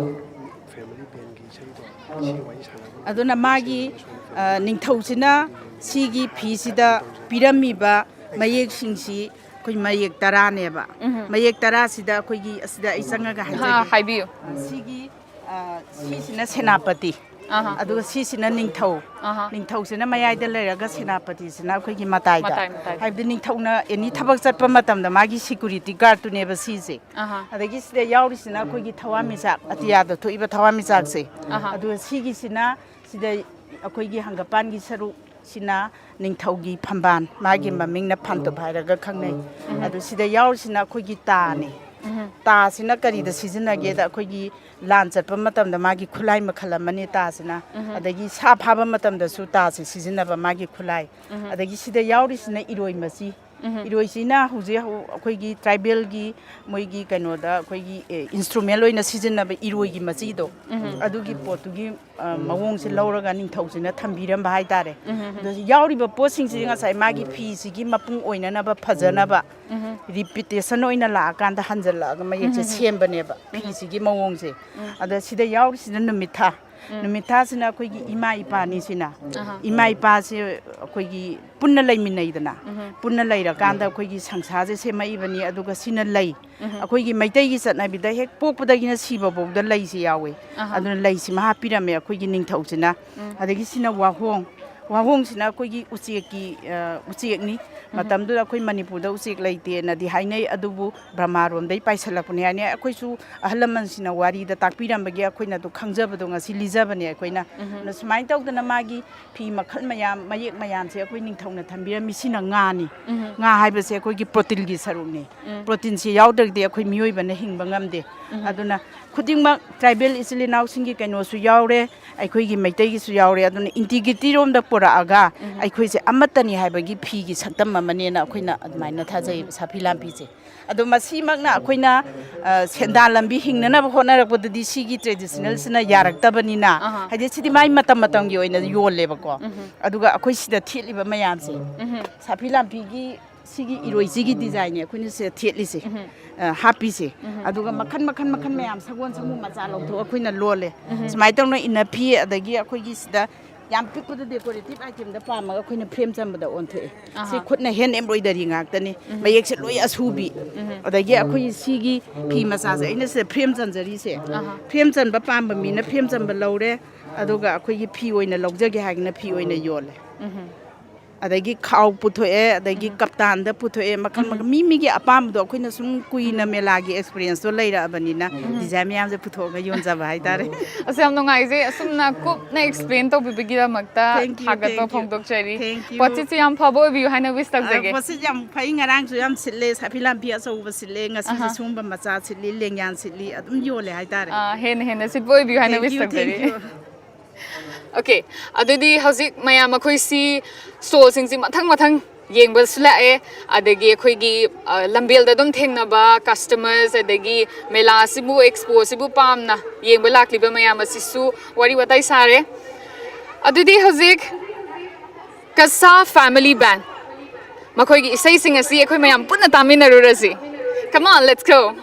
family bandꯒꯤ ꯏꯁꯩꯗꯣ ꯁꯤ ꯋꯥꯔꯤ ꯁꯥꯟꯅꯕ ꯑꯗꯨꯅ ꯃꯥꯒꯤ, ꯑ, ꯅꯤꯡꯊꯧꯁꯤꯅ ꯁꯤꯒꯤ ꯐꯤꯁꯤꯗ ꯄꯤꯔꯝꯃꯤꯕ ꯃꯌꯦꯛꯁꯤꯡꯁꯤ ꯑꯩꯈꯣꯏ ꯃꯌꯦꯛ ꯇꯔꯥꯅꯦꯕ꯫ ꯎꯝ꯫ ꯃꯌꯦꯛ ꯇꯔꯥꯁꯤꯗ ꯑꯩꯈꯣꯏꯒꯤ ꯑꯁꯤꯗ ꯑꯩ ꯆꯪꯉꯒ ꯍꯥ, ꯍꯥꯏꯖꯒꯦ꯫ ꯍꯥꯏꯕꯤꯌꯨ꯫ ꯁꯤꯒꯤ, ꯑ, ꯁꯤꯁꯤꯅ ꯁꯦꯅꯥꯄꯇꯤ꯫ ꯑꯍꯥ꯫ ꯑꯗꯨꯒ ꯁꯤꯁꯤꯅ ꯅꯤꯡꯊꯧ꯫ ꯑꯍꯥ꯫ ꯅꯤꯡꯊꯧꯁꯤꯅ ꯃꯌꯥꯏꯗ ꯂꯩꯔꯒ ꯁꯦꯅꯥꯄꯇꯤꯁꯤꯅ ꯑꯩꯈꯣꯏꯒꯤ ꯃꯇꯥꯏꯗ꯫ ꯃꯇꯥꯏ, ꯃꯇꯥꯏ꯫ ꯍꯥꯏꯕꯗꯤ ꯅꯤꯡꯊꯧꯅ ꯑꯦꯅꯤ ꯊꯕꯛ ꯆꯠꯄ ꯃꯇꯝꯗ ꯃꯥꯒꯤ security guardꯇꯨꯅꯦꯕ ꯁꯤꯁꯦ꯫ ꯑꯍꯥ꯫ ꯑꯗꯒꯤ ꯁꯤꯗ ꯌꯥꯎꯔꯤꯁꯤꯅ ꯑꯩꯈꯣꯏꯒꯤ ꯊꯋꯥꯟꯃꯤꯆꯥꯛ, ꯑꯇꯤꯌꯥꯗ ꯊꯣꯛꯏꯕ ꯊꯋꯥꯟꯃꯤꯆꯥꯛꯁꯦ꯫ ꯑꯍꯥ꯫ ꯑꯗꯨꯒ ꯁꯤꯒꯤꯁꯤꯅ ꯁꯤꯗ ꯑꯩꯈꯣꯏꯒꯤ ꯍꯪꯒꯄꯥꯟꯒꯤ ꯁꯔꯨꯛꯁꯤꯅ ꯅꯤꯡꯊꯧꯒꯤ ꯐꯝꯕꯥꯜ, ꯃꯥꯒꯤ ꯃꯃꯤꯡꯅ ꯐꯥꯟꯇꯨꯞ ꯍꯥꯏꯔꯒ ꯈꯪꯅꯩ꯫ ꯎꯝ꯫ ꯑꯗꯨ ꯁꯤꯗ ꯌꯥꯎꯔꯤꯁꯤꯅ ꯑꯩꯈꯣꯏꯒꯤ ꯇꯥꯅꯤ꯫ ꯎꯝ꯫ ꯇꯥꯁꯤꯅ ꯀꯔꯤꯗ ꯁꯤꯖꯤꯟꯅꯒꯦꯗ, ꯑꯩꯈꯣꯏꯒꯤ ꯂꯥꯟ ꯆꯠꯄ ꯃꯇꯝꯗ ꯃꯥꯒꯤ ꯈꯨꯠꯂꯥꯏ ꯃꯈꯜ ꯑꯃꯅꯤ ꯇꯥꯁꯤꯅ꯫ ꯎꯝ꯫ ꯑꯗꯒꯤ ꯁꯥ ꯐꯥꯕ ꯃꯇꯝꯗꯁꯨ ꯇꯥꯁꯦ ꯁꯤꯖꯤꯟꯅꯕ ꯃꯥꯒꯤ ꯈꯨꯠꯂꯥꯏ꯫ ꯎꯝ꯫ ꯑꯗꯒꯤ ꯁꯤꯗ ꯌꯥꯎꯔꯤꯁꯤꯅ ꯏꯔꯣꯏ ꯃꯆꯤ꯫ ꯎꯝ꯫ ꯏꯔꯣꯏꯁꯤꯅ ꯍꯧꯖꯤꯛ ꯍꯧ-, ꯑꯩꯈꯣꯏꯒꯤ tribalꯒꯤ ꯃꯣꯏꯒꯤ ꯀꯩꯅꯣꯗ ꯑꯩꯈꯣꯏꯒꯤ, ꯑꯦ, instrument ꯑꯣꯏꯅ ꯁꯤꯖꯤꯟꯅꯕ ꯏꯔꯣꯏꯒꯤ ꯃꯆꯤꯗꯣ, ꯎꯝ꯫ ꯑꯗꯨꯒꯤ ꯄꯣꯠꯇꯨꯒꯤ, ꯑ, ꯃꯑꯣꯡꯁꯦ ꯂꯧꯔꯒ ꯅꯤꯡꯊꯧꯁꯤꯅ ꯊꯝꯕꯤꯔꯝꯕ ꯍꯥꯏꯇꯥꯔꯦ꯫ ꯎꯝ꯫ ꯑꯗꯣ ꯌꯥꯎꯔꯤꯕ ꯄꯣꯠꯁꯤꯡꯁꯤ ꯉꯁꯥꯏ ꯃꯥꯒꯤ ꯐꯤꯁꯤꯒꯤ ꯃꯄꯨꯡ ꯑꯣꯏꯅꯅꯕ ꯐꯖꯅꯕ ꯎꯝ꯫ Repetition ꯑꯣꯏꯅ ꯂꯥꯛꯑꯀꯥꯟꯗ ꯍꯟꯖꯜꯂꯛꯑꯒ ꯃꯌꯦꯛꯁꯦ ꯎꯝ꯫ ꯁꯦꯝꯕꯅꯦꯕ, ꯎꯝ꯫ ꯐꯤꯁꯤꯒꯤ ꯃꯑꯣꯡꯁꯦ꯫ ꯎꯝ꯫ ꯑꯗ ꯁꯤꯗ ꯌꯥꯎꯔꯤꯁꯤꯅ ꯅꯨꯃꯤꯠ ꯊꯥ꯫ ꯎꯝ꯫ ꯅꯨꯃꯤꯠ ꯊꯥꯁꯤꯅ ꯑꯩꯈꯣꯏꯒꯤ ꯏꯃꯥ ꯏꯄꯥꯅꯤ ꯁꯤꯅ꯫ ꯑꯍꯥ꯫ ꯏꯃꯥ ꯏꯄꯥꯁꯦ ꯑꯩꯈꯣꯏꯒꯤ ꯄꯨꯟꯅ ꯂꯩꯃꯤꯟꯅꯩꯗꯅ꯫ ꯎꯝ꯫ ꯄꯨꯟꯅ ꯂꯩꯔꯀꯥꯟꯗ ꯑꯩꯈꯣꯏꯒꯤ ꯁꯪꯁꯥꯔꯁꯦ ꯁꯦꯝꯃꯛꯏꯕꯅꯤ, ꯑꯗꯨꯒ ꯁꯤꯅ ꯂꯩ꯫ ꯎꯝ꯫ ꯑꯩꯈꯣꯏꯒꯤ ꯃꯩꯇꯩꯒꯤ ꯆꯠꯅꯕꯤꯗ ꯍꯦꯛ ꯄꯣꯛꯄꯗꯒꯤꯅ ꯁꯤꯕ ꯐꯥꯎꯗ ꯂꯩꯁꯦ ꯌꯥꯎꯋꯦ꯫ ꯑꯍꯥ꯫ ꯑꯗꯨꯅ ꯂꯩꯁꯤꯃ ꯍꯥꯞꯄꯤꯔꯝꯃꯦ ꯑꯩꯈꯣꯏꯒꯤ ꯅꯤꯡꯊꯧꯁꯤꯅ꯫ ꯎꯝ꯫ ꯑꯗꯒꯤ ꯁꯤꯅ ꯋꯥꯍꯣꯡ꯫ ꯋꯥꯍꯣꯡꯁꯤꯅ ꯑꯩꯈꯣꯏꯒꯤ ꯎꯆꯦꯛꯀꯤ, ꯑ, ꯎꯆꯦꯛꯅꯤ꯫ ꯎꯝ꯫ ꯃꯇꯝꯗꯨꯗ ꯑꯩꯈꯣꯏ ꯃꯅꯤꯄꯨꯔꯗ ꯎꯆꯦꯛ ꯂꯩꯇꯦꯅꯗꯤ ꯍꯥꯏꯅꯩ, ꯑꯗꯨꯕꯨ ꯕ꯭ꯔꯍꯃꯥꯔꯣꯝꯗꯩ ꯄꯥꯏꯁꯜꯂꯛꯄꯅꯤ ꯍꯥꯏꯅꯩ꯫ ꯑꯩꯈꯣꯏꯁꯨ ꯑꯍꯜ ꯂꯃꯟꯁꯤꯡꯅ ꯋꯥꯔꯤꯗ ꯇꯥꯛꯄꯤꯔꯝꯕꯒꯤ ꯑꯩꯈꯣꯏꯅ ꯑꯗꯨ ꯈꯪꯖꯕꯗꯣ ꯉꯁꯤ ꯂꯤꯖꯕꯅꯦ ꯑꯩꯈꯣꯏꯅ꯫ ꯎꯝ꯫ ꯑꯗꯣ ꯁꯨꯃꯥꯏꯅ ꯇꯧꯗꯅ ꯃꯥꯒꯤ ꯐꯤ ꯃꯈꯜ ꯃꯌꯥꯝ, ꯃꯌꯦꯛ ꯃꯌꯥꯝꯁꯦ ꯑꯩꯈꯣꯏ ꯅꯤꯡꯊꯧꯅ ꯊꯝꯕꯤꯔꯝꯃꯤ꯫ ꯁꯤꯅ ꯉꯥꯅꯤ꯫ ꯎꯝ꯫ ꯉꯥ ꯍꯥꯏꯕꯁꯦ ꯑꯩꯈꯣꯏꯒꯤ proteinꯒꯤ ꯁꯔꯨꯛꯅꯤ꯫ ꯎꯝ꯫ Proteinꯁꯦ ꯌꯥꯎꯗ꯭ꯔꯒꯗꯤ ꯑꯩꯈꯣꯏ ꯃꯤꯑꯣꯏꯕꯅ ꯍꯤꯡꯕ ꯉꯝꯗꯦ꯫ ꯎꯝ꯫ ꯑꯗꯨꯅ ꯈꯨꯗꯤꯡꯃꯛ tribal ꯏꯆꯤꯜ ꯏꯅꯥꯎꯁꯤꯡꯒꯤ ꯀꯩꯅꯣꯁꯨ ꯌꯥꯎꯔꯦ, ꯑꯩꯈꯣꯏꯒꯤ ꯃꯩꯇꯩꯒꯤꯁꯨ ꯌꯥꯎꯔꯦ꯫ ꯑꯗꯨꯅ integrity ꯔꯣꯝꯗ ꯄꯨꯔꯛꯑꯒ ꯎꯝ꯫ ꯑꯩꯈꯣꯏꯁꯦ ꯑꯃꯠꯇꯅꯤ ꯍꯥꯏꯕꯒꯤ ꯐꯤꯒꯤ ꯁꯛꯇꯝ ꯑꯃꯅꯦꯅ ꯑꯩꯈꯣꯏꯅ ꯑꯗꯨꯃꯥꯏꯅ ꯊꯥꯖꯩ ꯁꯥꯐꯤ ꯂꯥꯟꯐꯤꯁꯦ꯫ ꯑꯗꯣ ꯃꯁꯤꯃꯛꯅ ꯑꯩꯈꯣꯏꯅ, ꯑ, ꯁꯦꯟꯗꯥꯟ ꯂꯝꯕꯤ ꯍꯤꯡꯅꯅꯕ ꯍꯣꯠꯅꯔꯛꯄꯗꯗꯤ ꯁꯤꯒꯤ traditionalꯁꯤꯅ ꯌꯥꯔꯛꯇꯕꯅꯤꯅ, ꯑꯍꯥ꯫ ꯍꯥꯏꯗꯤ ꯁꯤꯗꯤ ꯃꯥꯏ ꯃꯇꯝ ꯃꯇꯝꯒꯤ ꯑꯣꯏꯅ ꯌꯣꯜꯂꯦꯕꯀꯣ꯫ ꯎꯝ꯫ ꯑꯗꯨꯒ ꯑꯩꯈꯣꯏ ꯁꯤꯗ ꯊꯦꯠꯂꯤꯕ ꯃꯌꯥꯝꯁꯦ, ꯎꯝ꯫ ꯁꯥꯐꯤ ꯂꯥꯟꯐꯤꯒꯤ ꯁꯤꯒꯤ ꯏꯔꯣꯏꯁꯤꯒꯤ ꯗꯤꯖꯥꯏꯟꯅꯦ ꯑꯩꯈꯣꯏꯅ ꯁꯤꯗ ꯊꯦꯠꯂꯤꯁꯦ, ꯑ, ꯍꯥꯞꯄꯤꯁꯦ꯫ ꯑꯗꯨꯒ ꯃꯈꯟ ꯃꯈꯟ ꯃꯈꯟ ꯃꯌꯥꯝ, ꯁꯒꯣꯜ ꯁꯥꯃꯨ ꯃꯆꯥ ꯂꯧꯊꯣꯛꯑ ꯑꯩꯈꯣꯏꯅ ꯂꯣꯜꯂꯦ꯫ ꯁꯨꯃꯥꯏꯅ ꯇꯧꯅ ꯏꯟꯅ ꯐꯤ, ꯑꯗꯒꯤ ꯑꯩꯈꯣꯏꯒꯤ ꯁꯤꯗ ꯌꯥꯝ ꯄꯤꯛꯄꯗ ꯗꯦꯀꯣꯔꯦꯇꯤꯞ ꯑꯥꯏꯇꯦꯝꯗ ꯄꯥꯝꯃꯒ ꯑꯩꯈꯣꯏꯅ ꯐ꯭ꯔꯦꯝ ꯆꯟꯕꯗ ꯑꯣꯟꯊꯣꯛꯑꯦ꯫ ꯁꯤ ꯑꯍꯥ꯫ ꯈꯨꯠꯅ ꯍꯦꯟ ꯑꯦꯝꯕ꯭ꯔꯣꯏꯗꯔꯤ ꯉꯥꯛꯇꯅꯤ꯫ ꯃꯌꯦꯛꯁꯦ ꯂꯣꯏ ꯑꯁꯨꯕꯤ꯫ ꯑꯗꯒꯤ ꯑꯩꯈꯣꯏꯒꯤ ꯁꯤꯒꯤ ꯐꯤ ꯃꯆꯥꯁꯦ ꯑꯩꯅ ꯁꯤꯗ ꯐ꯭ꯔꯦꯝ ꯆꯟꯖꯔꯤꯁꯦ꯫ ꯑꯍꯥ꯫ ꯐ꯭ꯔꯦꯝ ꯆꯟꯕ ꯄꯥꯝꯕ ꯃꯤꯅ ꯐ꯭ꯔꯦꯝ ꯆꯟꯕ ꯂꯧꯔꯦ, ꯑꯗꯨꯒ ꯑꯩꯈꯣꯏꯒꯤ ꯐꯤ ꯑꯣꯏꯅ ꯂꯧꯖꯒꯦ ꯍꯥꯏꯒꯅ ꯐꯤ ꯑꯣꯏꯅ ꯌꯣꯜꯂꯦ꯫ ꯑꯗꯒꯤ ꯈꯥꯎ ꯄꯨꯊꯣꯛꯑꯦ, ꯑꯗꯒꯤ ꯀꯞꯇꯥꯟꯗ ꯄꯨꯊꯣꯛꯑꯦ, ꯃꯈꯜ ꯃꯈꯜ, ꯃꯤ ꯃꯤꯒꯤ ꯑꯄꯥꯝꯕꯗꯣ꯫ ꯑꯩꯈꯣꯏꯅ ꯁꯨꯝ ꯀꯨꯏꯅ ꯃꯦꯂꯥꯒꯤ ꯑꯦꯛꯁꯄꯤꯔꯤꯌꯦꯟꯁꯇꯣ ꯂꯩꯔꯛꯑꯕꯅꯤꯅ ꯗꯤꯖꯥꯏꯟ ꯃꯌꯥꯝꯁꯦ ꯄꯨꯊꯣꯛꯑꯒ ꯌꯣꯟꯖꯕ ꯍꯥꯏꯇꯥꯔꯦ꯫ ꯑꯁ, ꯌꯥꯝ ꯅꯨꯡꯉꯥꯏꯖꯩ ꯑꯁꯨꯝꯅ ꯀꯨꯞꯅ ꯑꯦꯛꯁꯄ꯭ꯂꯦꯟ ꯇꯧꯕꯤꯕꯒꯤꯗꯃꯛꯇ Thank you, ꯊꯥꯒꯠꯄ thank you. ꯐꯣꯡꯗꯣꯛꯆꯔꯤ꯫ Thank you. ꯄꯣꯠꯁꯤꯠꯁꯨ ꯌꯥꯝ ꯐꯕ ꯑꯣꯏꯕꯤꯌꯨ ꯍꯥꯏꯅ ꯋꯤꯁ ꯇꯧꯖꯒꯦ꯫ ꯑ, ꯄꯣꯠꯁꯤꯠ ꯌꯥꯝ ꯐꯩ꯫ ꯉꯔꯥꯡꯁꯨ ꯌꯥꯝ ꯁꯤꯠꯂꯦ, ꯁꯥꯐꯤ ꯂꯥꯟꯐꯤ ꯑꯆꯧꯕ ꯁꯤꯠꯂꯦ, ꯉꯁꯤꯁꯨ ꯑꯍꯥ꯫ ꯁꯤꯒꯨꯝꯕ ꯃꯆꯥ ꯁꯤꯠꯂꯤ, ꯂꯦꯡꯌꯥꯟ ꯁꯤꯠꯂꯤ, ꯑꯗꯨꯝ ꯌꯣꯜꯂꯦ ꯍꯥꯏꯇꯥꯔꯦ꯫ ꯑ, ꯍꯦꯟꯅ ꯍꯦꯟꯅ ꯁꯤꯠꯄ ꯑꯣꯏꯕꯤꯌꯨ ꯍꯥꯏꯅ Thank ꯋꯤꯁ you, ꯇꯧꯖꯔꯤ꯫ Thank you. ꯑꯣꯀꯦ, ꯑꯗꯨꯗꯤ ꯍꯧꯖꯤꯛ ꯃꯌꯥꯝ ꯑꯩꯈꯣꯏ ꯁꯤ ꯁ꯭ꯇꯣꯜꯁꯤꯡꯁꯤ ꯃꯊꯪ ꯃꯊꯪ ꯌꯦꯡꯕꯁꯨ ꯂꯥꯛꯑꯦ, ꯑꯗꯒꯤ ꯑꯩꯈꯣꯏꯒꯤ, ꯑ, ꯂꯝꯕꯦꯜꯗ ꯑꯗꯨꯝ ꯊꯦꯡꯅꯕ ꯀꯁꯇꯃꯔꯁ, ꯑꯗꯒꯤ ꯃꯦꯂꯥ ꯑꯁꯤꯕꯨ, ꯑꯦꯛꯁꯄꯣ ꯑꯁꯤꯕꯨ ꯄꯥꯝꯅ ꯌꯦꯡꯕ ꯂꯥꯛꯂꯤꯕ ꯃꯌꯥꯝ ꯑꯁꯤꯁꯨ ꯋꯥꯔꯤ ꯋꯥꯇꯥꯏ ꯁꯥꯔꯦ꯫ ꯑꯗꯨꯗꯤ ꯍꯧꯖꯤꯛ ꯀꯁꯥ ꯐꯦꯃꯤꯂꯤ ꯕꯦꯟ ꯃꯈꯣꯏꯒꯤ ꯏꯁꯩꯁꯤꯡ ꯑꯁꯤ ꯑꯩꯈꯣꯏ ꯃꯌꯥꯝ ꯄꯨꯟꯅ ꯇꯥꯃꯤꯟꯅꯔꯨꯔꯁꯤ꯫ Come on, let's go.